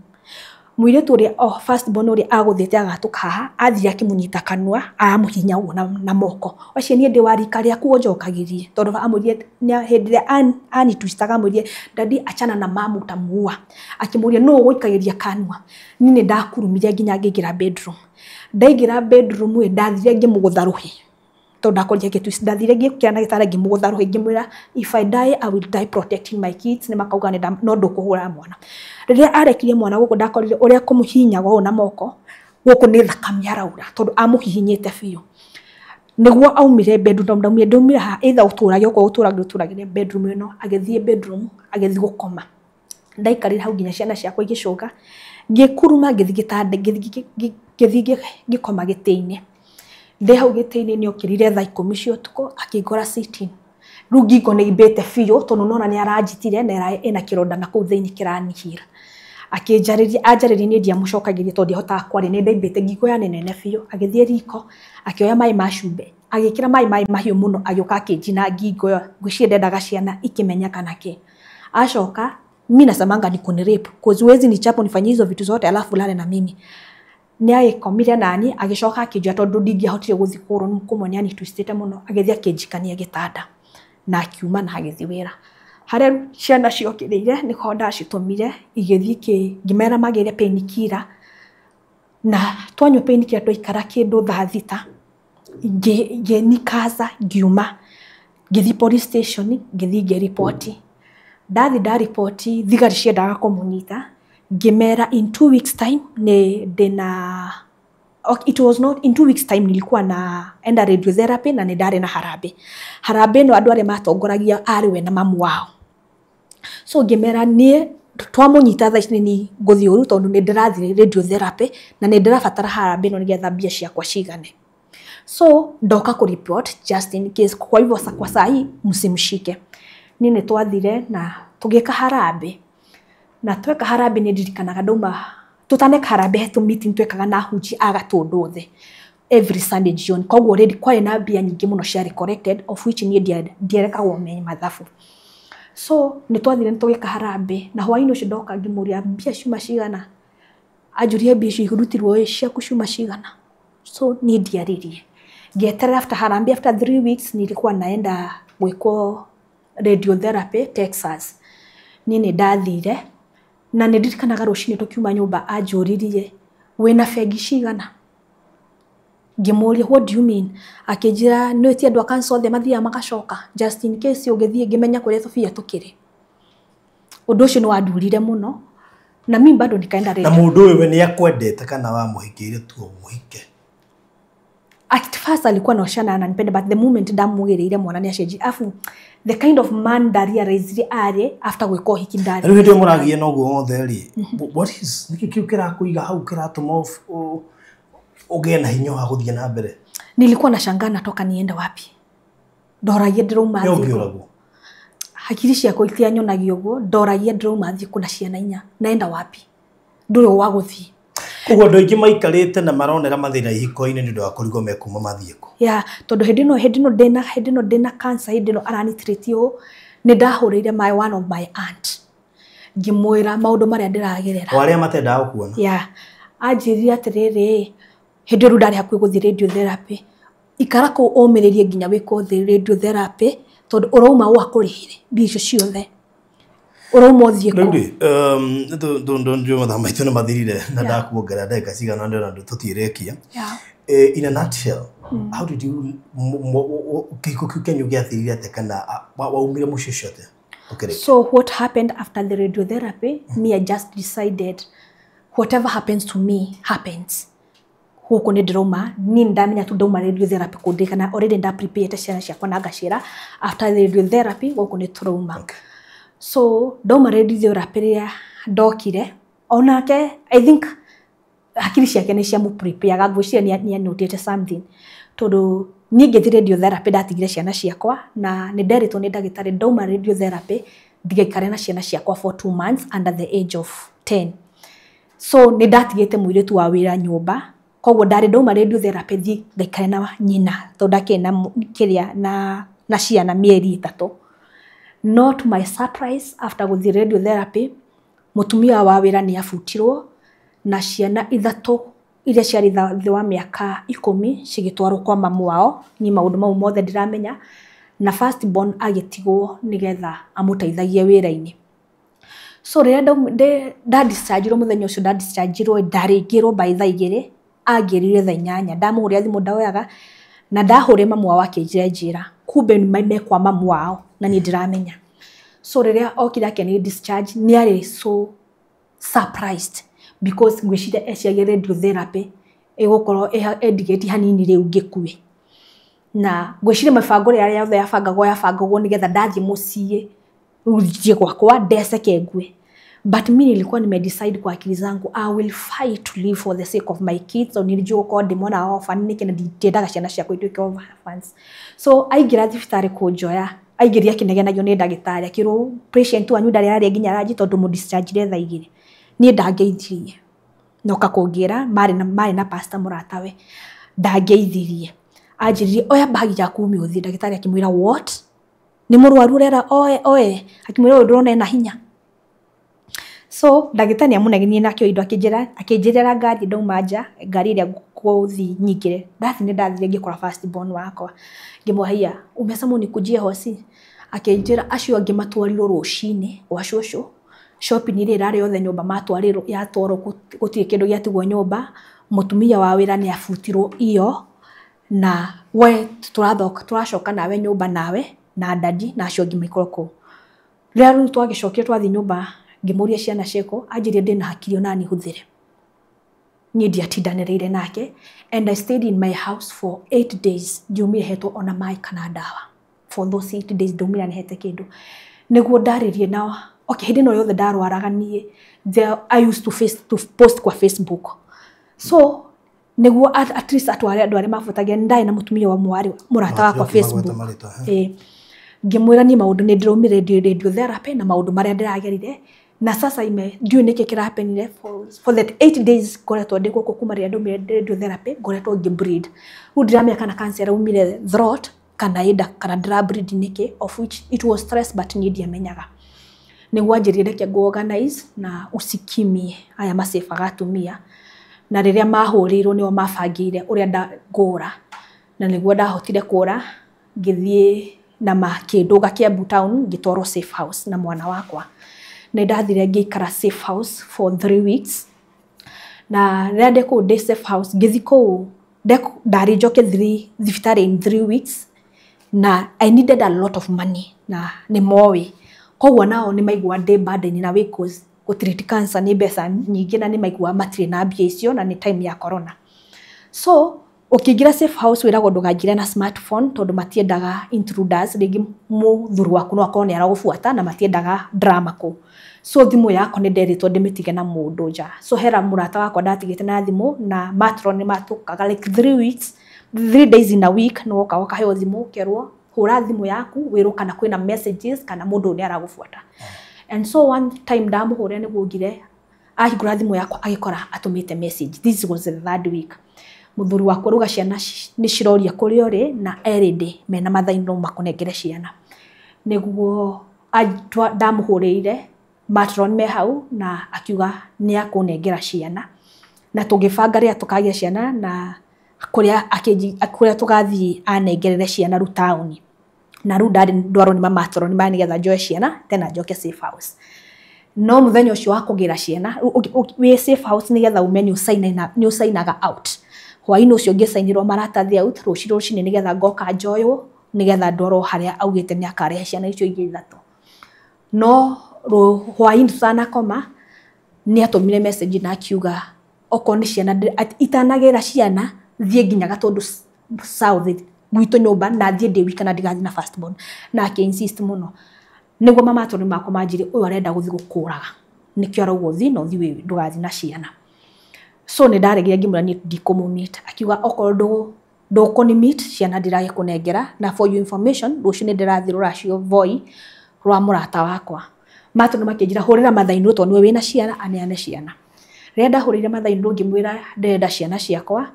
Mũirĩtu ũrĩa first born ũrĩa agũthĩte agatũka haha athiĩ akĩmũnyita kanua aramũhihinya ũguo na moko. Acio niĩ ndĩ wa rika rĩaku ũnjokagĩrie tondũ amwĩrire hĩndĩ ĩrĩa anitwistaga amwĩrire dadi achana na mamu utamuua. Akĩmũria nũ ũgũikagĩria kanua. Niĩ nĩ ndakurumire nginya ngĩingĩra bedroom. Ndaingĩra bedroom ĩ ndathire ngĩmũgũtha rũhĩ tondũ ndakorire agĩtwist. Ndathire ngĩũkĩra na gĩtanda ngĩmũgũtha rũhĩ ngĩmwĩra if I die I will die protecting my kids. Nĩ makauga no ndũkũhũra mwana. Rĩrĩa arekirie mwana gũkũ ndakorire ũrĩa kũmũhihinyaga ũũ na moko Gũkũ nĩ thakame araura tondũ amũhihinyĩte biũ. Nĩguo aumire bedroom, ndaumire ndaumire haha either ũtũrage okorwo ũtũrage ũtũragĩre bedroom ĩno, agĩthiĩ bedroom agĩthiĩ gũkoma. Ndaikarire hau nginya ciana ciakwa igĩcũnga, ngĩkuruma ngĩthiĩ gĩtanda, ngĩthiĩ ngĩkoma gĩtĩ-inĩ. Ndĩ hau gĩtĩ-inĩ nĩ okĩrire thaa 10 cia ũtukũ akĩngora sitting. Rĩu ngingo nĩ imbĩte biũ tondũ nona nĩ aranjitire na ĩna kĩronda na kũu thĩinĩ kĩranihira. Akĩnjarĩria, anjarĩria niĩ ndiamũcokagĩria tondũ ndiahotaga kwaria, nĩ ndaimbĩte ngingo yarĩ nene biũ. Agĩthiĩ riko akĩoya maĩ ma cumbĩ, agĩkĩra maĩ mahiũ mũno, agĩũka akĩnjina ngingo ĩyo. Ngwĩciria ndendaga ciana ikĩmenya kana kĩ. Acoka mi nasemanga ni kunirape, cause huwezi nichapa unifanyie hizo vitu zote alafu ulale na mimi. Nĩ agĩkomire nani agĩcoka akĩnjoya tondũ ndingĩahotire gũthiĩ kũgũrũ kũmwe nĩ anitwistĩte mũno, agĩthiĩ akĩnjikania gĩtanda na akiuma na agĩthiĩ wĩra. Harĩa ciana ciokĩrĩire nĩho ndacitũmire igĩthiĩ ngĩmera magĩre painkiller, na twanyua painkiller twaikara kĩndũ thaa 6 ngĩnikaza ngiuma ngĩthiĩ police station ngĩthiĩ ngĩriboti. Ndathi ndariboti thigari ciendaga kũmũnyita, ngĩmera in 2 weeks time nĩ ndĩna, okay, it was not in 2 weeks time nilikuwa na enda radiotherapy na nĩ ndarĩ na harambĩ. Harambĩ ĩno andũ arĩa matongoragia arĩ we na mamu wao. So ngĩmera niĩ twamũnyita thaa ici nĩ ngũthiĩ ũru tondũ nĩ ndĩrathiĩ radiotherapy na nĩ ndĩrabatara harambĩ ĩno nĩgetha mbia ciakwa cigane. So ndoka kũ report just in case, kwa hivyo kwa saa hii msimshike. Niĩ nĩ twathire na tũgĩka harambĩ, na tweka harambĩ nĩ ndirikanaga ndauma tũtaneka harambĩ he tũ meeting twekaga na ahunjia a Gatũndũ othe every Sunday jioni. Koguo already kwarĩ na mbia nyingĩ mũno ciarĩ collected, of which niĩ ndierekagwo menye mathabu. So nĩ twathire nĩ tũgĩka harambĩ, na hwaĩ-inĩ ũcio ndoka ngĩmũria mbia ciuma cigana, anjũria mbia icio irutirwo ĩ ciaku ciuma cigana. So niĩ ndiaririe, ngĩeterera after harambĩ, after 3 weeks nilikuwa naenda gwĩkwo radiotherapy Texas. Niĩ nĩ ndathire na nĩ ndirikanaga rũcinĩ tũkiuma nyũmba anjũririe wĩna bengi cigana. Ngĩmũria what do you mean, akĩnjĩra nĩ ti andũ a cancer othe mathiaga magacoka, just in case ũngĩthiĩ ngĩmenya kũrĩa tũbia tũkĩrĩ. Ũndũ ũcio nĩ wandurire mũno na mimi bado nikaenda radio. Na mũndũ ũyũ we nĩ akwendete kana wamũhikĩire tu ũmũhike? At first alikuwa anaoshana ananipenda, but the moment ndamugĩrĩire mwana nĩ acenjirie. Afu the kind of man that realized arĩ after gwĩka ũhiki ndarĩ. Rĩu hĩndĩ ĩyo mũragia na ũguo wothe rĩ, what is nĩkĩ kĩu kĩrakũiga hau kĩratũma ũgĩe na hinya wa gũthiĩ na mbere? Nilikuwa nashangaa natoka niende wapi. Ndoragia ndĩrauma thiĩ kũ. Hakiri ciakwa itianyonagia ũguo, ndoragia ndĩrauma thiĩ kũ na ciana 4, naenda wapi? Ndũrĩ wa gũthiĩ. Koguo andũ aingĩ maikarĩte na maronera mathĩna ihiko-inĩ nĩ ũndũ wa kũrigwo mekuma mathiĩ kũ. Yeah, tondũ hĩndĩ ĩno ndĩna cancer, hĩndĩ ĩno aranitreat ũũ, nĩ ndahũrĩire my one of my aunt ngĩmwĩra maũndũ marĩa ndĩragerera. O arĩa matendaga gũkuona. Yeah, anjĩrire atĩrĩrĩ, hĩndĩ ĩyo ndarĩ hakuhĩ gũthiĩ radiotherapy, ikara kũu ũmĩrĩrie nginya wĩkwo radiotherapy tondũ ũrauma ũũ akũrĩhĩre mbia icio ciothe. Ũrauma ũthiĩ kũ. Rĩu rĩ, njũĩ mathaa maitũ nĩ mathirire na ndakuongerera ndagĩka cigana ũna ndĩrona tũtiĩrĩkia. In a nutshell, how did you kĩhiko kĩu kĩanyu gĩathirire atĩa kana waumire mũciĩ ũcio atĩa? So what happened after the radiotherapy, me I just decided whatever happens to me happens. Gũkũ nĩ ndĩrauma, niĩ ndamenya tu ndauma radiotherapy kũndirikana already nda prepare ciana ciakwa na ngacĩra after the radiotherapy gũkũ nĩ tũrauma. So ndauma radiotherapy rĩrĩa ndokire onake I think hakiri ciake nĩ ciamũprepareaga, ngwĩciria nĩ anotĩte something tondũ niĩ ngĩthiĩ radiotherapy ndatigire ciana ciakwa na nĩ nderĩtwo nĩ ndagĩtarĩ ndauma radiotherapy ndigaikare na ciana ciakwa for 2 months under the age of 10. So nĩ ndatigĩte mũirĩtu wa wĩra nyũmba, koguo ndarĩ ndauma radiotherapy thiĩ ngaikare na nyina tondũ ndakĩrĩ na kĩrĩa na ciana mĩeri 3. Not my surprise, after gũthiĩ radiotherapy mũtumia wa wĩra nĩ abutirwo na ciana 3 iria ciarĩ thĩ wa mĩaka 10 cigĩtwarwo kwa mamu wao. Niĩ maũndũ mau mothe ndiramenya, na first born agĩtigwo nĩgetha amũteithagie wĩra-inĩ. So rĩrĩa ndadischargirwo mũthenya ũcio ndadischargirwo ndarĩngĩrwo by thaa 2, angĩrire thaa 8, ndamũhũrĩra thimũ ndaoyaga na ndahũrĩra mamu wao akĩnjĩra njĩra kumbe me kwa mamu wao na niĩ ndiramenya. So rĩrĩa okire akĩnĩ discharge nĩ arĩ so surprised because ngwĩciria eciagia radiotherapy Ĩgũkorwo ĩndigĩtie hanini rĩu ngĩkue. Na ngwĩciria mĩbango ĩrĩa yothe yabangagwo nĩgetha ndathiĩ mũciĩ rĩu thiĩ gwakwa ndeceke ngue. But mi nilikuwa nimedecide kwa akili zangu, I will fight to live for the sake of my kids. So nilijua gũkorwo ndĩ mwana wa orphan nĩkĩ, na ndiendaga ciana ciakwa ituĩke orphans. So aingĩra thibitarĩ kũnjoya, aingĩria akĩnegenagio nĩ ndagĩtarĩ, akĩrwo patient wanyu ndarĩ ararĩa nginya ranji tondũ mũdischargire thaa 2. Niĩ ndangeithirie noka kũngĩra, marĩ na pastor mũratawe, ndangeithirie. Anjĩrire oya bagi yaku ume ũthiĩ. Ndagĩtarĩ akĩmwĩra, "What? Nĩ mũrwaru ũrera oe oe?" Akĩmwĩra, "Ũyũ ndũrona ena hinya?" So ndagĩtarĩ nĩamũnegenirie na akĩoya indo, akĩnjĩrĩra ngari. Ndauma nja, ngari ĩrĩa ngũthiĩ nyingĩre, ndathiĩ nĩ ndathire ngĩkora first born wakwa. Ngĩmwĩra, "Umesema unikujie hosi?" Akĩnjĩra acio angĩ matwarirwo rũcinĩ gwa cũcũ, shopping ĩrĩa ĩrarĩ yothe nyũmba matwarirwo, yatwarwo, gũtirĩ kĩndũ gĩatigwo nyũmba. Mũtumia wa wĩra nĩ abutirwo iyo, na we tũrathoka tũracoka nawe nyũmba nawe na dadi na acio angĩ maikorwo kũu. Rĩrĩa rĩu twagĩcokire twathiĩ nyũmba, ngĩmũria ciana ciĩkũ, anjĩrire ndĩna hakiri ona niĩ hũthĩre. Niĩ ndiatindanĩrĩire nake, and I stayed in my house for 8 days. Ndiumire hetwo ona maĩ kana ndawa. For those 8 days ndaumire nĩhete kĩndũ nĩguo ndarĩrie na okay. Hĩndĩ ĩno yothe ndarwaraga niĩ, I used to, face, to post kwa Facebook, so nĩguo at least atware andũ arĩa mabutagia. Nĩ ndarĩ na mũtumia wa mwarĩ mũrata wakwa Facebook. Ĩĩ, ngĩmwĩra niĩ maũndũ nĩ ndĩraumire radiotherapy na maũndũ marĩa ndĩragerire, na sasa ime ndiũĩ nĩkĩ kĩrahapenire. For that 8 days ngoretwo ndĩ gũkũ, kuma rĩrĩa ndaumire radiotherapy ngoretwo ngĩ bleed. Rĩu ndiramenya kana cancer ĩraumire throat kana ĩnda kana ndĩra bleed nĩkĩ, of which it was stress, but niĩ ndiamenyaga. Nĩguo anjĩrire reke ngũ organize na usikimie aya macebaga atumia, na rĩrĩa mahũrĩirwo nĩo mabangĩire ũrĩa ngũra, na nĩguo ndahotire kũra, ngĩthiĩ na makĩndũga Kiambu town, ngĩtwarwo safe house na mwana wakwa. Nĩ ndathire ngĩikara safe house for 3 weeks, na rĩrĩa ndĩ kũu ndĩ safe house, ngĩthiĩ kũu ndarĩ njoke thibitarĩ in 3 weeks, na I needed a lot of money, na nĩ moĩ koguo nao nĩ maigua ndĩ burden na way, cause gũtreat cancer nĩ mbeca nyingĩ, na nĩ maigua matirĩ na mbia icio, na nĩ time ya corona. So ũkĩingĩra safe house wĩragwo ndũkaingĩre na smartphone tondũ matiendaga intruders, rĩngĩ mũthuri waku no akorwo nĩ aragũbuata na matiendaga drama kũu. So thimũ yakwa nĩ nderĩtwo ndĩmĩtige na mũndũ nja. So hera mũrata wakwa ndatigĩte na thimũ, na matron nĩ matũkaga like 3 weeks, 3 days in a week, nĩ woka ũkaheo thimũ, ũkerwo hũra thimũ yaku wĩrwo kana kwĩna messages kana mũndũ nĩ aragũbuata. And so one time ndamũhũrĩra nĩguo ngire, ahingũra thimũ yakwa agĩkora atũmĩte message. This was the third week. Mũthuri wakwa ruga ciana nĩ ciroria kũrĩa ũrĩ na erĩndĩ mena mathaino no makũnengere ciana. Nĩguo ndamũhũrĩire matron me hau na akiuga nĩ akũnengera ciana, na tũgĩbanga rĩrĩa tũkagĩa ciana na kũrĩa kũrĩa tũgathiĩ anengerere ciana rĩu taũni. Na rĩu ndarĩ ndwarwo nĩ mamatron maya nĩgetha njoe ciana tena njoke safe house. No mũthenya ũcio wa kũgĩra ciana wĩ safe house, nĩgetha ume nĩ ũcainaga out. Hwaĩ-inĩ ũcio ngĩcainĩrwo maratathi out, rũciũ rũcinĩ nĩgetha ngoka njoywo nĩgetha ndwarwo harĩa augĩte nĩ akarehe ciana icio ingĩ ithatũ. No hwaĩ-inĩ tũtanakoma nĩ atũmire message na akiuga okorwo nĩ ciana itanagĩra ciana thiĩ nginya Gatũndũ South gwitũ nyũmba na thiĩ ndĩ wika na ndigathiĩ na first born. Na akĩ insist mũno nĩguo mamatũrĩ makwa manjĩre ũyũ arenda gũthiĩ gũkũraga, nĩkĩo arauga ũthiĩ na ũthiĩ wĩ ndũgathiĩ na ciana. So nĩ ndaregire, ngĩmwĩra niĩ ndikũmũ-meet. Akiuga okorwo ndũkũni meet, ciana ndiragĩkũnengera. Na for your information, rũciũ nĩ ndĩrathiĩ rũracio Voi rwa mũrata wakwa. Matũrĩ makĩnjĩra hũrĩra Mathainũ tondũ nĩwe wĩna ciana aneane ciana. Rĩrĩa ndahũrĩire Mathainũ ngĩmwĩra ndĩrenda ciana ciakwa,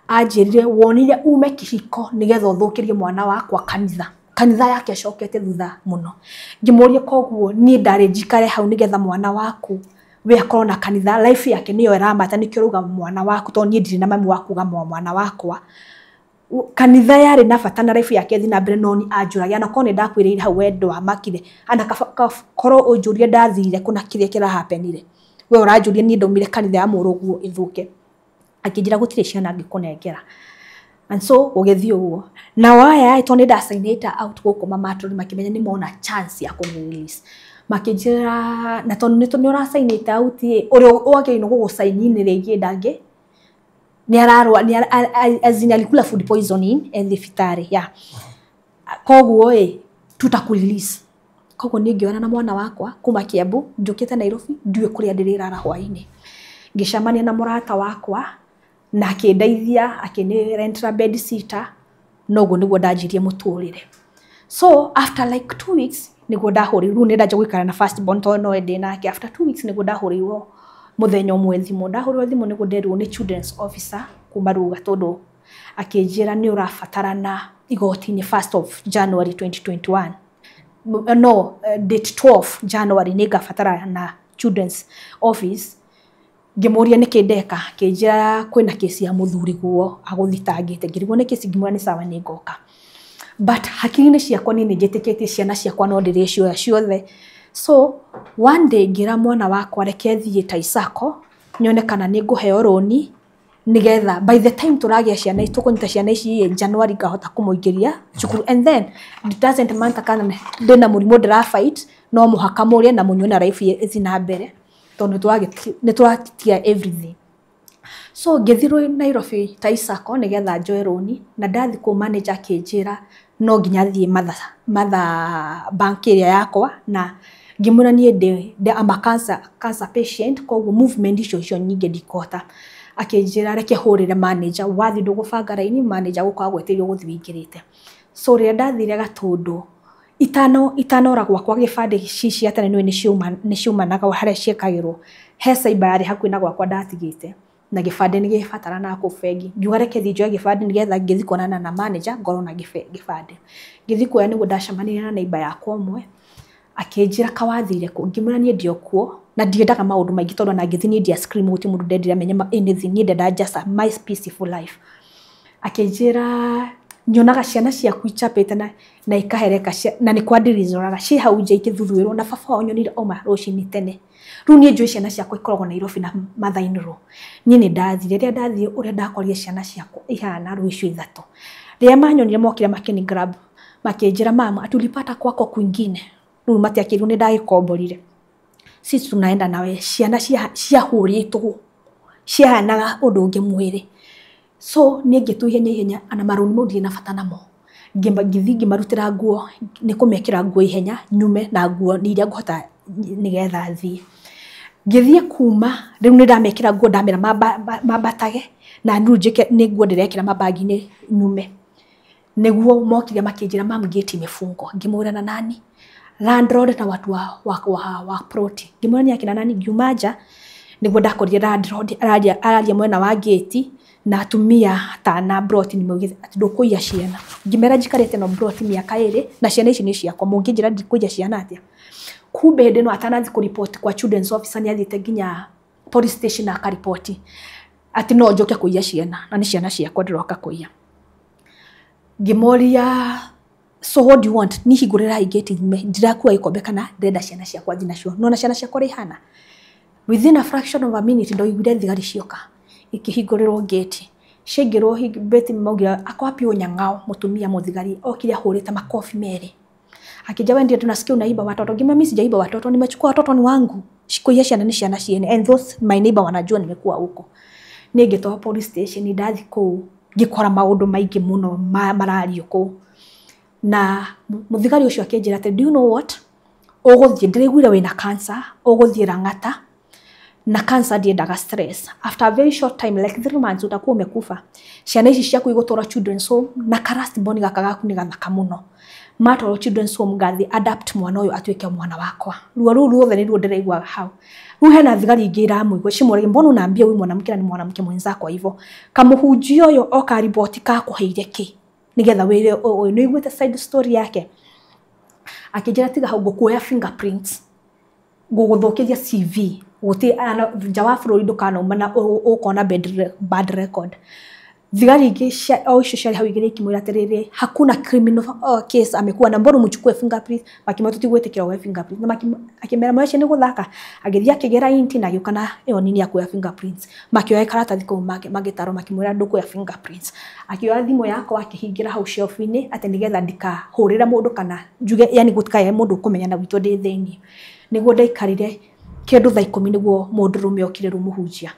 anjĩrire wonire ume kĩhiko nĩgetha ũthũkĩrie mwana wakwa kanitha, kanitha yake acokete thutha mũno. Ngĩmũria koguo niĩ ndarĩ njikare hau nĩgetha mwana waku we akorwo na kanitha, life yake nĩyo ĩramata, nĩkĩo ũrauga mwana waku, tondũ niĩ ndirĩ na mami wa kuga mwana wakwa kanitha yarĩ na bata na life yake ĩthiĩ na mbere. No ni anjũragia na korwo nĩ ndakwĩrĩire hau we ndwamakire ana korwo ũnjũrie ndathire kũna kĩrĩa kĩrahapenire, we ũranjũria niĩ ndaumire kanitha ya mũrũguo ĩthũke. Akĩnjĩra gũtirĩ ciana angĩkũnengera. And so gũgĩthiĩ ũguo nao aya tondũ nĩ ndacainĩte out gũkũ, mamatũrĩ makĩmenya nĩ mona chance ya kũmũ release, makĩnjĩra na tondũ nĩ ũracainĩte out ĩ, ũrĩa wagĩrĩirwo gũgũcaini rĩngĩ ndangĩ Nĩ ararwa nĩ as in alikula food poisoning e thibitarĩ ya koguo ĩ tutakurelease. Koguo niĩ ngĩoyana na mwana wakwa kuma Kiambu njũkĩte Nairobi, ndiũĩ kũrĩa ndĩrĩrara hwainĩ. Ngĩcemania na mũrata wakwa na akĩndeithia, akĩnĩ-rentera bed sitter, na ũguo nĩguo ndanjirie mũtũrĩre. So after like 2 weeks nĩguo ndahũrĩirwo, rĩu nĩ ndanjia gũikara na first born tondũ nowe ndĩ nake. After 2 weeks nĩguo ndahũrĩirwo mũthenya ũmwe thimũ. Ndahũrĩrwo thimũ nĩguo nderirwo nĩ children's officer kuma Ruga, tondũ akĩnjĩra nĩ ũrabatarana igoti-inĩ 1st of January 2021, no date 12 January nĩ ngabatara na children's office. Ngĩmũria nĩkĩ ndeka, akĩnjĩra kwĩna kesi ya mũthuri guo agũthitangĩte. Ngĩrigwo nĩ kesi, ngĩmwĩra nĩ sawa, nĩ ngoka, but hakiri-inĩ ciakwa niĩ nĩ njĩtĩkĩtie ciana ciakwa no ndĩrĩcioya ciothe. So one day ngĩra mwana wakwa, reke thiĩ Taisako nyone kana nĩ ngũheo rũni, nĩgetha by the time tũragĩa ciana, tũkũnyita ciana ici ĩ January, ngahota kũmũingĩria cukuru. And then it doesn't matter kana ndĩna mũrimũ ndĩra fight, no mũhaka mũrĩe na mũnyue na life ĩthiĩ na mbere, tondũ nĩ tũratia everything. So ngĩthiĩ Nairobi Taisako nĩgetha njoe rũni, na ndathiĩ kũu manager akĩnjĩra no nginya thiĩ mother bank ĩrĩa yakwa, na ngĩmwĩra niĩ ndĩ I'm a cancer patient, koguo movement icio nyingĩ ndikũhota. Akĩnjĩra reke hũrĩre manager. Wathiĩ ndũgũbanga raini, manager gũkorwo agwĩtĩire ũgũthiĩ wĩingĩrĩte. So rĩrĩa ndathire Gatũndũ, itanora gwakwa, gĩbandĩ ici cia tene nĩũĩ nĩ ciumanaga harĩa ciĩkagĩrwo, he cyber yarĩ hakuhĩ na gwakwa ndatigĩte na gĩbandĩ nĩ gĩbataranaga kũu bengi. Ngiuga reke thiĩ njoe gĩbandĩ nĩgetha ngĩthiĩ kuonana na manager ngorwo na gĩbandĩ. Ngĩthiĩ kuoya nĩguo ndacemanirie na neighbour yakwa ũmwe, akĩnjĩra kawathire kũ? Ngĩmwĩra niĩ ndĩ o kuo na ndiendaga maũndũ maingĩ, tondũ ona ngĩthiĩ niĩ ndia scream, gũtirĩ mũndũ ndendire amenye anything, niĩ ndendaga just my peaceful life. Akĩnjĩra nyonaga ciana ciaku icapĩte na ikahereka na nĩ kwa ndirizoraga ciĩ hau nja ikĩthuthuĩrwo na baba wao nyonire oma rũcinĩ tene. Rĩu niĩ njũĩ ciana ciakwa ikoragwo Nairobi na mother in law. Niĩ nĩ ndathire. Rĩrĩa ndathire, ũrĩa ndakorire ciana ciakwa ihana rũu icio ithatũ, rĩrĩa manyonire mokire makĩni grab, makĩnjĩra, "Mama, tulipata kwako kwingine." Rĩu matiakĩrwo nĩ ndagĩkomborire. Sisi tunaenda nawe. Ciana ciahũrĩtwo ciahanaga ũndũ ũngĩ mwĩrĩ. So niĩ ngĩtua ihenya ihenya ana marũni mau ndirĩ na bata namo. Ngĩthiĩ ngĩmarutĩra nguo, nĩ kũmekĩra nguo ihenya nyume na nguo nĩ iria ngũhota nĩgetha thiĩ. Ngĩthiĩ kuma rĩu nĩ ndamekĩra nguo, ndamera mambatage na rĩu njĩke nĩ nguo ndĩrekĩra mabagi-inĩ nyume, nĩguo mokire makĩnjĩra, "Mam, gate imefungwa." Ngĩmwĩra, "Na nani?" "Landlord na watu wa ploti." Ngĩmwĩra, "Nĩ akina nani?" Ngiuma nja nĩguo ndakorire landlord araria mwena wa gate na atumia atana ploti, nĩ maugĩte atĩ ndũkũiya ciana. Ngĩmera njikarĩte no ploti mĩaka 2 na ciana ici nĩ ciakwa, mũngĩnjĩra ndikũiya ciana atĩa? Kumbe hĩndĩ ĩno atanathiĩ kũripoti kwa children's officer, nĩ athiĩte nginya police station akaripoti atĩ no njoke kũiya ciana na nĩ ciana ciakwa ndĩroka kũiya. Ngĩmoria, "So what do you want? Niĩ hingũrĩrai gate nyume, ndirakua gĩkombe kana ndĩrenda ciana ciakwa thiĩ nacio." Nona ciana ciakwa ũrĩa ihana, within a fraction of a minute ndoiguire thigari cioka, ikĩhingũrĩrwo gate, ciaingĩrwo gate maugire, "Ako wapi huyo nyang'ao?" Mũtumia mũthigari okire ahũrĩte makobi merĩ, akija, "Wewe ndio tunasikia unaiba watoto." Ngimwambia, "Mimi sijaiba watoto, nimechukua watoto ni wangu. Kuiya ciana ni ciana ciene, and those my neighbor wanajua nimekuwa huko." Niĩ ngĩtwarwo police station. Ndathi kũu ngĩkora maũndũ maingĩ mũno marario kũu, na mũthigari ũcio akĩnjĩra atĩ, "Do you know what, ũgũthiĩ, ndĩraiguire wĩna cancer, ũgũthiĩ Lang'ata na cancer ndiendaga stress. After a very short time, like 3 months, utakuwa umekufa. Ciana ici ciaku igũtwarwo children's home, na ka last born gaka gaku nĩ gathaka mũno. Matwarwo children's home, ngathi adapt mwana ũyũ atuĩke mwana wakwa." Ruo rũu ruothe nĩruo ndĩraiguaga hau. Rĩu hena thigari ingĩ iramũigua cimũragia, "Mbona unaambia huyu mwanamke na ni mwanamke mwenzako hivyo? Kamũhunjia ũyũ oka riboti kakũheire kĩ nĩgetha wĩre ũyũ nĩ ũiguĩte side story yake?" Akĩnjĩra, "Tiga hau, ngũkuoya fingerprints, ngũgũthũkĩria CV, gũtirĩ nja wa bũrũri ndũkanauma na ũkona bad record." Thigari ingĩ o icio ciarĩ hau igĩrĩ ikĩmwĩra atĩrĩrĩ, "Hakuna criminal case amekuwa na, mbona mchukue fingerprint?" Makĩmwĩra, "Tũtigwĩtĩkĩra woe fingerprint." Na akĩmera mwecio nĩ gũthaka. Agĩthiĩ akĩgĩra inti na agĩũka na ĩyo nini ya kuoya fingerprints. Makĩoya karatathi kau magĩtarwo, makĩmwĩra, "Ndũkuoya fingerprints." Akĩoya thimũ yakwa akĩhingĩra hau shelf-inĩ atĩ nĩgetha ndikahũrĩre mũndũ kana njuge, yani gũtikae mũndũ ũkũmenya na gwitũ ndĩ thĩiniĩ. Nĩguo ndaikarire kĩndũ thaa 10 nĩguo mũndũrũme okire, rĩu mũhunjia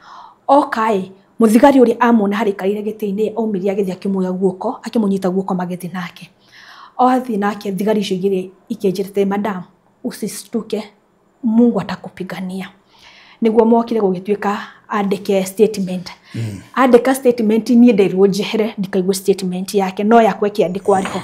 oka ĩ. Muthigari uria amuona harĩ aikarĩire gĩtĩ-inĩ aumĩrire agĩthiĩ akĩmuoya guoko, akĩmũnyita guoko magĩthiĩ nake. O athiĩ nake, thigari icio igĩrĩ ikĩnjĩra atĩ, "Madam, usistuke, Mungu atakupigania." Nĩguo mokire gũgĩtuĩka andĩke statement. Andĩka statement, niĩ nderirwo njehere ndikaigue statement yake, no yakwa ĩkĩandĩkwo arĩho.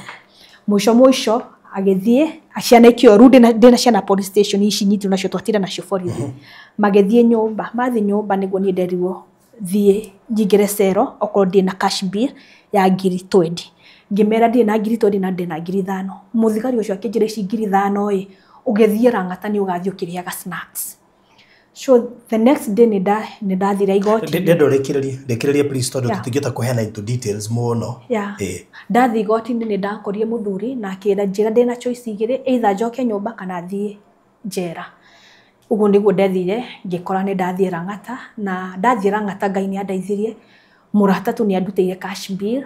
Mũico mũico agĩthiĩ, ciana ikĩoywo. Rĩu ndĩna ciana police station ici nyitirwo nacio, twatinda nacio borithi. Magĩthiĩ nyũmba. Mathiĩ nyũmba nĩguo niĩ nderirwo thiĩ nyingĩre cero okorwo ndĩ na cash bill ya 20,000. Ngĩmera ndirĩ na 20,000 na ndĩ na 5,000. Mũthigari ũcio akĩnjĩra, ici 5,000 ĩ, ũgĩthiĩ Lang'ata nĩ ũgathiĩ ũkĩrĩaga snacks. So the next day nĩ ndathire igoti. Ndenda ũrĩkĩrĩrie, rĩkĩrĩrie please, tondũ tũtingĩhota kũheana into details mũno. Ndathiĩ igoti-inĩ nĩ ndakorire mũthuri na akĩra njĩra ndĩna choice igĩrĩ, either njoke nyũmba kana thiĩ njera. Ũguo nĩguo ndethire, ngĩkora nĩ ndathiĩ Lang'ata. Na ndathiĩ Lang'ata, Ngai nĩ andeithirie. Mũrata tu nĩ andutĩire cash bill,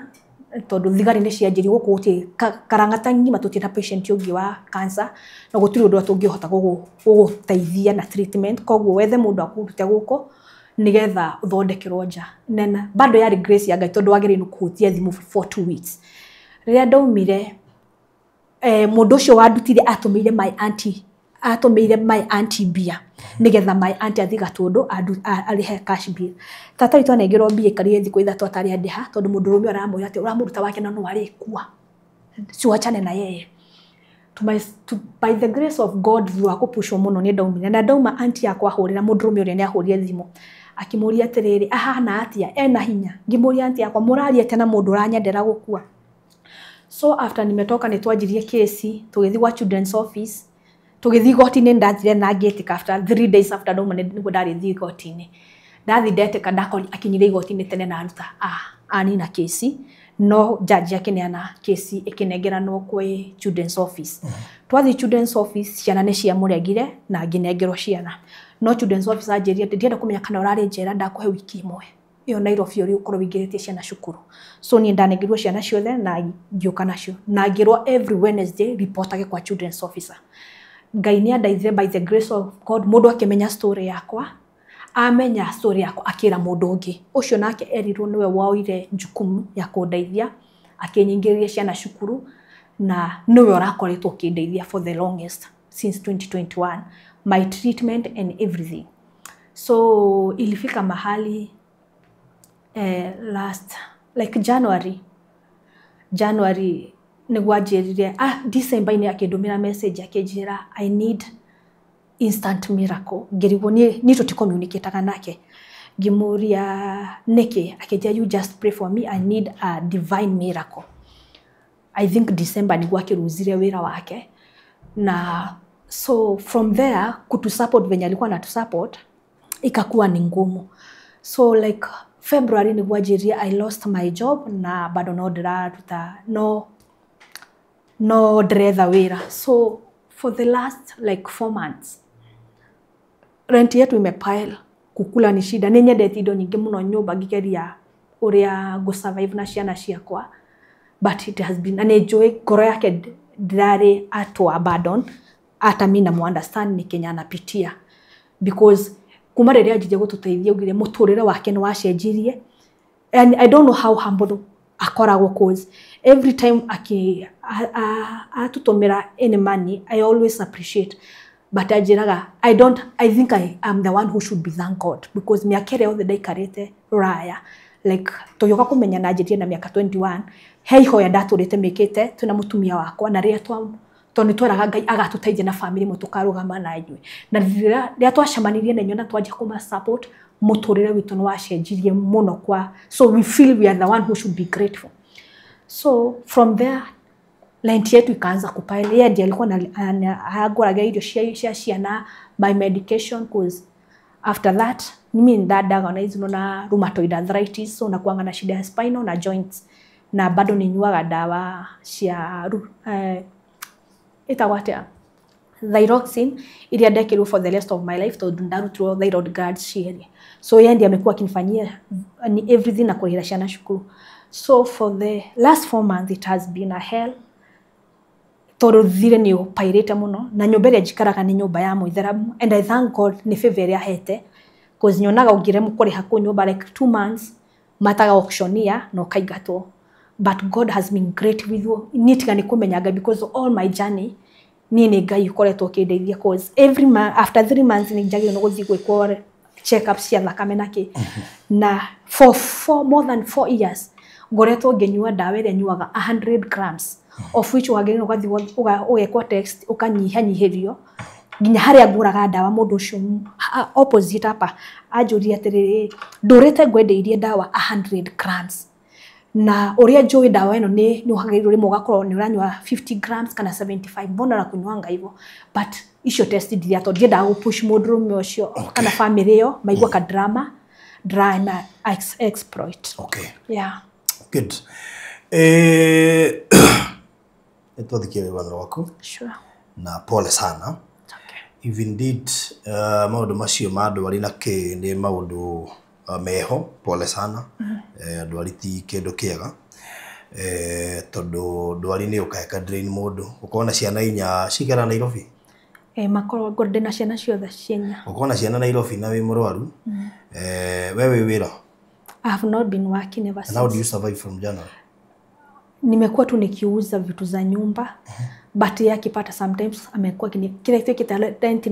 tondũ thigari nĩ cianjĩrire gũkũ gũtirĩ Karang'ata ng'ima tũtirĩ na patient ũngĩ wa cancer na gũtirĩ ũndũ tũngĩhota gũgũteithia na treatment, koguo wethe mũndũ akũrute gũkũ nĩgetha ũthondekerwo nja. Nena bado yarĩ grace ya Ngai, tondũ wagĩrĩirwo kũhutia thimũ for 2 weeks. Rĩrĩa ndaumire, mũndũ ũcio wandutire atũmĩire my auntie, atũmĩire my auntie mbia nĩgetha my auntie athiĩ Gatũndũ arĩhe cash bill. Tata witũ anengerwo mbia, aikarire thikũ 3 atarĩ andĩha, tondũ mũndũrũme aramwĩra atĩ ũramũruta wake na no arĩkua, siwachane na yeye. To my, to, by the grace of God, thutha wa kũpushwo mũno nĩ ndaumire. Na ndauma, auntie yakwa ahũrĩra mũndũrũme ũrĩa, nĩ ahũrire thimũ akĩmũria atĩrĩrĩ, ahana atĩa, ena hinya? Ngĩmũria, auntie yakwa, mũraria atĩa na mũndũ ũranyendera gũkua? So after nimetoka, nĩ twanjirie kesi, tũgĩthiĩ gwa children's office, tũgĩthiĩ igoti-inĩ. Ndathire na ngĩtĩka after 3 days after ndauma nĩguo ndarĩthiĩ igoti-inĩ. Ndathiĩ ndetĩka, ndakori akinyire igoti-inĩ tene na aruta anina kesi, no jaji akĩneana kesi ĩkĩnengeranwo kwĩ children's office. Twathiĩ children's office, ciana nĩ ciamũregire na ngĩnengerwo ciana, no children's office anjĩrire atĩ ndienda kũmenya kana ũrarĩ njera, ndakũhe wiki ĩmwe ĩyo Nairobi ũrĩ ũkorwo wĩingĩrĩtie ciana cukuru. So niĩ ndanengerirwo ciana ciothe na ngĩũka nacio na ngĩrwo every Wednesday reportage kwa children's officer. Ngai nĩ andeithire, by the grace of God, mũndũ akĩmenya story yakwa. Amenya story yakwa, akĩra mũndũ ũngĩ ũcio, nake erirwo nĩwe woire jukumu ya kũndeithia, akĩnyingĩrĩria ciana cukuru, na nĩwe ũrakoretwo ũkĩndeithia for the longest since 2021, my treatment and everything. So ilifika mahali, last like January nĩguo anjĩrire, December-inĩ akĩndũmĩra message akĩnjĩra, "I need instant miracle." Ngĩrigwo, niĩ tũticommunicataga nake. Ngĩmũria nĩkĩ, akĩnjĩra, "You just pray for me, I need a divine miracle." I think December nĩguo akĩruzire wĩra wake, na so from there kutusupport venye alikuwa anatusupport ikakuwa ni ngumu. So like February nĩguo anjĩrire, "I lost my job na bado no ndĩraruta, no ndĩretha wĩra." So for the last like 4 months rent yetu imepile, kukula ni shida. Nĩ nyendete indo nyingĩ mũno nyũmba, ngĩgeria ũrĩa ngũ-survive na ciana ciakwa, but it has been, na nĩ njũĩ ngoro yake ndĩrarĩ atũ abandon. Hata mi namu understand nĩ Kenya anapitia, because kuma rĩrĩa anjirie gũtũteithia, augire mũtũrĩre wake nĩ wacenjirie, and I don't know how humble akoragwo, cause every time aki atũtũmĩra any money, I always appreciate, but anjĩraga, I don't, I think I am the one who should be thank God, because mĩaka ĩrĩa yothe ndaikarĩte rũraya, like tũgĩũka kũmenya na anjĩrie na mĩaka 21, he ihoya ndatũrĩte mĩkĩte twĩna mũtumia wakwa, na rĩrĩa twa tondũ nĩ tweraga Ngai agatũteithia na family ĩmwe tũkarũgama na inyuĩ, na rĩrĩa twacemanirie na inyuĩ na twanjia kũma support, mũtũrĩre witũ nĩ wacenjirie mũno kwa, so we feel we are the one who should be grateful. So from there rent yetu ikaanza kupile. Yeye ndiye alikuwa agũraga irio cia ciana, my medication, cause after that mimi ndadiagnosed na rheumatoid arthritis, so nakuanga na shida ya spinal na joints, na bado ninyuaga dawa cia ĩtagwo atĩa, thyroxine, iria ndekĩrwo for the rest of my life, tondũ ndarutirwo thyroid gland cierĩ. So yeye ndiye amekuwa akinifanyia ni everything na kũrĩhĩra ciana cukuru. So for the last 4 months it has been a hell, tondũ thirĩ nĩ ũpairĩte mũno, na nyũmba ĩrĩa njikaraga nĩ nyũmba ya mũithĩramu, and I thank God nĩ favor ĩrĩa ahete, Cause nyonaga ũngĩremwo kũrĩha kũu nyũmba like 2 months mataga auctionia na ũkaingatwo. But God has been great with you. Niĩ tiga nĩ kũmenya Ngai, because all my journey niĩ nĩ Ngai ũkoretwo ũkĩndeithia, cause every month, after 3 months nĩ njagĩrĩirwo nĩ gũthiĩ gwĩkwo check up cia thakame na kĩ. Na for more than 4 years ngoretwo ngĩnyua ndawa ĩrĩa nyuaga 100 grams, of which wagĩrĩirwo ũgathiĩ ũgekwo text ũkanyihanyihĩrio nginya harĩa ngũraga ndawa. Mũndũ ũcio opposite hapa anjũria atĩrĩrĩ, ndũrĩte ngwendeirie ndawa 100 grams, na ũrĩa njũĩ ndawa ĩno nĩ wagĩrĩirwo rĩmwe ũgakorwo nĩ ũranyua 50 grams kana 75, mbona na kũnyuanga hivyo? But icio test ndiria, tondũ ndiendaga gũpush mũndũrũme ũcio kana family ĩyo maigua ka drama drama exploit. Okay. Yeah. Good. Nĩtwathikia rwano rwaku. Sure. Na pole sana. It's okay. If indeed maũndũ macio ma ndwari na kĩ nĩ maũndũ meho, pole sana. Ndwari ti kĩndũ kĩega, tondũ ndwari nĩ yũkaga ĩka drain mũndũ. Ũkorwo na ciana inya cigana Nairobi? Makorwo ngorwo ndĩna ciana ciothe cienya. Ũkorwo na ciana Nairobi na wĩ mũrwaru. We wĩ wĩra? I have not been working ever And how do since. you survive from January? Nimekuwa tu nikiuza vitu za nyumba, but yeye akipata sometimes amekuwa kila kitu kitalenti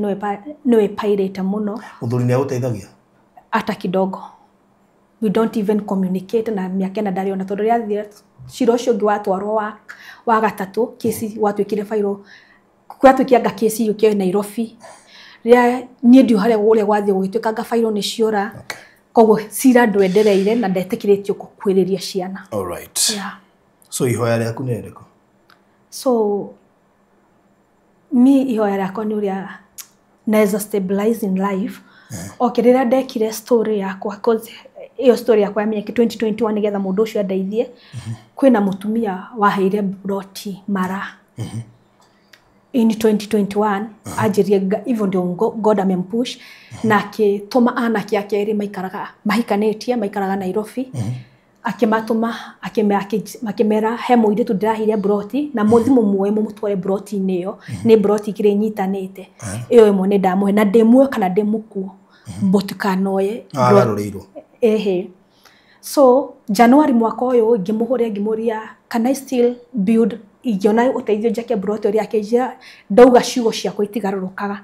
niwe pirate muno. Mũthuri nĩ agũteithagia? Hata kidogo. We don't even communicate, na mĩaka ĩna ndarĩ ona, tondũ rĩrĩa cira ũcio ũngĩ watwarwo wa gatatũ, kesi watuĩkire bairũ, gwatuĩkire anga kesi yũkio Nairobi, rĩrĩa niĩ ndiũ harĩa ũrĩa gwathiĩ gũgĩtuĩka anga bairũ nĩ ciora. Koguo cira ndwendereire na ndetĩkĩrĩtio gũkuĩrĩria ciana. All right. Yeah. So ihoya rĩaku nĩ rĩrĩkũ? So mi ihoya rĩakwa nĩ ũrĩa naweza stabilize in life. Okay, rĩrĩa ndekire story yakwa, cause ĩyo story yakwa yamenyeke 2021 nĩgetha mũndũ ũcio andeithie, kwĩna mũtumia waheire broti mara in 2021, anjĩrie hivyo ndio God amempush, na akĩtũma anake ake erĩ maikaraga mahikanĩtie, maikaraga Nairobi, akĩmatũma akĩmera he mũirĩtu ndĩraheire broti na mũthi mũmuoe mũmũtware broti-inĩ ĩyo, nĩ broti igĩrĩ inyitanĩte, ĩyo ĩmwe nĩ ndamũhe na ndĩmuoe kana ndĩmũkuo mũtikanoye. Agarũrĩirwo. Ehe. So January mwaka ũyũ ngĩmũhũrĩra ngĩmũria, can I still build, ingĩona ũteithio njake broti ũrĩa, akĩnjĩra ndauga ciugo ciakwa itigarũrũkaga.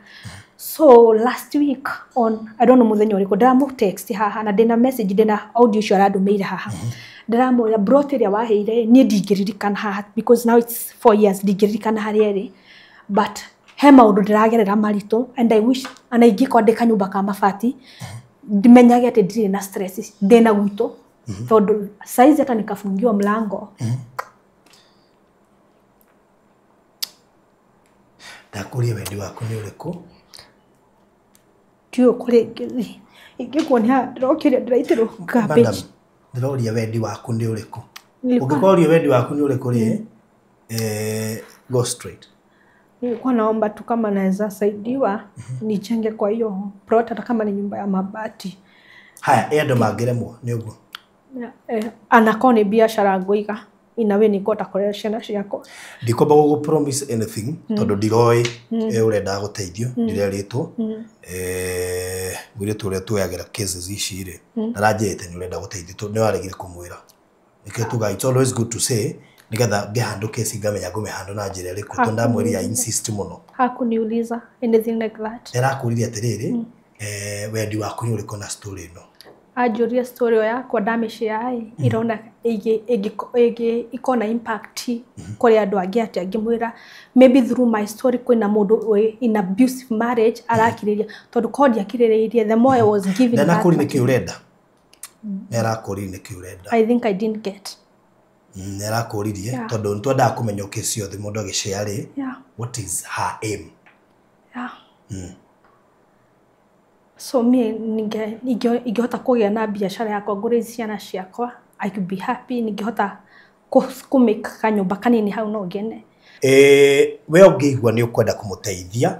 So last week on, I don't know mũthenya ũrĩkũ, ndĩramũ text haha na ndĩna message, ndĩna audio ũcio arandũmĩire haha, ndĩramwĩra broti ĩrĩa waheire niĩ ndingĩririkana haha, because now it's 4 years, ndingĩririkana harĩa ĩrĩ, but he maũndũ ndĩragerera maritũ, and I wish ana ingĩkwandĩka nyũmba ka mabati ndimenyage atĩ ndirĩ na stress, ndĩna gwitũ, tondũ saizi hata nikafungiwa mlango. Ndakũria wendi waku nĩ ũrĩkũ? Ndiũĩ kũrĩa ingĩthiĩ, ingĩkuonia haha ndĩrokĩria ndĩraitĩrwo Madam, garbage. ndĩroria wendi waku nĩ ũrĩkũ? Nilikuwa Ũngĩkorwo wendi waku nĩ ũrĩkũ rĩ, go straight. Nilikuwa naomba tu kama naweza saidiwa nijenge kwa hiyo plot, hata kama ni nyumba ya mabati. Haya, ĩ andũ mangĩremwo nĩ ũguo? Anakorwo nĩ biacara ngũiga inawe nĩngũhota kũrera ciana ciakwa. Ndikwamba gũgũ promise anything tondũ ndiroĩ ũrendaga gũteithio, ndirerĩtwo. Mũirĩtu ũrĩa tuoyagĩra cases ici rĩ, ndaranjĩrĩte nĩ ũrenda gũteithio, tondũ nĩ waregire kũmwĩra. Nĩkĩo tugaga it's always good to say, nĩgetha ngĩhandũ kesi ngamenya ngũmĩhandũ na njĩra ĩrĩkũ, tondũ ndamwĩrire I insist mũno. Hakuniuliza anything like that. Nĩarakũririe atĩrĩrĩ, wendi waku nĩ ũrĩkũ na story ĩno? Anjũria story ĩyo yakwa ndamĩshare ĩrona ĩngĩ ikona impact kũrĩ andũ angĩ atĩa, ngĩmwĩra maybe through my story kwĩna mũndũ wĩ in abusive marriage arakirĩria, tondũ korwo ndiakirĩrĩirie, the more I was giving that Ndanakũria nĩkĩ ũrenda? Nĩarakũririe nĩkĩ ũrenda? I think I didn't get. Nĩarakũririe Yeah. tondũ nĩtwendaga kũmenya kesi yothe mũndũ agĩshare rĩ, what is her aim? Yeah. So mi ingĩhota kũgĩa na biacara yakwa ngũre ciana ciakwa, I could be happy. Ningĩhota kũ make kanyũmba kanini hau no ngene. We ũngĩigua nĩ ũkwenda kũmũteithia.